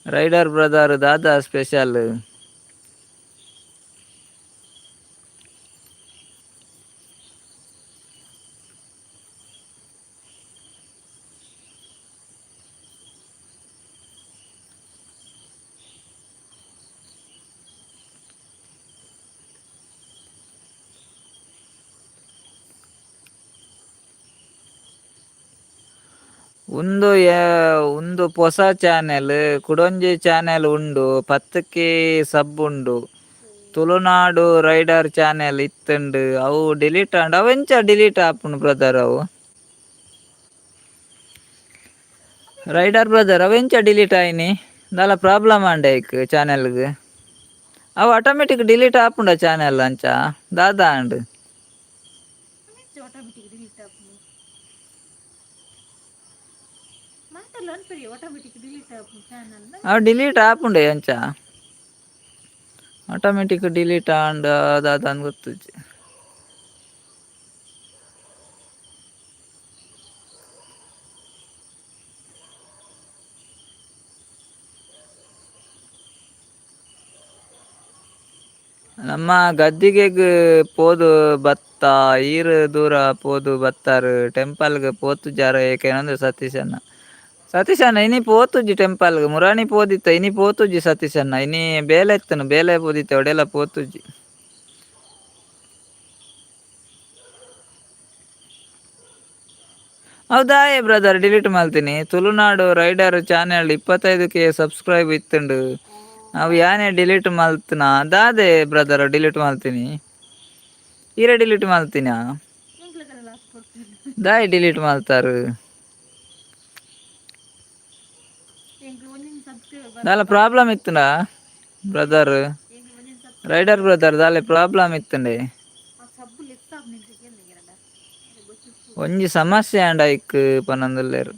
ರೈಡರ್ ಬ್ರದರ್ ದಾದಾ ಸ್ಪೆಷಲ್. ಉಂದು ಉಂದು ಪೊಸ ಚಾನೆಲ್ ಕುಡೊಂಜಿ ಚಾನೆಲ್ ಉಂಡು 10K ಸಬ್ ಉಂಡು ತುಳುನಾಡು ರೈಡರ್ ಚಾನೆಲ್ ಇತ್ತುಂಡು ಅವು ಡಿಲೀಟ್ ಆಂಡ್ ಅವು ಎಂಚ ಡಿಲೀಟ್ ಆಪುಂಡು ಬ್ರದರ್ ಅವು ರೈಡರ್ ಬ್ರದರ್ ಅವು ಎಂಚ ಡಿಲೀಟ್ ಆಯಿನಿ ದಾಲ ಪ್ರಾಬ್ಲಮ್ ಆಂಡೆ ಐಕ್ ಚಾನೆಲ್ಗ್ ಅವು ಆಟೋಮೆಟಿಕ್ ಡಿಲೀಟ್ ಆಪುಂಡ ಚಾನೆಲ್ ಅಂಚ ದಾದಾ ಆಂಡ್ ಆಟೋಮೆಟಿಕ್ ಡಿಲೀಟ್ ಆಪುಂಡು ಮಾತಲ್ಲ ಅನ್ಪರಿ ಆಟೋಮೆಟಿಕ್ ಡಿಲೀಟ್ ಆಪುಂಡು ಚಾನಲ್. ಅವು ಡಿಲೀಟ್ ಆಪುಂಡೆ ಅಂಚ ಆಟೋಮೆಟಿಕ್ ಡಿಲೀಟ್ ಆಂಡ್ ದಾದ ಅಂದ್ ಗೊತ್ತುಜ್ಜಿ. ನಮ್ಮ ಗದ್ದಿಗೆಗ್ ಪೋದು ಬತ್ತ ಈರ್ ದೂರ ಪೋದು ಬತ್ತಾರು ಟೆಂಪಲ್ಗ್ ಪೋತುಜಾರ ಏಕೇನಂದ್ರೆ ಸತೀಶಣ್ಣ ಸತೀಶಣ್ಣ ಇನಿ ಪೋತುಜಿ ಟೆಂಪಲ್ಗ್ ಮುರಾಣಿ ಪೋದಿತ್ತ ಇನಿ ಪೋತುಜಿ ಸತೀಶಣ್ಣ ಇನಿ ಬೇಲೆ ಇತ್ತನು ಬೇಲೆ ಪೋದಿತ್ತೆ ಒಡೆಲ ಪೋತುಜಿ. ಹೌದಾ ಏ ಬ್ರದರ್ ಡಿಲೀಟ್ ಮಾಡ್ತೀನಿ Tulunadu rider channel 25K subscribe ಇತ್ತುಂಡು ಅವು ಯಾನೇ ಡಿಲೀಟ್ ಮಲ್ತನ ದಾದೆ ಬ್ರದರ್ ಡಿಲೀಟ್ ಮಾಡ್ತೀನಿ ಈರೆ ಡಿಲೀಟ್ ಮಾಡ್ತೀನ ದಾಯೆ ಡಿಲೀಟ್ ಮಾಡ್ತಾರು ದಾಲ ಪ್ರಾಬ್ಲಮ್ ಇತ್ತುಂಡ ಬ್ರದರ್ ರೈಡರ್ ಬ್ರದರ್ ದಾಲೆ ಪ್ರಾಬ್ಲಮ್ ಇತ್ತುಂಡೆ ಒಂಜಿ ಸಮಸ್ಯೆ ಆಂಡ ಐಕ್ ಪನೊಂದುಲ್ಲೆರ್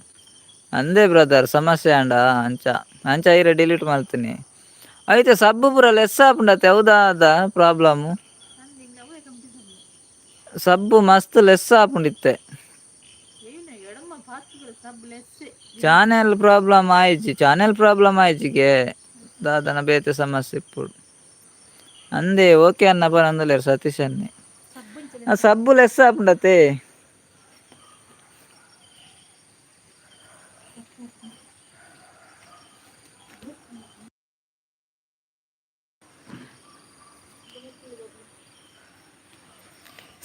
ಅಂದೆ ಬ್ರದರ್ ಸಮಸ್ಯೆ ಆಂಡ ಅಂಚ ಅಂಚ ಐರೆ ಡಿಲೀಟ್ ಮಾಡ್ತೀನಿ ಐತೆ ಸಬ್ಬು ಪೂರ ಲೆಸ್ ಆಪುಂಡತೆ ಹೌದಾ ಅದ ಪ್ರಾಬ್ಲಮ್ ಸಬ್ಬು ಮಸ್ತ್ ಲೆಸ್ ಆಪುಂಡಿತ್ತೆ ಚಾನೆಲ್ ಪ್ರಾಬ್ಲಮ್ ಆಯ್ಜಿ ಚಾನೆಲ್ ಪ್ರಾಬ್ಲಮ್ ಆಯ್ಜಿಗೆ ದಾದನ ಬೇತೆ ಸಮಸ್ಯೆ ಇಪ್ಪುಡು ಅಂದೆ ಓಕೆ ಅನ್ನ ಪನೊಂದುಲ್ಲೆರ್ ಸತೀಶ್ ಅನ್ನೆ ಆ ಸಬ್ಬು ಲೆಸ್ ಆಪುಂಡತೆ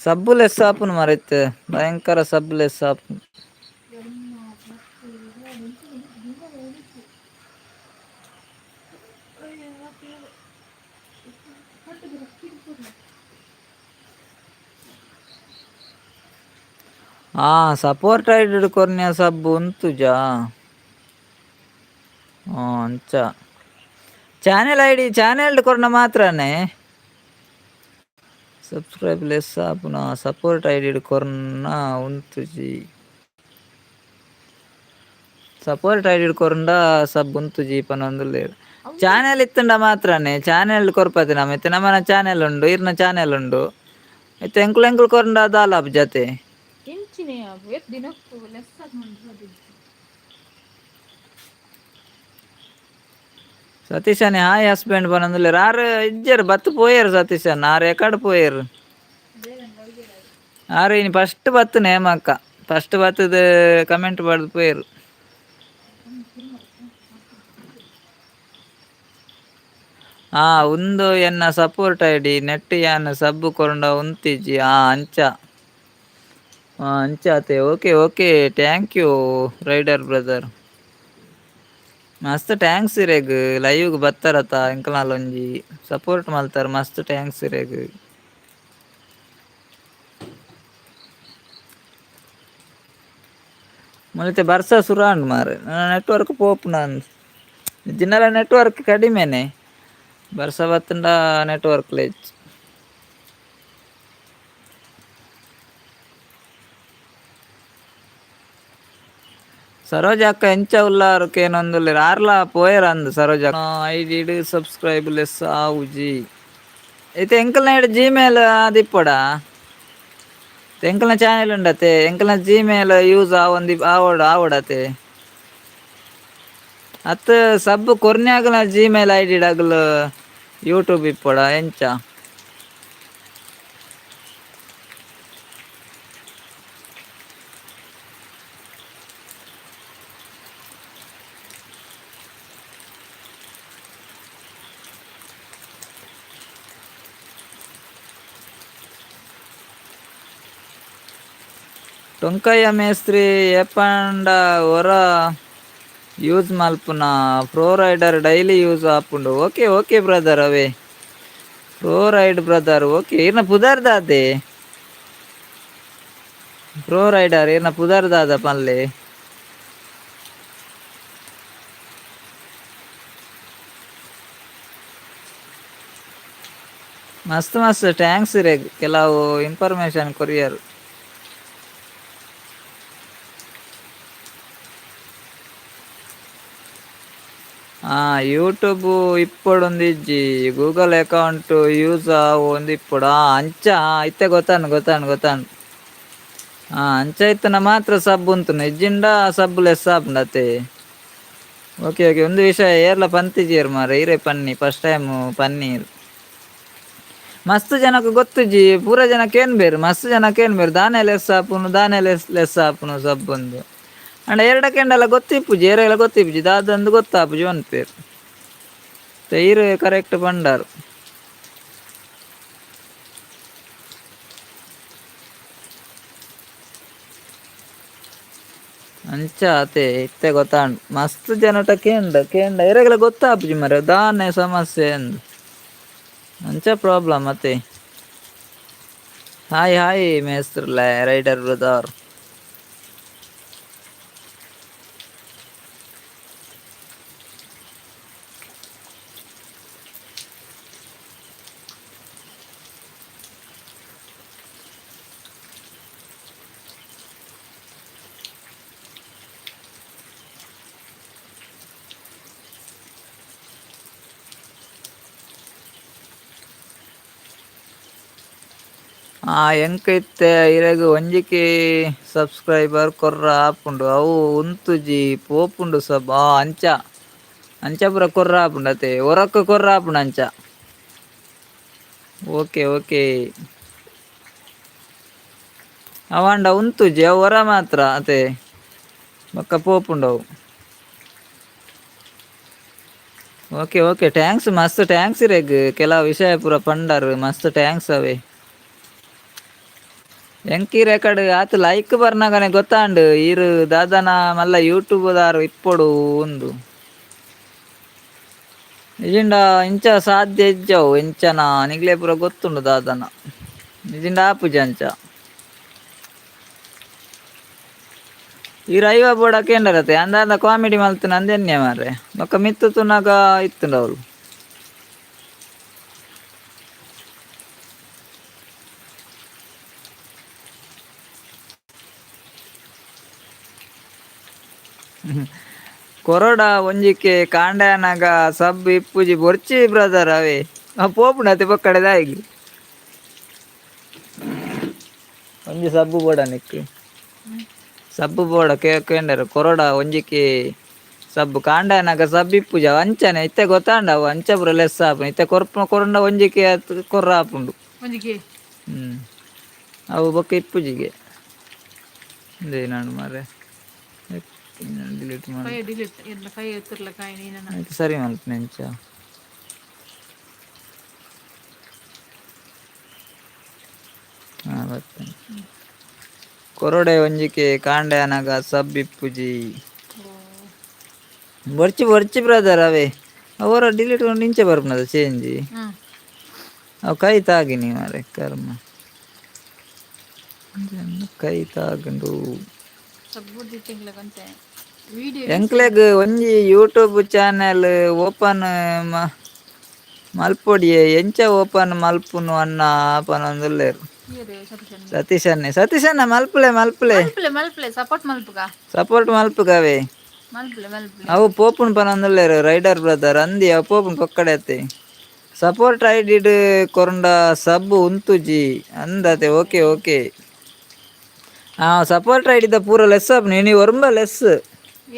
ಸಬ್ಬು ಲೆಸ್ ಆಪುಂಡು ಮಾರೈತೆ ಭಯಂಕರ ಸಬ್ಬು ಲೆಸ್ ಆಪುಂಡು. ಸಪೋರ್ಟ್ ಐಡಿಡ್ ಕೊರ್ನ್ಯ ಸಬ್ಬು ಉಂತುಜಾ ಅಂಚ ಚಾನೆಲ್ ಐಡಿ ಚಾನೆಲ್ ಕೊರ್ನ ಮಾತ್ರನೇ ಸಬ್ಸ್ಕ್ರೈಬ್ ಲೆಸ್ ಆಪುನ ಸಪೋರ್ಟ್ ಐಡಿ ಕೊರ್ನ ಉಂತುಜಿ ಸಪೋರ್ಟ್ ಐಡಿ ಕೊರ್ಂಡ ಸಬ್ ಉಂತುಜಿ ಪನೊಂದುಲ್ಲೆರ್ ಚಾನೆಲ್ ಇತ್ತುಂಡ ಮಾತ್ರನೇ ಚಾನೆಲ್ ಕೊರ್ಪತಿ ನಮ ಇತ್ತೆ ನಮನ ಚಾನೆಲ್ ಉಂಡು ಇರ್ನ ಚಾನೆಲ್ ಉಂಡು ಇತ್ತೆ ಎಂಕುಲು ಎಂಕುಲು ಕೊರ್ಂಡ ದಾಲ ಜತೆ. ಸತೀಶ್ ಅಣ್ಣೆ ಹಾಯ್ ಹಸ್ಬೆಂಡ್ ಪನೊಂದುಲ್ಲೆರ್ ಆರ್ ಇಜ್ಜೆರ್ ಬತ್ತ್ ಪೋಯೆರ್ ಸತೀಶ್ ಅಣ್ಣ ಆರ್ ಎಕಡ್ ಪೋಯೆರ್ ಆರ್ ಇನಿ ಫಸ್ಟ್ ಬತ್ತ್ ನೇಮಕ್ಕ ಫಸ್ಟ್ ಬತ್ತದ್ ಕಮೆಂಟ್ ಪಾಡ್ದ್ ಪೋಯೆರ್. ಉಂದು ಎನ್ನ ಸಪೋರ್ಟ್ ಐಡಿ ನೆಟ್ ಯಾನ್ ಸಬ್ ಕೊರ್ಂಡ ಉಂತಿಜಿ ಅಂಚ ಅಂಚ ಅತೆ okay okay thank you rider brother ಮಸ್ತ್ thanks ಇರೆಗ್ ಲೈವ್ಗ್ ಬತ್ತಾರತ ಎಂಕಲ್ನಾಲ್ ಒಂಜಿ ಸಪೋರ್ಟ್ ಮಲ್ತಾರ ಮಸ್ತ್ thanks ಇರೆಗ್. ಮುಲಿತೆ ಬರ್ಸ ಸುರು ಆಂಡ್ ಮಾರ್ರೆ ನೆಟ್ವರ್ಕ್ ಪೋಪುಂಡು ಅಂದ್ ದಿನಲ ನೆಟ್ವರ್ಕ್ ಕಡಿಮೆನೆ ಬರ್ಸ ಬತ್ತುಂಡ ನೆಟ್ವರ್ಕ್ ಲ ಇಜ್ಜಿ. ಸರೋಜ ಅಕ್ಕ ಎಂಚ ಉಲ್ಲಾರ್ ಕೇನೊಂದುಲ್ಲೆರ್ ಆರ್ಲಾ ಪೋಯೆರ್ ಅಂದ್ ಸರೋಜ ಐಡಿಡ್ ಸಬ್ಸ್ಕ್ರೈಬ್ ಲೆಸ್ ಆವುಜಿ ಇತ್ತೆ ಎಂಕಲ್ನ ಜಿಮೇಲ್ ಆದಿಪ್ಪೊಡ ಎಂಕಲ್ನ ಚಾನೆಲ್ ಉಂಡತೆ ಎಂಕಲ್ನ ಜಿಮೇಲ್ ಯೂಸ್ ಆವೊಂದಿ ಆವೊಡು ಆವೊಡತೆ ಅತ್ ಸಬ್ ಕೊರ್ನ್ಯಾಗಲ ಜಿಮೇಲ್ ಐಡಿ ಅಗಲ್ ಯೂಟ್ಯೂಬ್ ಇಪ್ಪೊಡ ಎಂಚ. ಟೊಂಕಯ್ಯ ಮೇಸ್ತ್ರಿ ಏಪಾಂಡ ಒರ ಯೂಸ್ ಮಲ್ಪುನ ಫ್ಲೋರೈಡರ್ ಡೈಲಿ ಯೂಸ್ ಆಪುಂಡು. Okay okay brother ಅವೇ ಫ್ಲೋರೈಡ್ ಬ್ರದರ್ ಓಕೆ ಇರ್ನ ಪುದರ್ ದಾದೆ ಪ್ರೋ ರೈಡರ್ ಇರ್ನ ಪುದರ್ ದಾದ ಪನ್ಲೆ. ಮಸ್ತ್ ಮಸ್ತ್ thanks ಇರೆಗ್ ಕೆಲವು ಇನ್ಫಾರ್ಮೇಶನ್ ಕೊರಿಯರ್. YouTube ಇಪ್ಪೊಡೊಂದು ಇಜ್ಜಿ Google account use ಆವು ಒಂದು ಇಪ್ಪೊಡು. ಅಂಚ ಇತ್ತೆ ಗೊತ್ತಾಂಡ್ ಗೊತ್ತಾಂಡ್ ಗೊತ್ತಾಂಡ್. ಅಂಚ ಇತ್ತನ ಮಾತ್ರ ಸಬ್ ಉಂತುನು ಇಜ್ಜಿಂಡ ಸಬ್ ಲೆಸ್ ಆಪುಂಡು ಅತೆ. ಓಕೆ ಓಕೆ ಒಂದು ವಿಷಯ ಏರ್ಲ ಪಂತಿಜೇರ್ ಮಾರ್ರೆ ಇರೆ ಪನ್ನಿ ಫಸ್ಟ್ ಟೈಮ್ ಪನ್ನೀರ್. ಮಸ್ತ್ ಜನಕ್ಕೆ ಗೊತ್ತುಜ್ಜಿ ಪೂರ ಜನಕ್ಕೆ ಏನ್ ಬೇರು ಮಸ್ತ್ ಜನಕ್ಕೆ ಏನ್ ಬೇರು ದಾನೆ ಲೆಸ್ ಆಪುನು ದಾನೆ ಲೆಸ್ ಲೆಸ್ ಆಪುನು ಸಬ್ಬೊಂದು. ಅಂಡ ಎರಡಕ್ಕೆಂಡಲ ಗೊತ್ತಿಪ್ಪುಜಿ ಏರೆಲ ಗೊತ್ತಿಪ್ಪುಜಿ ದಾದಂದು ಗೊತ್ತಾಪುಜಿ ಪನ್ಪೇರು. ಇರ್ ಕರೆಕ್ಟ್ ಪಂಡಾರ್. ಅಂಚ ಅತೆ ಇತ್ತೆ ಗೊತ್ತಾಂಡ್ ಮಸ್ತ್ ಜನಟ ಕೇಂಡ ಕೇಂಡ ಎರೆಗಲ ಗೊತ್ತಾಪುಜಿ ಮಾರ್ರೆ ದಾನೆ ಸಮಸ್ಯೆ ಅಂದ್ ಅಂಚ ಪ್ರಾಬ್ಲಮ್ ಅತೆ. ಹಾಯ್ ಹಾಯ್ ಮೇಸ್ತ್ರುಲೆ ರೈಡರ್ ಬ್ರದರ್. ಎಂಕ್ ಇತ್ತೆ ಇರೆಗ್ ಒಂಜಿಕೆ ಸಬ್ಸ್ಕ್ರೈಬರ್ ಕೊರ್ರ ಆಪುಂಡು ಅವು ಉಂತುಜಿ ಪೋಪುಂಡು ಸಬ್. ಅಂಚ ಅಂಚ ಪೂರ ಕೊರ್ರ ಆಪುಂಡು ಅತೆ ಒರಕ್ ಕೊರ್ರ ಆಪುಂಡು ಅಂಚ. ಓಕೆ ಓಕೆ ಅವಾಂಡ ಉಂತುಜಿ ಅವು ಒರ ಮಾತ್ರ ಅತೆ ಬೊಕ್ಕ ಪೋಪುಂಡು ಅವು. Okay okay thanks ಮಸ್ತ್ thanks ಇರೆಗ್ ಕೆಲವು ವಿಷಯ ಪೂರ ಪಂಡರ್ ಮಸ್ತ್ thanks ಅವೇ. ಎಂಕಿ ರೆಕಾರ್ಡ್ ಆತ್ ಲೈಕ್ ಬರ್ನಗನೆ ಗೊತ್ತಾಂಡ್ ಈರ್ ದಾದನ ಮಲ್ಲ ಯೂಟ್ಯೂಬ್ ದಾರು ಇಪ್ಪೊಡು ಉಂದು. ಇಜಿಂಡ ಇಂಚ ಸಾಧ್ಯ ಇಜ್ಜವು ಎಂಚನ ನಿಗ್ಲೇ ಪೂರ ಗೊತ್ತುಂಡು ದಾದನ ಇಜಿಂಡ ಆಪುಜಿ ಅಂಚ. ಈರ್ ಐವ ಬೋಡ ಕೇಂಡರತೆ ಅಂದಾಂದ ಕಾಮಿಡಿ ಮಲ್ತಿನ ಅಂದೆನ್ನೆ ಮಾರ್ರೆ ಬೊಕ್ಕ ಮಿತ್ತು ತುನಗ ಇತ್ತುಂಡು ಅವ್ಲು. ಕೊರೊಡ ಒಂಜಿಕೆ ಕಾಂಡಾನಗ ಸಬ್ ಇಪ್ಪುಜಿ ಬೊರ್ಚಿ ಬ್ರದರ್ ಅವೇ ಪೋಪುಂಡು ಅತೆ ಬೊಕ್ಕಡೆ ದಾಯಿಗ್ ಒಂಜಿ ಸಬ್ಬು ಬೋಡ ನಿಕ್ಕ್ ಸಬ್ಬು ಬೋಡ ಕೇಂಡರ್ ಕೊರೊಡ ಒಂಜಿಕೆ ಸಬ್ಬು ಕಾಂಡಾನಗ ಸಬ್ ಇಪ್ಪುಜಿ ಅವು ಅಂಚನೆ ಇತ್ತೆ ಗೊತ್ತಾಂಡ ಅವು ಅಂಚ ಪೂರ ಲೆಸ್ ಆಪುಂಡು ಇತ್ತೆ ಕೊರ್ಪು ಕೊರಂಡ ಒಂಜಿಕೆ ಕೊರ್ರ ಆಪುಂಡು. ಒಂಜಿಕೆ ಅವು ಬೊಕ್ಕ ಇಪ್ಪುಜಿಗೆ ಉಂದೇನಾಂಡ್ ಮಾರ್ರೆ ಡಿಲೀಟ್ ಕೈ ಮಾಡಿ ಡಿಲೀಟ್ ಎಲ್ಲ ಕೈ ಎತ್ತಿರ್ಲ ಕಾಯಿ ನೀನ. ಆಯ್ತು ಸರಿ ಮಲ್ಪುನೆ ಅಂಚ. ಬರ್ತೇನೆ. ಕೊರೊಡೆ ಒಂಜಿಕೆ ಕಾಂಡೆ ಅನಗ ಸಬ್ ಇಪ್ಪುಜಿ. ಬೊರ್ಚಿ ಬೊರ್ಚಿ ಬ್ರದರ್ ಅವೇ ಅವರ ಡಿಲೀಟ್ ಇಂಚೆ ಬರ್ಪುನದ ಚೇಂಜ್. ಅವು ಕೈ ತಾಗಿನಿ ಮಾರ್ರೆ ಕರ್ಮ ಕೈ ತಾಗುಂಡು. ಎಂಕ್ಲೆಗ್ ಒಂಜಿ YouTube channel open ಮಲ್ಪೊಡಿಯೆ ಎಂಚ ಓಪನ್ ಮಲ್ಪುನು ಅನ್ನ ಪನೊಂದುಲ್ಲೆರ್. ಸತೀಶ್ ಅಣ್ಣೆ ಸತೀಶ್ ಅಣ್ಣ ಮಲ್ಪುಲೆ ಮಲ್ಪುಲೆ. ಮಲ್ಪುಲೆ ಮಲ್ಪುಲೆ ಸಪೋರ್ಟ್ ಮಲ್ಪುಗ. ಸಪೋರ್ಟ್ ಮಲ್ಪುಗವೇ. ಮಲ್ಪುಲೆ ಮಲ್ಪುಲೆ. ಅವು ಪೋಪುನು ಪನೊಂದುಲ್ಲೆರ್ ರೈಡರ್ ಬ್ರದರ್ ಅಂದಿ ಅವು ಪೋಪುನು ಪೊಕ್ಕಡೆ ಅತ್ತೆ. ಸಪೋರ್ಟ್ ಐಡಿಡ್ ಕೊರಂಡ ಸಬ್ ಉಂತುಜಿ ಅಂದತೆ. Okay okay. Support ಐಡಿದ ಪೂರ ಲೆಸ್ ಆಪುಂಡು ಇನಿ ಒರ್ಂಬ ಲೆಸ್.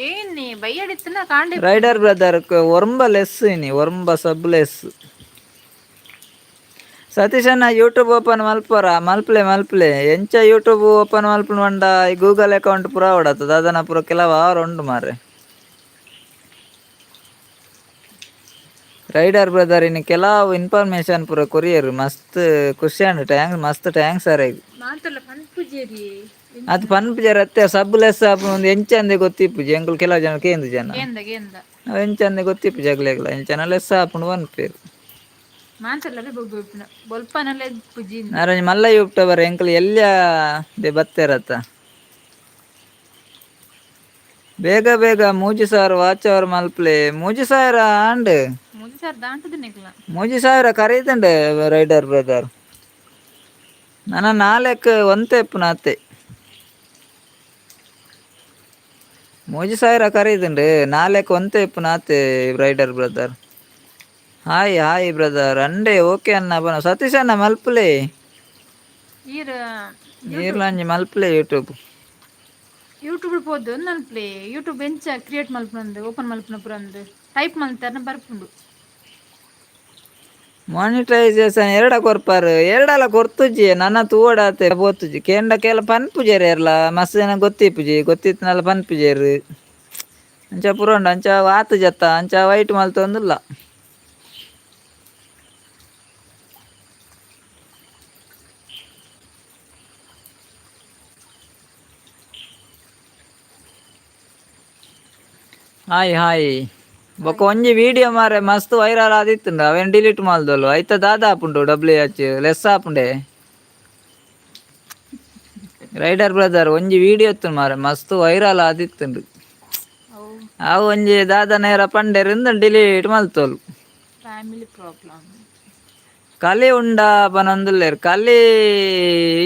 ಏನ್ನಿ ಬೈಯಡಿತ್ತನ ಕಾಂಡೆ. ರೈಡರ್ ಬ್ರದರ್ ಒರ್ಂಬ ಲೆಸ್ ಇನಿ ಒರ್ಂಬ ಸಬ್ ಲೆಸ್. ಸತೀಶ್ ಅಣ್ಣ ಯೂಟ್ಯೂಬ್ ಓಪನ್ ಮಲ್ಪರ ಮಲ್ಪಲೆ ಮಲ್ಪಲೆ ಎಂಚ ಯೂಟ್ಯೂಬ್ ಓಪನ್ ಮಲ್ಪುನು ಪಂಡ ಈ ಗೂಗಲ್ ಅಕೌಂಟ್ ಪೂರ ಆವಡತ್ತ ದಾದನ ಪೂರ ಕೆಲವು ಆವರ ಉಂಡು ಮಾರ್ರೆ. ರೈಡರ್ ಬ್ರದರ್ ಇನಿ ಕೆಲವು ಇನ್ಫಾರ್ಮೇಶನ್ ಪೂರ ಕೊರಿಯರ್ ಮಸ್ತ್ ಖುಷಿ ಆಂಡ್ thanks ಮಸ್ತ್ thanks ಅರೆಗ್. ಮಾತಲ್ಲ ಪನ್ಪುಜೇರಿ ಅದು ಪನ್ಪುಜಾರ ಅತ್ತೆ ಸಬ್ ಲೆಸ್ ಆಪುಂಡು ಎಂಚಂದೆ ಗೊತ್ತಿಪ್ಪುಜಿ ಎಂಕುಲು ಕೆಲವು ಜನ ಕೇಂದ್ರ ಜನ. ಕೇಂದ ಕೇಂದ. ಅವು ಎಂಚಂದೆ ಗೊತ್ತಿಪ್ಪುಜಿ ಅಗ್ಲೆಗ್ಲ ಎಂಚನ ಲೆಸ್ ಆಪುಂಡು ಪನ್ಪೇರು. ಮಾಂತಲ್ಲ ಬೊಲ್ಪುನ ಬೊಲ್ಪನಲ್ಲ ಪುಜಿ. ನಾರೊಂಜಿ ಮಲ್ಲ ಯೂಟ್ಯೂಬರ್ ಎಂಕುಲು ಎಲ್ಯ ದೆ ಬತ್ತೇರತ್ತ. ಬೇಗ ಬೇಗ 3000 ವಾಚ್ ಅವರ್ ಮಲ್ಪ್ಲೆ. 3000 ಆಂಡ್. 3000 ದಾಂಟದ ನಿಕ್ಲ. 3000 ಕರೀತಂಡೆ ರೈಡರ್ ಬ್ರದರ್. ನನ ನಾಲ್ಕು ಒಂತೆ ಇಪ್ಪುನ ಅತ್ತೆ. 3000 ಕರೀತಂಡೆ ನಾಲ್ಕು ಒಂತೆ ಇಪ್ಪುನ ಅತ್ತೆ rider brother. Hi hi brother ಅಂಡೆ. ಓಕೆ ಅಣ್ಣ ಬನ ಸತೀಶ್ ಅಣ್ಣ ಮಲ್ಪುಲೆ. ಈರ್. ನೀರ್ಲಾಂಜಿ ಮಲ್ಪುಲೆ ಯೂಟ್ಯೂಬ್. ಯೂಟ್ಯೂಬ್ ಪೋದು ಮಲ್ಪ್ಲೆ. ಯೂಟ್ಯೂಬ್ ಎಂಚ ಕ್ರಿಯೇಟ್ ಮಲ್ಪುನಂದು, ಓಪನ್ ಮಲ್ಪುನ ಪುರಂದು ಟೈಪ್ ಮಲ್ತಾರನ ಬರ್ಪುಂಡು. ಮಾನಿಟೈಸೇಷನ್ ಎರಡ ಕೊರ್ಪಾರು, ಎರಡಲ ಕೊರ್ತುಜಿ. ನನ್ನ ತೂವಡಾತೆ ಪೋತುಜಿ. ಕೇಂಡ ಕೇಲ ಪನ್ಪುಜೆರ್ ಏರ್ಲ. ಮಸ್ತ್ ಜನ ಗೊತ್ತಿಪ್ಪುಜಿ, ಗೊತ್ತಿತ್ತನಲ್ಲ ಪನ್ಪುಜೆರ್. ಅಂಚ ಪುರ ಉಂಡು. ಅಂಚ ಆತು ಜತ್ತ ಅಂಚ ವೈಟ್ ಮಲ್ತೊಂದುಲ್ಲ. Hi hi. ಬೊಕ ಒಂಜಿ ವಿಡಿಯೋ ಮಾರೆ ಮಸ್ತ್ ವೈರಲ್ ಆದಿತ್ತುಂಡು. ಅವೇನು ಡಿಲೀಟ್ ಮಲ್ದೊಲು. ಐತ ದಾದ ಆಪುಂಡು? W H less ಆಪುಂಡೆ rider brother? ಒಂಜಿ ವಿಡಿಯೋ ಇತ್ತು ಮಾರೆ, ಮಸ್ತ್ ವೈರಲ್ ಆದಿತ್ತುಂಡು. ಅವು. ಅವು ಒಂಜಿ ದಾದ ನೇರ ಪಂಡೆರ್ ಇಂದ ಡಿಲೀಟ್ ಮಲ್ತೋಲು. Family problem. ಕಲಿ ಉಂಡ ಪನೊಂದುಲ್ಲೆರ್. ಕಲಿ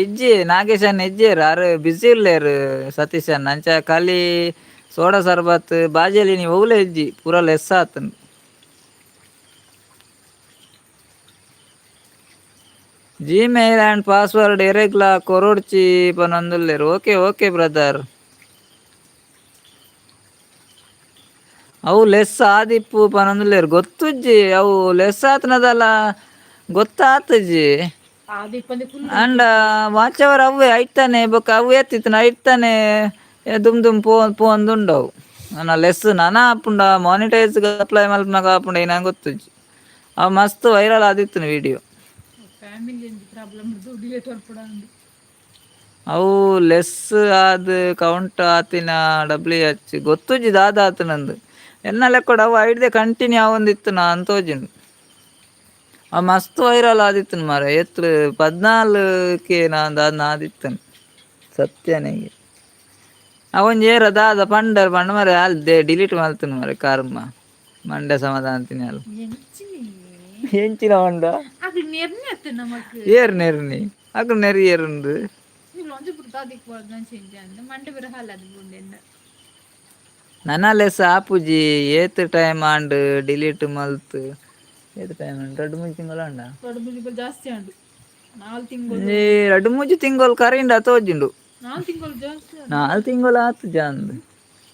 ಇಜ್ಜಿ ನಾಗೇಶನ್ ಇಜ್ಜೆರ್. ಆರ್ ಬಿಸಿ ಉಲ್ಲೆರ್ ಸತೀಶನ್. ಅಂಚ ಕಲಿ, ಸೋಡಾ ಸರ್ಬತ್, ಬಾಜೆಲಿ ಒವ್ಲೆ ಇಜ್ಜಿ. ಪೂರ ಲೆಸ್ ಆತುಂಡು. Gmail and password ಎರೆಗ್ಲಾ ಕೊರೊಡ್ಚಿ ಪನೊಂದುಲ್ಲೆರ್. Okay okay brother. ಅವು ಲೆಸ್ ಆದಿಪ್ಪು ಪನೊಂದುಲ್ಲೆರ್. ಗೊತ್ತುಜ್ಜಿ. ಅವು ಲೆಸ್ ಆತನದಲ್ಲ ಗೊತ್ತಾತುಜಿ. ಆದಿಪ್ಪಂದೆ ಫುಲ್. ಅಂಡ ವಾಚ್ ಅವರ್ ಅವ್ವೆ ಐತಾನೆ. ಬೊಕ್ಕ ಅವು ಏತಿತ್ತನ ಐತಾನೆ ದುಮ್ ದುಮ್ ಪೋ ಪೋಂದುಂಡವು. ನನ ಲೆಸ್ ನನ ಆಪುಂಡ, ಮಾನಿಟೈಸ್ ಅಪ್ಲೈ ಮಲ್ಪುನಗ ಆಪುಂಡ ನಂಗೆ ಗೊತ್ತುಜ್ಜಿ. ಅವು ಮಸ್ತ್ ವೈರಲ್ ಆದಿತ್ತು ವಿಡಿಯೋ. ಫ್ಯಾಮಿಲಿ ಒಂಜಿ ಪ್ರಾಬ್ಲಮ್ ಡಿಲೀಟ್ ಮಲ್ಪಡ. ಅವು ಲೆಸ್ ಆದ್ ಕೌಂಟ್ ಆತಿನ ಡಬ್ಲ್ಯೂ ಎಚ್ ಗೊತ್ತುಜ್ಜಿ ದಾದ ಆತನಂದು. ಎನ್ನ ಲೆಕ್ಕಡ್ ಅವು ಐಡ್ದೆ ಕಂಟಿನ್ಯೂ ಆವೊಂದಿತ್ತು ನಾ ಅಂತೋಜುಂಡು. ಅವು ಮಸ್ತ್ ವೈರಲ್ ಆದಿತ್ತು ಮಾರೆ. ಏತ್ 14 ಕೆ ದಾದ ಆದಿತ್ತನು ಸತ್ಯನೆಗೆ. ಅವೊಂಜಿ ಏರ ದಾದ ಪಂಡರ್ ಪಂಡ ಮಾರೆ ಅಲ್ ಡಿಲೀಟ್ ಮಲ್ತನು ಮಾರೆ. ಕರ್ಮ ಮಂಡೆ ಸಮಾಧಾನ ತಿನ್ನಲ್ಲ. ಎಂಚಿನಿ? ಎಂಚಿನ ಪಂಡ? ಅಕ್ಲು ನೆರ್ನೆ ಅತ್ತೆ ನಮಕ್. ಏರ್ ನೆರ್ನಿ? ಅಕುಲು ನೆರಿ ಏರುಂಡು? ನೀವು ಒಂಜಿ ಪುಟ್ಟ ದಾದಿಕ್ ಬೋರ್ದು ಅಂಚ ಮಂಡೆ ಬೇರೆ ಹಾಲದು ಬುಂಡೆನ್ನ. ನನ ಲೆಸ್ ಆಪುಜಿ. ಏತ್ ಟೈಮ್ ಆಂಡ್ ಡಿಲೀಟ್ ಮಲ್ತ್? ಏತ್ ಟೈಮ್ ಆಂಡ್? 2-3 ತಿಂಗಳು ಆಂಡ. 2 3 ತಿಂಗಳು ಜಾಸ್ತಿ ಆಂಡು. 4 ತಿಂಗಳು. ಒಂಜಿ 2-3 ತಿಂಗಳು ಕರಿಂಡ ತೋಜುಂಡು. 4 ತಿಂಗಳು ಜಾಸ್ತಿ ಆಂಡು. 4 ತಿಂಗಳು ಆತು ಜಾಂದ್.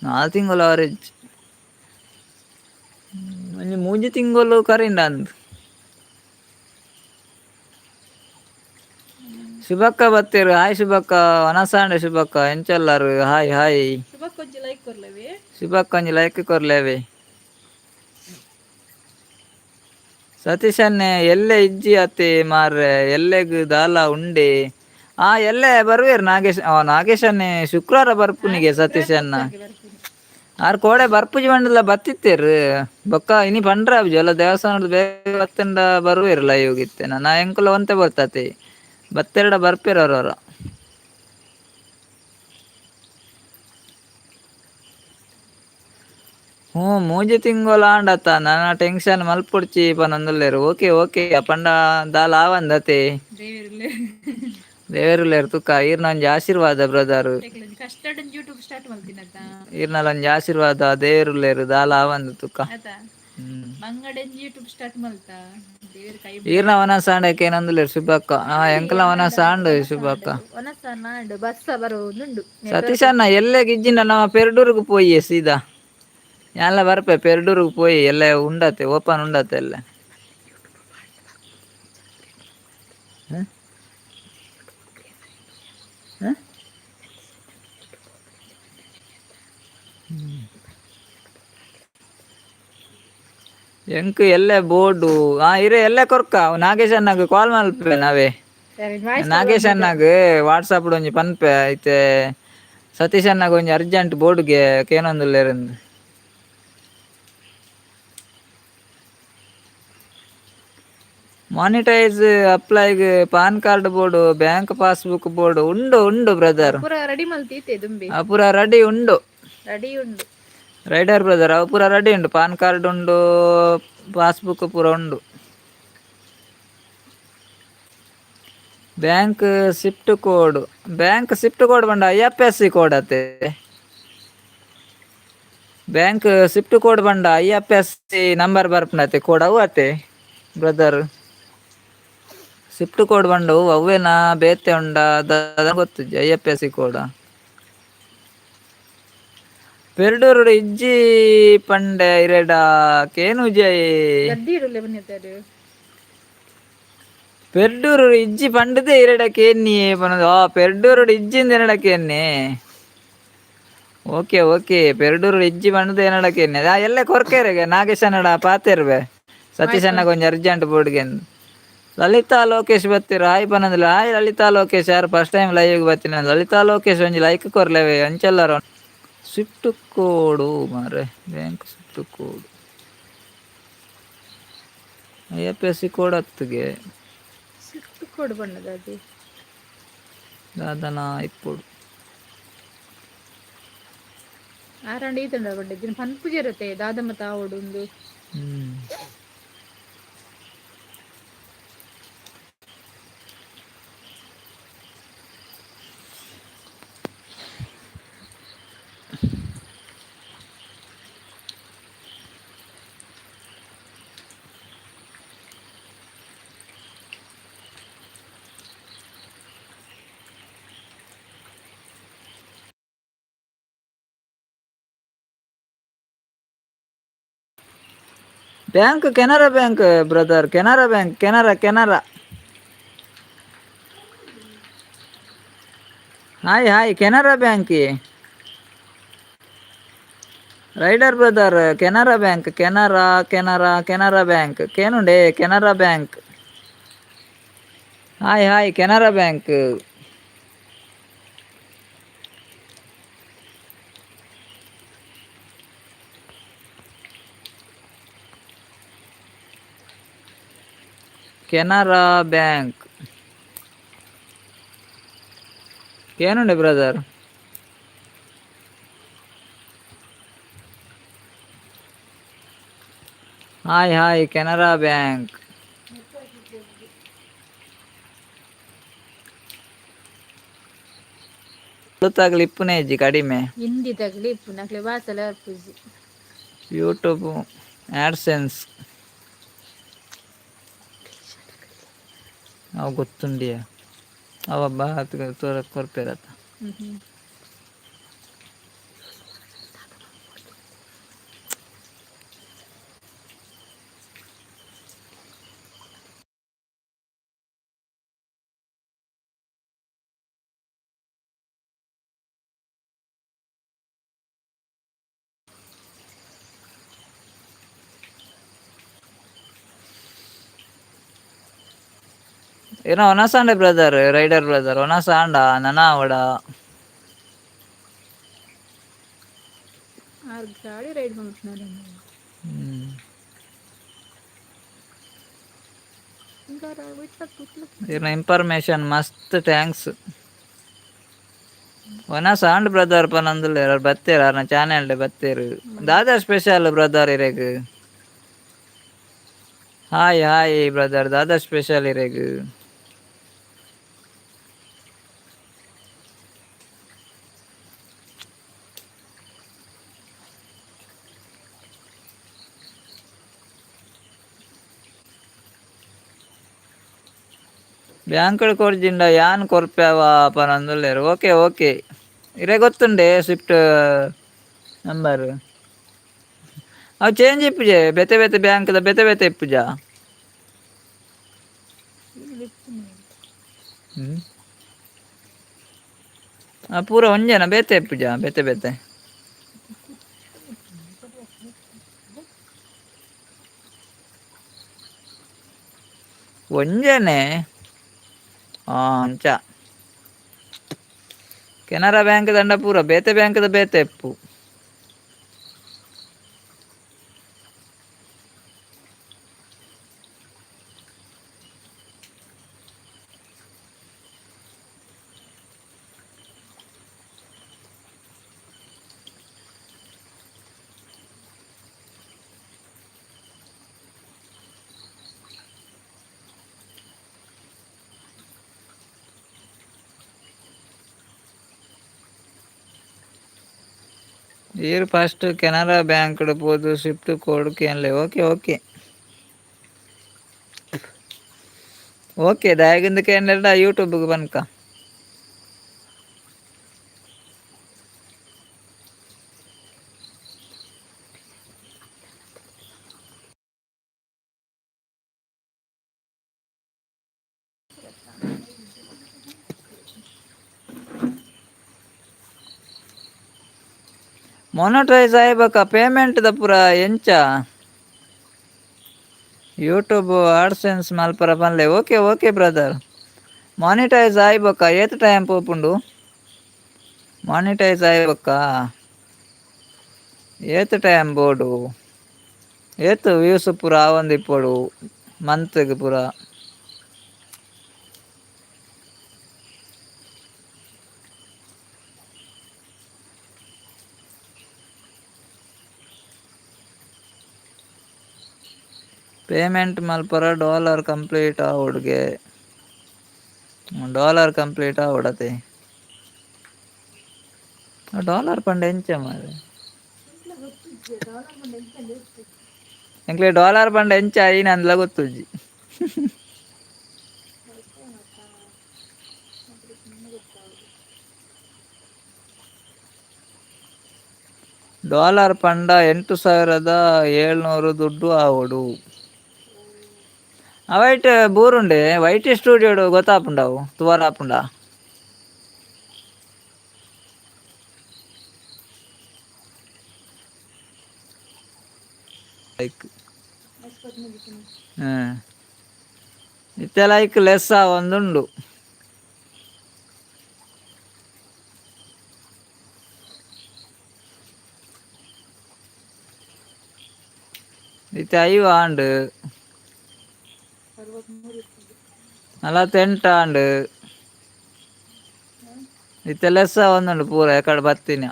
4 ತಿಂಗಳು ಅವರೇಜ್. ಒಂಜಿ ಮೂಜಿ ತಿಂಗಳು ಕರಿಂಡ ಅಂದ್. ಶುಭಕ್ಕ ಬತ್ತೀರು. ಹಾಯ್ ಶುಭಕ್ಕ. ವನಸಾಂಡ ಶುಭಕ್ಕ, ಎಂಚಲ್ಲಾರು? Hi hi. ಶುಭಕ್ಕೆ ಒಂಜಿ ಲೈಕ್ ಕೊರ್ಲವೆ. ಶುಭಕ್ಕ ಒಂಜಿ ಲೈಕ್ ಕೊರ್ಲೇವೆ. ಸತೀಶ್ ಅಣ್ಣೆ ಎಲ್ಲೆ ಇಜ್ಜಿ ಅತ್ತೆ ಮಾರ್ರೆ. ಎಲ್ಲೆಗ್ ದಾಲ ಉಂಡೆ? ಆ ಎಲ್ಲೆ ಬರುವೇರು ನಾಗೇಶ್. ನಾಗೇಶ್ ಅಣ್ಣೆ ಶುಕ್ರವಾರ ಬರ್ಪುನಿಗೆ ಸತೀಶ್ ಅಣ್ಣ. ಆರ್ ಕೋಡೆ ಬರ್ಪುಜಿ ಪಂಡಲ ಬತ್ತಿತ್ತೇರು. ಬೊಕ್ಕ ಇನಿ ಪಂಡ್ರ ಎಲ್ಲ ದೇವಸ್ಥಾನದ ಬೇಗ ಬತ್ತಂಡ ಬರುವೇರು ಲೈವ್ ಇತ್ತೆ. ನಾ ಎಂಕುಲ ಒಂತೆ ಬರ್ತತೆ. ಬತ್ತೆರಡ ಬರ್ಪೇರು ಅವ್ರವ್ರ. ಹ್ಞೂ, ಮೂಜಿ ತಿಂಗಳು ಆಂಡತ್ತ. ನನ್ನ ಟೆನ್ಷನ್ ಮಲ್ಪೊಡ್ಚಿ ಪನೊಂದುಲ್ಲೆರ್. Okay okay. ಪಂಡ ದಾಲ ಆವಂದತೆ. ದೇವೆರ್ಲೆ. ದೇವೆರುಲ್ಲೆರ್ ತುಕ್ಕ. ಈರ್ನ ಒಂಜಿ ಆಶೀರ್ವಾದ ಬ್ರದರ್. ಕಷ್ಟಡ್ ಯೂಟ್ಯೂಬ್ ಸ್ಟಾರ್ಟ್ ಮಲ್ತಿನತ್ತ. ಈರ್ನಲ ಒಂಜಿ ಆಶೀರ್ವಾದ, ದೇವೆರುಲ್ಲೆರ್, ದಾಲ ಆವಂದ್ ತುಕ್ಕ. ಆತ. ಬಂಗಡೆ ಯೂಟ್ಯೂಬ್ ಸ್ಟಾರ್ಟ್ ಮಲ್ತ ದೇವೆರ್ ಕೈ. ಈರ್ನ ವನಸ ಆಂಡಕ್ಕೆ ಏನೊಂದುಲ್ಲೆರ್ ಶುಭಕ್ಕ. ಆ ಎಂಕಲ ವನಸ ಆಂಡ್ ಶುಭಕ್ಕ. ವನಸ ನಾಂಡ್ ಬಸ್ಸ ಬರೋದುಂಡು. ಸತೀಶ್ ಅಣ್ಣ ಎಲ್ಲೆ ಗಿಜ್ಜಿಂಡ ನಮ್ಮ ಪೆರ್ಡೂರ್ಗ್ ಪೋಯಿ ಸೀದಾ. ಯಾನ್ಲ ಬರ್ಪೆ. ಪೆರ್ಡೂರ್ಗ್ ಪೋಯಿ ಎಲ್ಲ ಉಂಡತೆ, ಓಪನ್ ಉಂಡತೆ ಎಲ್ಲ. ಹ? ಹ? ಎಂಕ್ ಎಲ್ಲೆ ಬೋರ್ಡು. ಆ ಇರೆ ಎಲ್ಲೆ ಕೊರ್ಕ. ನಾಗೇಶ್ ಅಣ್ಣಗ್ ಕಾಲ್ ಮಲ್ಪೆ ನಾವೇ. ಸರಿ ವಾಯ್ಸ್ ಕಾಲ್ ನಾಗೇಶ್ ಬಂದಿದೆ. ಅಣ್ಣಗ್ ವಾಟ್ಸಪ್ ಒಂಜಿ ಪನ್ಪೆ ಐತೆ. ಸತೀಶ್ ಅಣ್ಣಗ್ ಒಂಜಿ ಅರ್ಜೆಂಟ್ ಬೋರ್ಡ್ಗೆ ಕೇನೊಂದುಲ್ಲೇರಂದು. ಮಾನಿಟೈಸ್ ಅಪ್ಲೈಗ್ ಪಾನ್ ಕಾರ್ಡ್ ಬೋಡು, ಬ್ಯಾಂಕ್ ಪಾಸ್ಬುಕ್ ಬೋಡು. ಉಂಡು ಉಂಡು ಬ್ರದರ್. ಪೂರ ರೆಡಿ ಮಲ್ತೀತೆ ದುಂಬಿ. ಆ ಪೂರ ರೆಡಿ ಉಂಡು. ರೆಡಿ ಉಂಡು. ರೈಡರ್ ಬ್ರದರ್, ಅವು ಪೂರ ರೆಡಿ ಉಂಡು. ಪಾನ್ ಕಾರ್ಡ್ ಉಂಡು, ಪಾಸ್ಬುಕ್ ಪೂರ ಉಂಡು. Bank swift code, bank swift code ಬಂಡ I F S C code ಅತ್ತೆ. ಬ್ಯಾಂಕ್ ಸ್ವಿಫ್ಟ್ ಕೋಡ್ ಬಂಡ I F S C number ಬರ್ಪುಂಡತೆ code ಅವು ಅತ್ತೆ ಬ್ರದರ್. ಸ್ವಿಫ್ಟ್ ಕೋಡ್ ಬಂಡು ಅವೇನಾ ಬೇತೆ ಉಂಡ ದಾದ ಗೊತ್ತಿಜ್ಜಿ. I F S C code ಪೆರ್ಡೂರುಡು ಇಜ್ಜಿ ಪಂಡೆ ಇರೆಡ ಕೇನುಜೈ. ಗದ್ದಿ ಇರುಲೆ ಬನ್ನಿದ್ದಾರೆ. ಪೆರ್ಡೂರು ಇಜ್ಜಿ ಪಂಡದೆ ಇರೆಡ ಕೇನ್ನಿ ಪನದು. ಆ ಪೆರ್ಡೂರುಡು ಇಜ್ಜಿಂದ ಎನ್ನಡ ಕೇನ್ನಿ. ಓಕೆ ಓಕೆ, ಪೆರ್ಡೂರು ಇಜ್ಜಿ ಪಂಡದೆ ಎನ್ನಡ ಕೇನ್ನಿ. ಆ ಎಲ್ಲ ಕೊರ್ಕೇರೆಗೆ ನಾಗೇಶ್ ಅನ್ನಡ ಪಾತೆರ್ವೆ. ಸತೀಶ್ ಅಣ್ಣಗ್ ಒಂಜಿ ಅರ್ಜೆಂಟ್ ಬೋರ್ಡ್ಗೆ. ಲಲಿತಾ ಲೋಕೇಶ್ ಬತ್ತೀರ, ಹಾಯ್ ಪನಂದಿಲ್ಲ. ಹಾಯ್ ಲಲಿತಾ ಲೋಕೇಶ್, ಯಾರು ಫಸ್ಟ್ ಟೈಮ್ ಲೈವ್ ಬತ್ತಿನ ಲಲಿತಾ ಲೋಕೇಶ್, ಒಂಜಿ ಲೈಕ್ ಕೊರ್ಲೆವೆ ಅಂಚೆಲ್ಲಾರ. ಸ್ವಿಫ್ಟ್ ಕೋಡು ಮಾರೆ, bank swift code I F S C code ಹತ್ತಿಗೆ. Swift code ಬಣ್ಣದ ಅದು. ದಾದನ ಇಪ್ಪುಡು. ಆರಂಡ ಈತಂಡ ಬಡ್ಡೆ ಪನ್ಪುಜಿ ಇರುತ್ತೆ ದಾದಮ್ಮ ತಾವೊಡು ಒಂದು. Bank Canara bank brother, Canara bank, Canara Canara. Hi hi, Canara bank rider brother, Canara bank, Canara Canara Canara bank ಕೇನುಂಡೆ Canara bank. Hi hi, Canara bank. Canara bank ಕೇನುಂಡೆ brother. Hi hi, Canara bank. ತಗಲಿ ಇಪ್ಪುನೆ ಇಜ್ಜಿ ಕಡಿಮೆ. Hindi ತಗಲಿ ಇಪ್ಪು ನಕ್ಲೆ ಬಾಸಲ ಪೂಜಿ. YouTube AdSense ಅವು ಗೊತ್ತುಂಡಿಯ ಅವ ಬಾತ್ ತೋರ ಕೊರ್ಪೇರತ್ತ. ಹ್ಮ್ ಹ್ಮ್. ಏನೋ ಒನಸಾಂಡೆ brother, rider brother, ಒನಸಾಂಡ ನನ ಅವಡ. ಆರ್ ಗಾಡಿ ride ಮಾಡ್ತಾರೆ. ಇರ್ನ ಇನ್ಫಾರ್ಮೇಶನ್ ಮಸ್ತ್ thanks. ಒನಸಾಂಡ್ ಬ್ರದರ್ ಪನಂದುಲ್ಲೆರ್ ಬತ್ತೇರ್ ಅರ್ನ ಚಾನೆಲ್ ಬತ್ತೇರು. ದಾದಾ ಸ್ಪೆಷಲ್ ಬ್ರದರ್ ಇರೆಗ್? ಹಾಯ್ ಹಾಯ್ ಬ್ರದರ್, ದಾದಾ ಸ್ಪೆಷಲ್ ಇರೆಗ್? ಬ್ಯಾಂಕ್ ಕೊರ್ಜಿಂಡ ಯಾನ್ ಕೊರ್ಪೆವ ಪನಂದುಲ್ಲೆರ್. ಓಕೆ ಓಕೆ, ಇರೆ ಗೊತ್ತುಂಡೆ ಸ್ವಿಫ್ಟ್ ನಂಬರ್? ಅವು ಚೇಂಜ್ ಇಪ್ಪುಜೆ, ಬೇತೆ ಬೇತೆ ಬ್ಯಾಂಕ್ದ ಬೇತೆ ಬೇತೆ ಇಪ್ಪುಜ. ಹ್ಮ್ ಆ ಪೂರ ಒಂಜೆನ ಬೇತೆ ಇಪ್ಪುಜ ಬೇತೆ ಬೇತೆ? ಒಂಜೆನೆ. ಅಂಚ ಕೆನರಾ ಬ್ಯಾಂಕ್ ದಂಡ ಪೂರ ಬೇತೆ ಬ್ಯಾಂಕ್ದ ಬೇತೆ ಎಪ್ಪು. ಈರ್ ಫಸ್ಟ್ ಕೆನರಾ ಬ್ಯಾಂಕ್'ಡ್ ಪೋದು ಸ್ವಿಫ್ಟ್ ಕೋಡ್ ಕೇನ್ಲೆ ಓಕೆ ಓಕೆ. ಓಕೆ ದಾಯೆಗಂದ್ ಕೇಂಡೆರ್ಡ ಯೂಟ್ಯೂಬ್'ಗ್ ಪನ್ಕ. ಮೊನಟೈಸ್ ಆಯಿಬೊಕ ಪೇಮೆಂಟ್ ದ ಪೂರ ಎಂಚ. ಯೂಟ್ಯೂಬ್ ಆಡ್ಸೆನ್ಸ್ ಮಲ್ಪರ ಪನ್ಲೆ ಓಕೆ ಓಕೆ ಬ್ರದರ್. ಮಾನಿಟೈಸ್ ಆಯಿಬೊಕ ಏತ್ ಟೈಮ್ ಪೋಪುಂಡು. ಮಾನಿಟೈಸ್ ಆಯಿಬೊಕ ಏತ್ ಟೈಮ್ ಬೋಡು. ಏತ್ ವ್ಯೂಸ್ ಪೂರ ಆವೊಂದಿಪ್ಪೊಡು ಮಂತ್ಗ್ ಪೂರ. ಪೇಮೆಂಟ್ ಮಲ್ಪರ ಡಾಲರ್ ಕಂಪ್ಲೀಟ್ ಆವೊಡುಗೆ. ಡಾಲರ್ ಕಂಪ್ಲೀಟ್ ಆವೊಡತೆ. ಡಾಲರ್ ಪಂಡ ಎಂಚ ಮಾರ್ರೆ. ಎಂಕ್ಲೆ ಡಾಲರ್ ಪಂಡ ಎಂಚ ಐನಂದ್ಲ ಗೊತ್ತುಜ್ಜಿ. ಡಾಲರ್ ಪಂಡ 8700 ದುಡ್ಡು ಆವೊಡು. ಅವೈಟ್ ಬೂರುಂಡೆ ವೈಟ್ ಸ್ಟುಡಿಯೋಡು ಗೊತ್ತಾಪುಂಡವು ತುವರ ಆಪುಂಡ. ಲೈಕ್ ಇತ್ತೆ ಲೈಕ್ ಲೆಸ್ ಆವೊಂದುಂಡು. ಇತ್ತೆ ಐವ ಆಂಡ್. 48 ಆಂಡ್. ಇತ್ತೆ ಲೆಸ್ ಆವೊಂದುಂಡು ಪೂರ ಎಕಡೆ ಬತ್ತಿನ.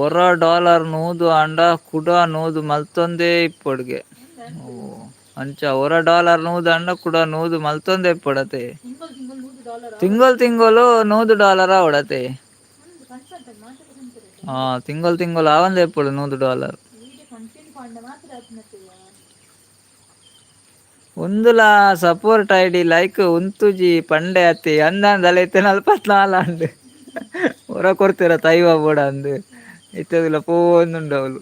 ಒರ ಡಾಲರ್ ನೂದು ಆಂಡ ಕುಡ ನೂದು ಮಲ್ತೊಂದೇ ಇಪ್ಪೊಡುಗೆ. ಓ ಅಂಚ ಒರ ಡಾಲರ್ ನೂದು ಆಂಡ ಕುಡ ನೂದು ಮಲ್ತೊಂದೇ ಇಪ್ಪೊಡತೆ. ತಿಂಗೊಲ್ ತಿಂಗೊಲು $100 ಆವೊಡತೆ. ತಿಂಗೊಲ್ ತಿಂಗೊಲು ಆವಂದೆ ಇಪ್ಪೊಡು $100. ಉಂದುಲ ಸಪೋರ್ಟ್ ಐಡಿ ಲೈಕ್ ಉಂತುಜಿ ಪಂಡೆ ಅತ್ತೆ ಅಂದಾಂದಲ ಇತ್ತೆ 44 ಆಂಡ್. ಒರ ಕೊರ್ತಿರ ತೈವ ಬೋಡ ಅಂದ್ ಇತ್ತೆದಿಲ್ಲ ಪೋವೊಂದುಂಡು ಅವಳು.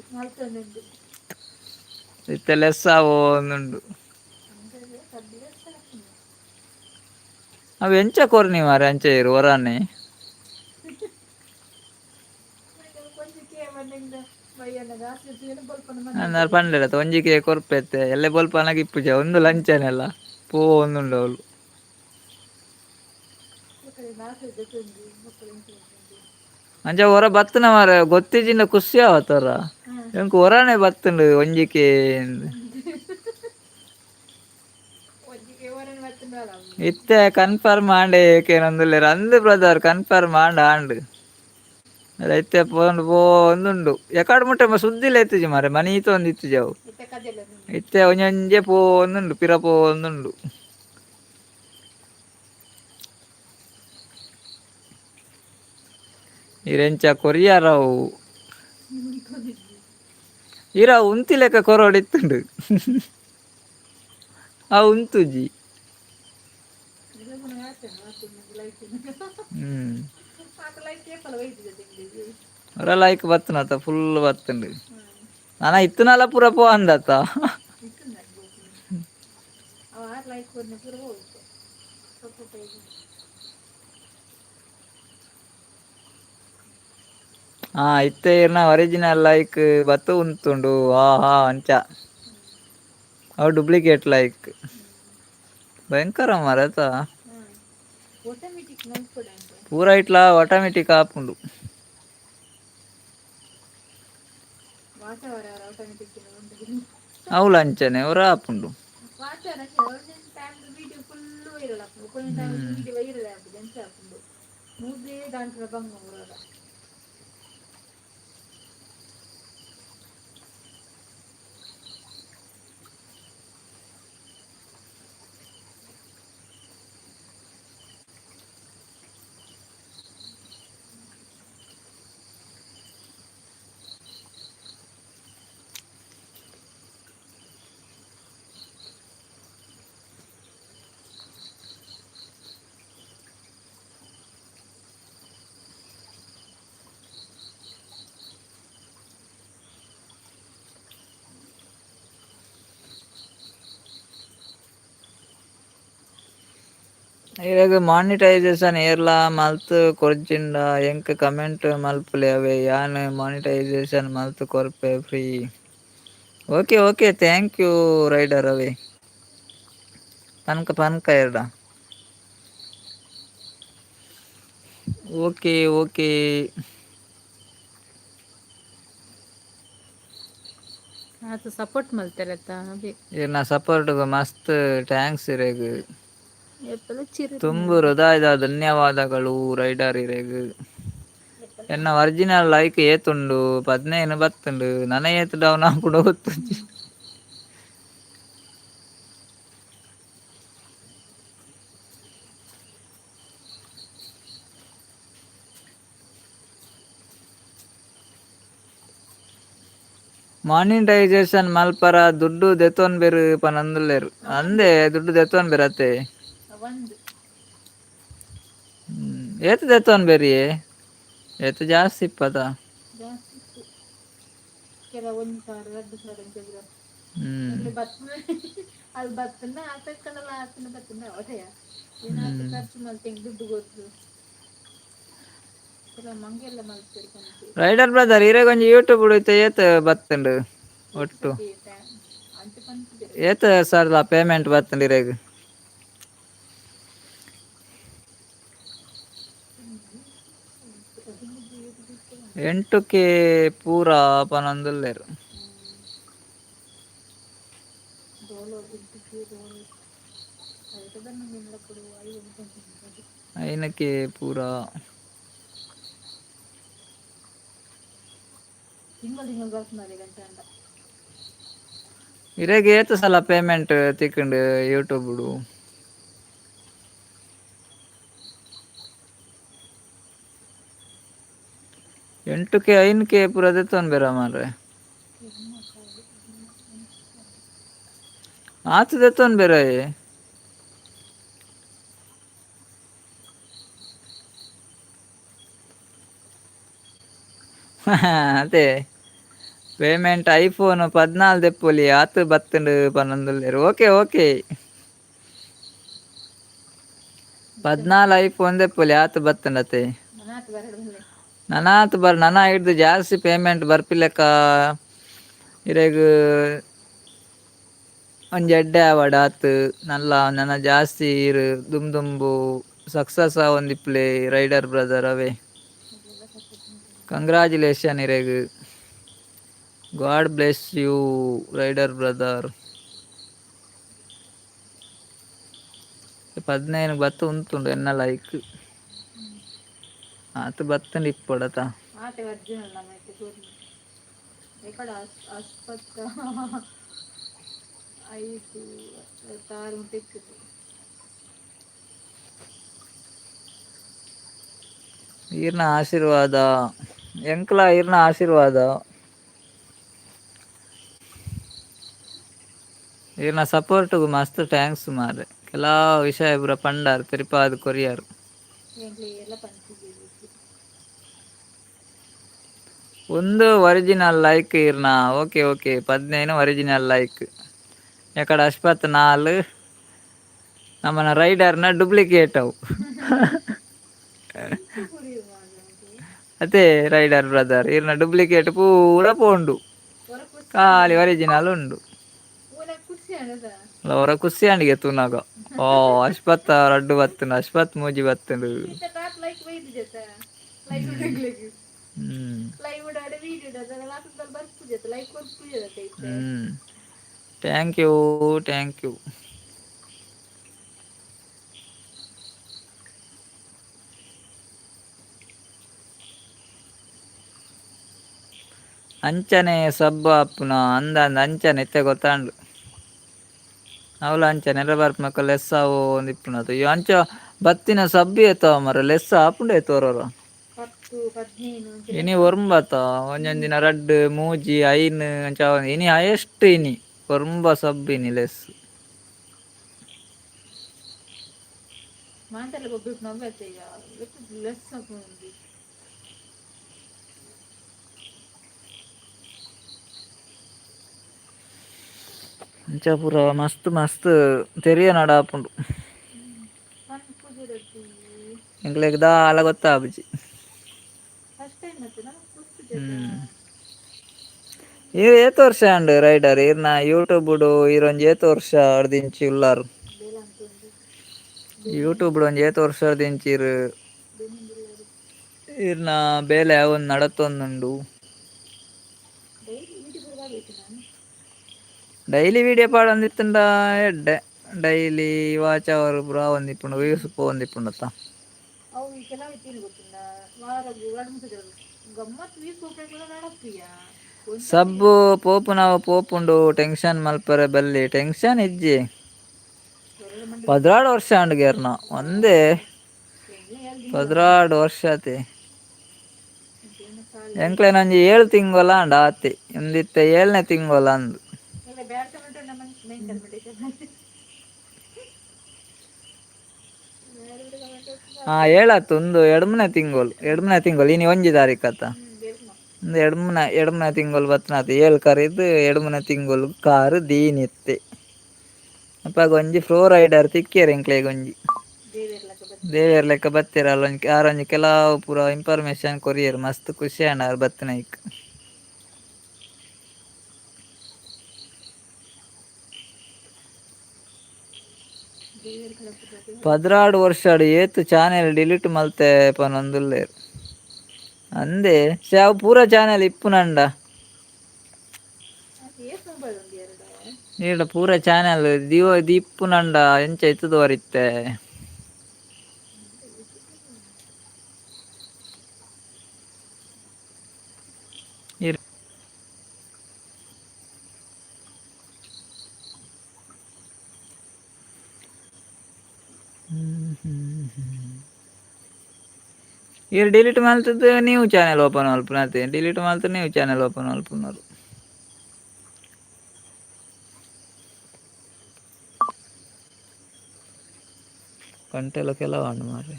ಇತ್ತೆ ಲೆಸ್ ಆವೊಂದುಂಡು. ಅವು ಎಂಚ ಕೊರ್ನಿ ಮಾರೆ ಅಂಚ ಇರು ಒರಾನೆ. ಅಂದಾರ್ ಪಂಡೆರತ್ತ ಒಂಜಿಕೆ ಕೊರ್ಪೆತ್ತೆ ಎಲ್ಲೆ ಬೊಲ್ಪನಗ ಇಪ್ಪುಜ ಒಂದು ಲಂಚನೆಲ್ಲ ಪೋವೊಂದುಂಡು ಅವಳು. ಅಂಚ ಒರ ಬತ್ತನ ಮಾರೆ ಗೊತ್ತಿಜಿಂಡ ಖುಷಿ ಆವತ್ತೊರ. ಎಂಕ್ ಒರಾನೆ ಬತ್ತುಂಡು ಒಂಜಿಕೆ. ಇತ್ತೆ ಕನ್ಫರ್ಮ್ ಆಂಡೆ ಏಕೇನೊಂದುಲ್ಲೆರ್ ಅಂದ್ ಬ್ರದರ್ ಕನ್ಫರ್ಮ್ ಆಂಡ್ ಆಂಡ್. ಇತ್ತೆ ಪೋಂಡು ಪೋವೊಂದುಂಡು ಎಕಾಡ್ ಮುಟ್ಟ ಸುದ್ದಿಲ ಇತ್ತಿಜಿ ಮಾರೆ ಮನೀತ ಒಂದು ಇತ್ತಿಜಿ ಅವು. ಇತ್ತೆ ಒಂಜೊಂಜೆ ಪೋವೊಂದುಂಡು ಪಿರ ಪೋವೊಂದುಂಡು. ಇರೆಂಚ ಕೊರಿಯರವು. ಇರ ಉಂತಿ ಲೆಕ್ಕ ಕೊರೊಡಿತ್ತುಂಡು. ಆ ಉಂತುಜಿ. ಒರ ಲೈಕ್ ಬತ್ತುನತ ಫುಲ್ ಬತ್ತುಂಡು. ನಾನ ಇತ್ತುನಲ ಪೂರ ಪೋವಂದತ. ಹಾ ಇತ್ತೆ ಇರ್ನ ಒರಿಜಿನಲ್ ಲೈಕ್ ಬತ್ತು ಉಂತುಂಡು. ಹಾ ಹಾ ಅಂಚ ಅವು ಡೂಪ್ಲಿಕೇಟ್ ಲೈಕ್ ಭಯಂಕರ ಮಾರತ. ಆಟೋಮೆಟಿಕ್ ಮಲ್ಪೊಡಂತೆ. ಪೂರ ಇಟ್ಲ ಆಟೋಮೆಟಿಕ್ ಆಪುಂಡು. ವಾತಾವರಣ ಆಟೋಮೆಟಿಕ್. ಅವುಲ ಅಂಚನೆ ಒರ ಆಪುಂಡು. ಟೈಮ್ ವಿಡಿಯೋ ಫುಲ್ ವೈರಲ್ ಆಪುಂಡು, ಒಂಜಿ time ಹ್ಮ್ video viral ಆಪುಜಿ ಅಂಚ ಆಪುಂಡು. ಮೂಜೇ ದಾಂತಿನ ಬಂಗ ಊರಾಗ. ಇರೆಗ್ ಮಾನಿಟೈಸೇಶನ್ ಏರ್ಲಾ ಮಲ್ತ್ ಕೊರ್ಜಿಂಡ ಎಂಕ್ ಕಮೆಂಟ್ ಮಲ್ಪುಲೆ ಅವೆ ಯಾನ್ ಮಾನಿಟೈಸೇಶನ್ ಮಲ್ತ್ ಕೊರ್ಪೆ free. Okay okay thank you rider ಅವೇ ಪನ್ಕ ಪನ್ಕ ಇರ್ಡ. Okay okay. ಆತ ಸಪೋರ್ಟ್ ಮಲ್ತಾರತ್ತ ಅವೆ. ಇರ್ನ ಸಪೋರ್ಟ್ಗೆ ಮಸ್ತ್ thanks ಇರೆಗ್. ಏಪಲ ಚಿರ್ ತುಂಬು ಹೃದಯದ ಧನ್ಯವಾದಗಳು ರೈಡರ್ ಇರೆಗ್. ಏಪಲ ಎನ್ನ ಒರಿಜಿನಲ್ ಲೈಕ್ ಏತುಂಡು 15 ಬತ್ತುಂಡು ನನ ಏತ್ ಡೌನ್ ಆಪುಂಡೊ ಗೊತ್ತುಜ್ಜಿ. ಮಾನಿಟೈಸೇಶನ್ ಮಲ್ಪರ ದುಡ್ಡು ದೆತೊನ್ಬೆರ್ ಪನೊಂದುಲ್ಲೆರ್ ಅಂದೆ ಅವಂದ್ ದುಡ್ಡು ದೆತೊನ್ಬೆರ್ ಅತೆ. ಅವಂದ್. ಏತ್ ದೆತೊನ್ಬೆರಿಯೇ ಏತ್ ಜಾಸ್ತಿ ಇಪ್ಪದ. ಜಾಸ್ತಿ ಇತ್ತು ಕೆಲವು 1000 2000 ಅಂಚ ಪೂರ. ಹ್ಮ್ ಎಂಕ್ಲೆ ಬತ್ ಅಲ್ ಬತ್ತಂಡ ಆತೆ ಆತ್ಂಡ ಬತ್ತಂಡ ಅವತೆಯ ಏನಾತ್ ಹ್ಮ್ ಖರ್ಚು ಮಲ್ತ್ ಎಂಕ್ ದುಡ್ಡು ಕೊರ್ದು. ಕೆಲವು ಮಂಗೆಲ್ಲ ಮಲ್ಪೆರ್ ಪನ್ಪೆರ್. ರೈಡರ್ ಬ್ರದರ್ ಇರೆಗೊಂಜಿ ಯೂಟ್ಯೂಬ್ ಇತ್ತೆ ಏತ್ ಬತ್ತುಂಡು ಏತ್ ಒಟ್ಟು. ಸತಿ ಅಂಚ ಪನ್ಪುಜೆರ್. ಏತ್ ಸರ್ಲ ಪೇಮೆಂಟ್ ಬತ್ತುಂಡು ಇರೆಗ್. 8K ಪೂರಾ ಪನೊಂದುಲ್ಲೆರ್. 5K ಪೂರಾ. ತಿಂಗಳು ತಿಂಗಳು ಬರ್ಪುನಲ್ಲ ಅಂಚಾಂಡ. ಇರೆಗ್ ಏತ್ ಸಲ ಪೇಮೆಂಟ್ ತಿಕ್ಂಡ್ ಯೂಟ್ಯೂಬ್ ಡು. 8K 5K ಪೂರ ದೆತ್ತೊನ್ಬೆರ ಮಾರ್ರೆ. ಆತ್ ದೆತ್ತೊನ್ಬೆರಯೆ. ಅತೆ. ಪೇಮೆಂಟ್ ಐಫೋನ್ 14 ದೆಪ್ಪೊಲಿ ಆತ್ ಬತ್ತುಂಡು ಪನೊಂದುಲ್ಲೆರ್ ಓಕೆ ಓಕೆ. 14 ಐಫೋನ್ ದೆಪ್ಪೊಲಿ ಆತ್ ಬತ್ತುಂಡತೆ. ನನಾತ್ ಬರಡ್ ಬಲ್ಲೆ. ನನಾತ್ ಬರ್ ನನ ಐಡ್ದ್ ಜಾಸ್ತಿ ಪೇಮೆಂಟ್ ಬರ್ಪಿಲೆಕ್ಕ ಇರೆಗ್ ಒಂಜಿ ಎಡ್ಡೆ ಆವಡ್ ಆತ್ ನಲ್ಲ ನನ ಜಾಸ್ತಿ ಇರ್ ದುಂಬು ದುಂಬು ಸಕ್ಸಸ್ ಆವೊಂದಿಪ್ಪುಲೆ ರೈಡರ್ ಬ್ರದರ್ ಅವೇ. ಎಲ್ಲ ಸಪೋರ್ಟ್. ಕಂಗ್ರಾಜುಲೇಷನ್ ಇರೆಗ್. God bless you rider brother. 15 ಬತ್ತು ಉಂತುಂಡು ಎನ್ನ ಲೈಕ್. ಆತ್ ಬತ್ತುಂಡು ಇಪ್ಪೊಡತ. ಆತೆ ಒರಿಜಿನಲ್ ನಮೈತೆ ಕೊರ್ನ. ಎಕಡ ಆಸ್ಪತ್ತ 5 6 ಮುಟ್ಟ ಇತ್ತುಂಡು. ಈರ್ನ ಆಶೀರ್ವಾದ ಎಂಕ್ಲ ಈರ್ನ ಆಶೀರ್ವಾದ. ಈರ್ನ ಸಪೋರ್ಟ್ಗ್ ಮಸ್ತ್ thanks ಮಾರ್ರೆ ಕೆಲವು ವಿಷಯ ಪೂರ ಪಂಡರ್ ತೆರಿಪಾದ್ ಕೊರಿಯರ್. ಎಂಕ್ಲೆ ಏರ್ಲ ಪನ್ಪುಜೆರ್. ಉಂದು ಒರಿಜಿನಲ್ ಲೈಕ್ ಇರ್ನ okay okay 15 original like. ಎಕಡ ಅಶ್ಪತ್ ನಾಲ್ ನಮನ ರೈಡರ್ನ ಡೂಪ್ಲಿಕೇಟ್ ಅವು. ಎಂಚ ಕೊರಿಯೆರ್ ಮಾರ್ರೆ. ಅದೇ ರೈಡರ್ ಬ್ರದರ್ ಇರ್ನ ಡೂಪ್ಲಿಕೇಟ್ ಪೂರ ಪೋಂಡು. ಒರ ಖುಷಿ. ಖಾಲಿ ಒರಿಜಿನಲ್ ಉಂಡು. ಓನ ಖುಷಿ ಆನದ. ಅವರ ಖುಷಿ ಆಂಡಿಗೆ ತೂನಾಗ. ಓ ಅಶ್ಪತ್ ರಡ್ಡು ಬತ್ತುಂಡು, ಅಶ್ಪತ್ ಮೂಜಿ ಬತ್ತುಂಡು. ಇತ್ತೆ ತಾತ್ ಲೈಕ್ ಬೈದು ಜತ ಲೈಕ್ ಉಂಡಗ್ಲೆಗ್. ಲೈವ್ ಉಡಾಡ ವೀಡಿಯೋ ಅದೆಲ್ಲ ಲಾತಂದಲ್ ಬರ್ಪುಜತ ಲೈಕ್ ಕೊರ್ಪುಜತ ಇತ್ತೆ. Thank you, thank you. ಅಂಚನೆ ಸಬ್ಬು ಆಪುನ ಅಂದಂದ ಅಂಚನೆ ಇತ್ತೆ ಗೊತ್ತಾಂಡು. ಅವಲ ಅಂಚನೆ ನೆಲ ಬರ್ಪುನಕ ಲೆಸ್ ಆವು ಒಂದಿಪ್ಪುನದು ಅಂಚ ಬತ್ತಿನ ಸಬ್ಬು ಏತವ ಮರ ಲೆಸ್ ಆಪುಂಡು ಏತೋರರ. 10 15 ಅಂಚ. ಇನಿ ಒರ್ಂಬತ ಒಂಜೊಂದು ದಿನ ರಡ್ಡ್ ಮೂಜಿ ಐನ್ ಅಂಚ ಇನಿ ಹೈಯೆಸ್ಟ್ ಇನಿ ಒರ್ಂಬ ಸಬ್ ಇನಿ ಲೆಸ್. ಮಾಂತೆಲ್ಲ ಗೊಬ್ಬರ ನವ್ವತ್ತೆ ಲೆಸ್ ಆಪುಂಡು. ಅಂಚ ಪೂರ ಮಸ್ತ್ ಮಸ್ತ್ ತೆರಿಯ ನಡ ಆಪುಂಡು. ಪನ್ಪುಜರತಿ. ಎಂಕ್ಲೆಗ್ ದಾಲ ಗೊತ್ತಾಪುಜಿ. ಫಸ್ಟ್ ಟೈಮ್ ಮತ್ತೆ ನಮಕ್ ಗೊತ್ತುಜತ. ಈರ್ ಏತ್ ವರ್ಷ ಆಂಡ್ ರೈಡರ್ ಈರ್ನ ಯೂಟ್ಯೂಬ್ ಈರೊಂಜಿ ಏತ್ ವರ್ಷ ಅರ್ದಿಂಚಿ ಉಲ್ಲಾರ್? ಬೇಲೆ ಅಂತುಂಡು. ಯೂಟ್ಯೂಬ್ ಒಂಜಿ ಏತ್ ವರ್ಷ ಅರ್ದಿಂಚಿ ಈರ್? ಬೆನಿಂದುಲ್ಲಾರು. ಈರ್ನ ಬೇಲೆ ಅವೊಂದು ನಡತೊಂದುಂಡು. ಡೈಲಿ ವೀಡಿಯೋ ಬರಬೇಕು ನಾನು. ಡೈಲಿ ವೀಡಿಯೋ ಪಾಡೊಂದಿತ್ತುಂಡ ಎಡ್ಡೆ. ಡೈಲಿ ವಾಚ್ ಅವರ್ ಪೂರ ಆವೊಂದಿಪ್ಪುಂಡು, ವ್ಯೂಸ್ ಪೋವೊಂದಿಪ್ಪುಂಡತ್ತ. ಅವು ಈ ಕೆಲವು ಇತ್ತೀನಿ ಗೊತ್ತುಂಡ ವಾರಗ್ ಎರಡು ಮೂರು ಸಲ ಗಮ್ಮತ್ ವೀಸ್ ಪೋಪುನ ನಡಪಿಯ. ಸಬ್ಬು ಪೋಪುನವು ಪೋಪುಂಡು, ಟೆನ್ಷನ್ ಮಲ್ಪರೆ ಬಲ್ಲಿ, ಟೆನ್ಷನ್ ಇಜ್ಜಿ. 12 ವರ್ಷ ಆಂಡ್ ಗೇರ್ನ ಒಂದೇ 12 ವರ್ಷ ಆತೆ. ಎಂಕ್ಲೆನ ಒಂಜಿ 7 ತಿಂಗೊಲ ಆಂಡ ಆತೆ, ಒಂದಿತ್ತೆ 7ನೇ ತಿಂಗೊಲ ಅಂದು. ಹಾ ಏಳಾತು, ಒಂದು ಎಡ್ಮನೇ ತಿಂಗೊಲು, ಎಡ್ಮನೇ ತಿಂಗೊಲು ಇನಿ ಒಂಜಿ ತಾರೀಕತ್ತ. ಒಂದು ಎಡ್ಮನ ಎಡ್ಮನೇ ತಿಂಗೊಲು ಬತ್ತನಾತ ಏಳು ಕರಿದು ಎಡ್ಮನೇ ತಿಂಗೊಲು ಕಾರು ದೀನಿತ್ತೆ. ಅಪ್ಪಾಗ ಒಂಜಿ ಫ್ಲೋ ರೈಡರ್ ತಿಕ್ಕಿಯರ್ ಎಂಕ್ಲೆಗ್ ಒಂಜಿ. ದೇವೆರ್ ಲೆಕ್ಕ ಬತ್ತೆರ್ ಅಲ್ಲೊಂಜಿ ಆರೊಂಜಿ ಕೆಲವು ಪೂರ ಇನ್ಫಾರ್ಮೇಶನ್ ಕೊರಿಯರ್, ಮಸ್ತ್ ಖುಷಿ ಆಂಡ್ ಆರ್ ಬತ್ತಿನೈಕ್. 12 ವರ್ಷಡ್ ಏತ್ ಚಾನೆಲ್ ಡಿಲೀಟ್ ಮಲ್ತೆ ಪನೊಂದುಲ್ಲೆರ್ ಅಂದೆ ಶಾವ್ ಪೂರ ಚಾನೆಲ್ ಇಪ್ಪುನಂಡ. ಈಡ ಪೂರ ಚಾನೆಲ್ ದಿವ ದೀಪುನಂಡ ಎಂಚ ಇತ್ತುದವರಿತ್ತೆ. ಈರ್ ಡಿಲೀಟ್ ಮಲ್ತದ್ದು ನೀವು ಚಾನೆಲ್ ಓಪನ್ ಮಲ್ಪುನತೆ, ಡಿಲೀಟ್ ಮಲ್ತು ನೀವು ಚಾನೆಲ್ ಓಪನ್ ಮಲ್ಪುನರು. ಗಂಟೆಲ ಕೆಲವು ಮಾರ್ರೆ.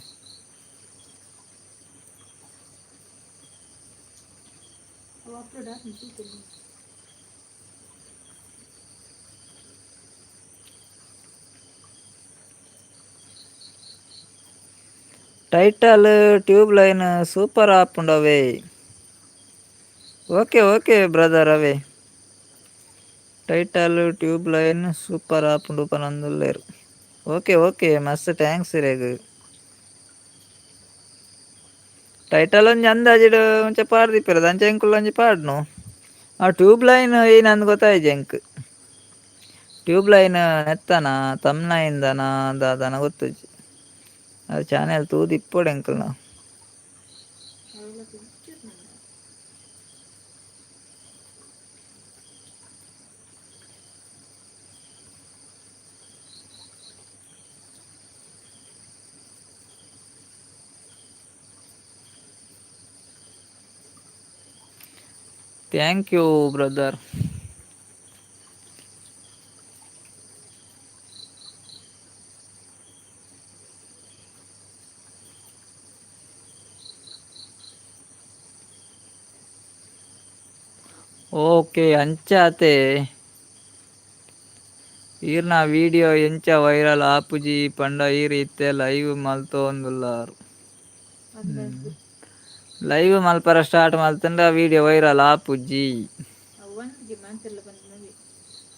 ಟೈಟಲ್ ಟ್ಯೂಬ್ ಲೈನ್ ಸೂಪರ್ ಆಪುಂಡು ಅವೇ. Okay okay brother ಅವೇ ಟೈಟಲ್ ಟ್ಯೂಬ್ ಲೈನ್ ಸೂಪರ್ ಆಪುಂಡು ಪನೊಂದುಲ್ಲೆರ್. ಓಕೆ ಓಕೆ ಮಸ್ತ್ thanks ಇರೆಗ್. ಟೈಟಲ್ ಒಂಜಿ ಅಂದಾಜಿಡ್ ಒಂಚ ಪಾಡ್ದಿಪ್ಪೆರ್ ಅಂಚ ಎಂಕುಲು ಒಂಜಿ ಪಾಡ್ನು. ಆ ಟ್ಯೂಬ್ ಲೈನ್ ಏನಂದ್ ಗೊತ್ತಾಯಿಜಿ ಎಂಕ್. ಟ್ಯೂಬ್ ಲೈನ್ ನೆತ್ತನ ತಮ್ನೈನ್ದನ ದಾದನ ಗೊತ್ತುಜ್ಜಿ. ಅದು ಚಾನೆಲ್ ತೂದು ಇಪ್ಪೊಡು ಎಂಕಲ್ನ. Thank you brother. Okay ಅಂಚಾತೆ ಈರ್ನ ವಿಡಿಯೋ ಎಂಚ ವೈರಲ್ ಆಪುಜಿ ಪಂಡ ಈರ್ ಇತ್ತೆ ಲೈವ್ ಮಲ್ತೊಂದುಲ್ಲಾರ್. ಲೈವ್ ಮಲ್ಪರ ಸ್ಟಾರ್ಟ್ ಮಲ್ತಂಡ ವಿಡಿಯೋ ವೈರಲ್ ಆಪುಜಿ.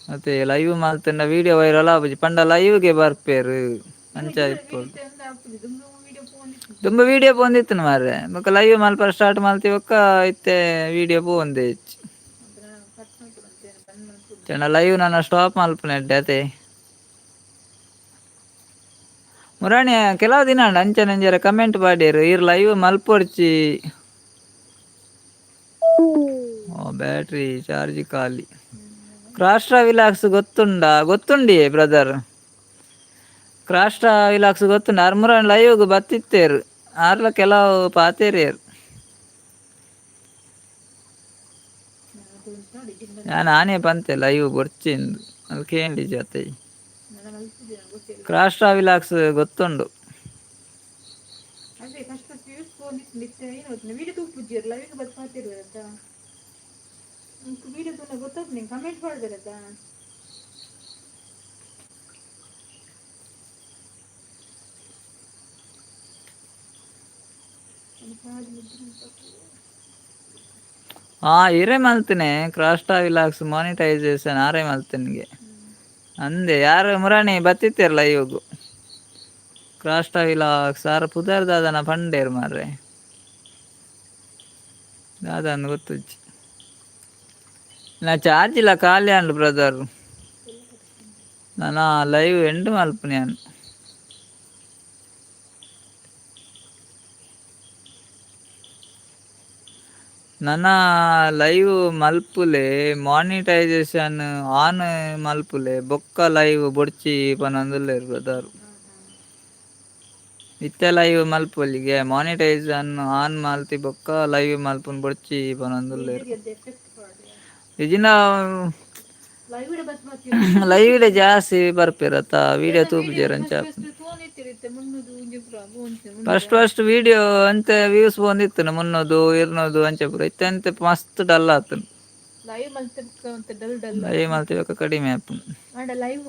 ಮತ್ತೆ ಲೈವ್ ಮಲ್ತಂಡ ವಿಡಿಯೋ ವೈರಲ್ ಆಪುಜಿ ಪಂಡ ಲೈವ್ಗೆ ಬರ್ಪೇರು ಅಂಚ ಇಪ್ಪೊಡು. ತುಂಬ ವಿಡಿಯೋ ಪೋಂದಿತ್ತು ಮಾರ್ರೆ, ಬೊಕ್ಕ ಲೈವ್ ಮಲ್ಪರ ಸ್ಟಾರ್ಟ್ ಮಲ್ತಿ ಬೊಕ್ಕ ಇತ್ತೆ ವಿಡಿಯೋ ಪೋಂದೆ ಹೆಚ್ಚು. ಚೆಂಡ ಲೈವ್ ನನ್ನ ಸ್ಟಾಪ್ ಮಲ್ಪುನ ಎಡ್ಡೆ ಅತೆ. ಮುರಾಣಿ ಕೆಲವು ದಿನ ಅಂಡ ಅಂಚನೆ ಅಂಜರ ಕಮೆಂಟ್ ಪಾಡ್ಯರು ಇರ್ ಲೈವ್ ಮಲ್ಪೊಡ್ಚಿ. ಓ ಬ್ಯಾಟ್ರಿ ಚಾರ್ಜ್ ಖಾಲಿ. ಕ್ರಾಸ್ಟ್ರಾ ವಿಲಾಕ್ಸ್ ಗೊತ್ತುಂಡಾ? ಗೊತ್ತುಂಡಿಯೇ ಬ್ರದರ್, ಕ್ರಾಸ್ಟ್ರಾ ವಿಲಾಕ್ಸ್ ಗೊತ್ತುಂಡ. ಆರ್ ಮುರಾಣಿ ಲೈವ್ಗ್ ಬತ್ತಿತ್ತೇರು, ಆರ್ಲ ಕೆಲವು ಪಾತೇರಿಯರು. ನಾನೇ ಪಂತೆ ಲೈವ್ ಬೊರ್ಚಿಂದು ಅಲ್ಲಿ ಕೇಂಡಿ ಜೊತೆ. ಕ್ರಾಸ್ಟ್ರಾ ವಿಲಾಕ್ಸ್ ಗೊತ್ತುಂಡು. ಅದೇ ಫಸ್ಟ್ ಫಸ್ಟ್ ವ್ಯೂಸ್ ಪೋಂದಿತ್ತು, ಏನು ವಿಡಿಯೋ ತೂಪುಜ್ಜಿರ್ ಲೈವ್ ಬತ್ ಪಾತಿರುವತ್ತ ವಿಡಿಯೋ ತೂನ ಗೊತ್ತಾಗ್ತದೆ, ನಿಂಗೆ ಕಮೆಂಟ್ ಮಾಡ್ದಿರತ್ತ. ಇರೇ ಮಲ್ತನೆ ಕ್ರಾಸ್ಟಾ ವಿಲಾಕ್ಸ್ ಮಾನಿಟೈಸೇಷನ್ ಆರೇ ಮಲ್ತನಿಗೆ ಅಂದೆ. ಯಾರು ಮುರಾಣಿ ಬತ್ತಿತ್ತಿರಲ್ಲ ಇವಾಗ ಕ್ರಾಸ್ಟಾ ವಿಲಾಕ್ಸ್ ಆರ ಪುದರ್ ದಾದನ ಪಂಡೇರು ಮಾರ್ರೆ, ದಾದನ್ ಗೊತ್ತುಜ್ಜಿ. ನಾ ಚಾರ್ಜ್ ಇಲ್ಲ, ಖಾಲಿ ಅಂಡ್ ಬ್ರದರ್. ನಾನು ಲೈವ್ ಎಂಡ್ ಮಲ್ಪುನಿ ಯಾನ್. ನನ ಲೈವ್ ಮಲ್ಪುಲೆ, ಮಾನಿಟೈಸೇಷನ್ ಆನ್ ಮಲ್ಪುಲೆ ಬೊಕ್ಕ ಲೈವ್ ಬೊಡ್ಚಿ ಪನೊಂದುಲ್ಲೆರ್ ಬ್ರದರ್. ಇತ್ತೆ ಲೈವ್ ಮಲ್ಪೊಲಿಗೆ ಮಾನಿಟೈಸೇಷನ್ ಆನ್ ಮಲ್ತಿ ಬೊಕ್ಕ ಲೈವ್ ಮಲ್ಪುನ್ ಬೊಡ್ಚಿ ಪನೊಂದುಲ್ಲೆರ್. ಇಜಿನ ಲೈವ್ ಜಾಸ್ತಿ ಬರ್ಪೇರತ್ತ, ವಿಡಿಯೋ ತೂಪುಜೆರ್ ಅಂಚ. ಫಸ್ಟ್ ಫಸ್ಟ್ ವಿಡಿಯೋ ಅಂತೆ ವ್ಯೂಸ್ ಬಂದಿತ್ತು 300 200 ಅಂಚ ಪೂರ. ಇತ್ತೆ ಅಂತೆ ಮಸ್ತ್ ಡಲ್ ಆತುಂಡು. ಲೈವ್ ಮಲ್ತೆ ಡಲ್ ಡಲ್. ಲೈವ್ ಮಲ್ತಿ ಬೊಕ್ಕ ಕಡಿಮೆ ಆಪುಂಡು. ಆಂಡ ಲೈವ್.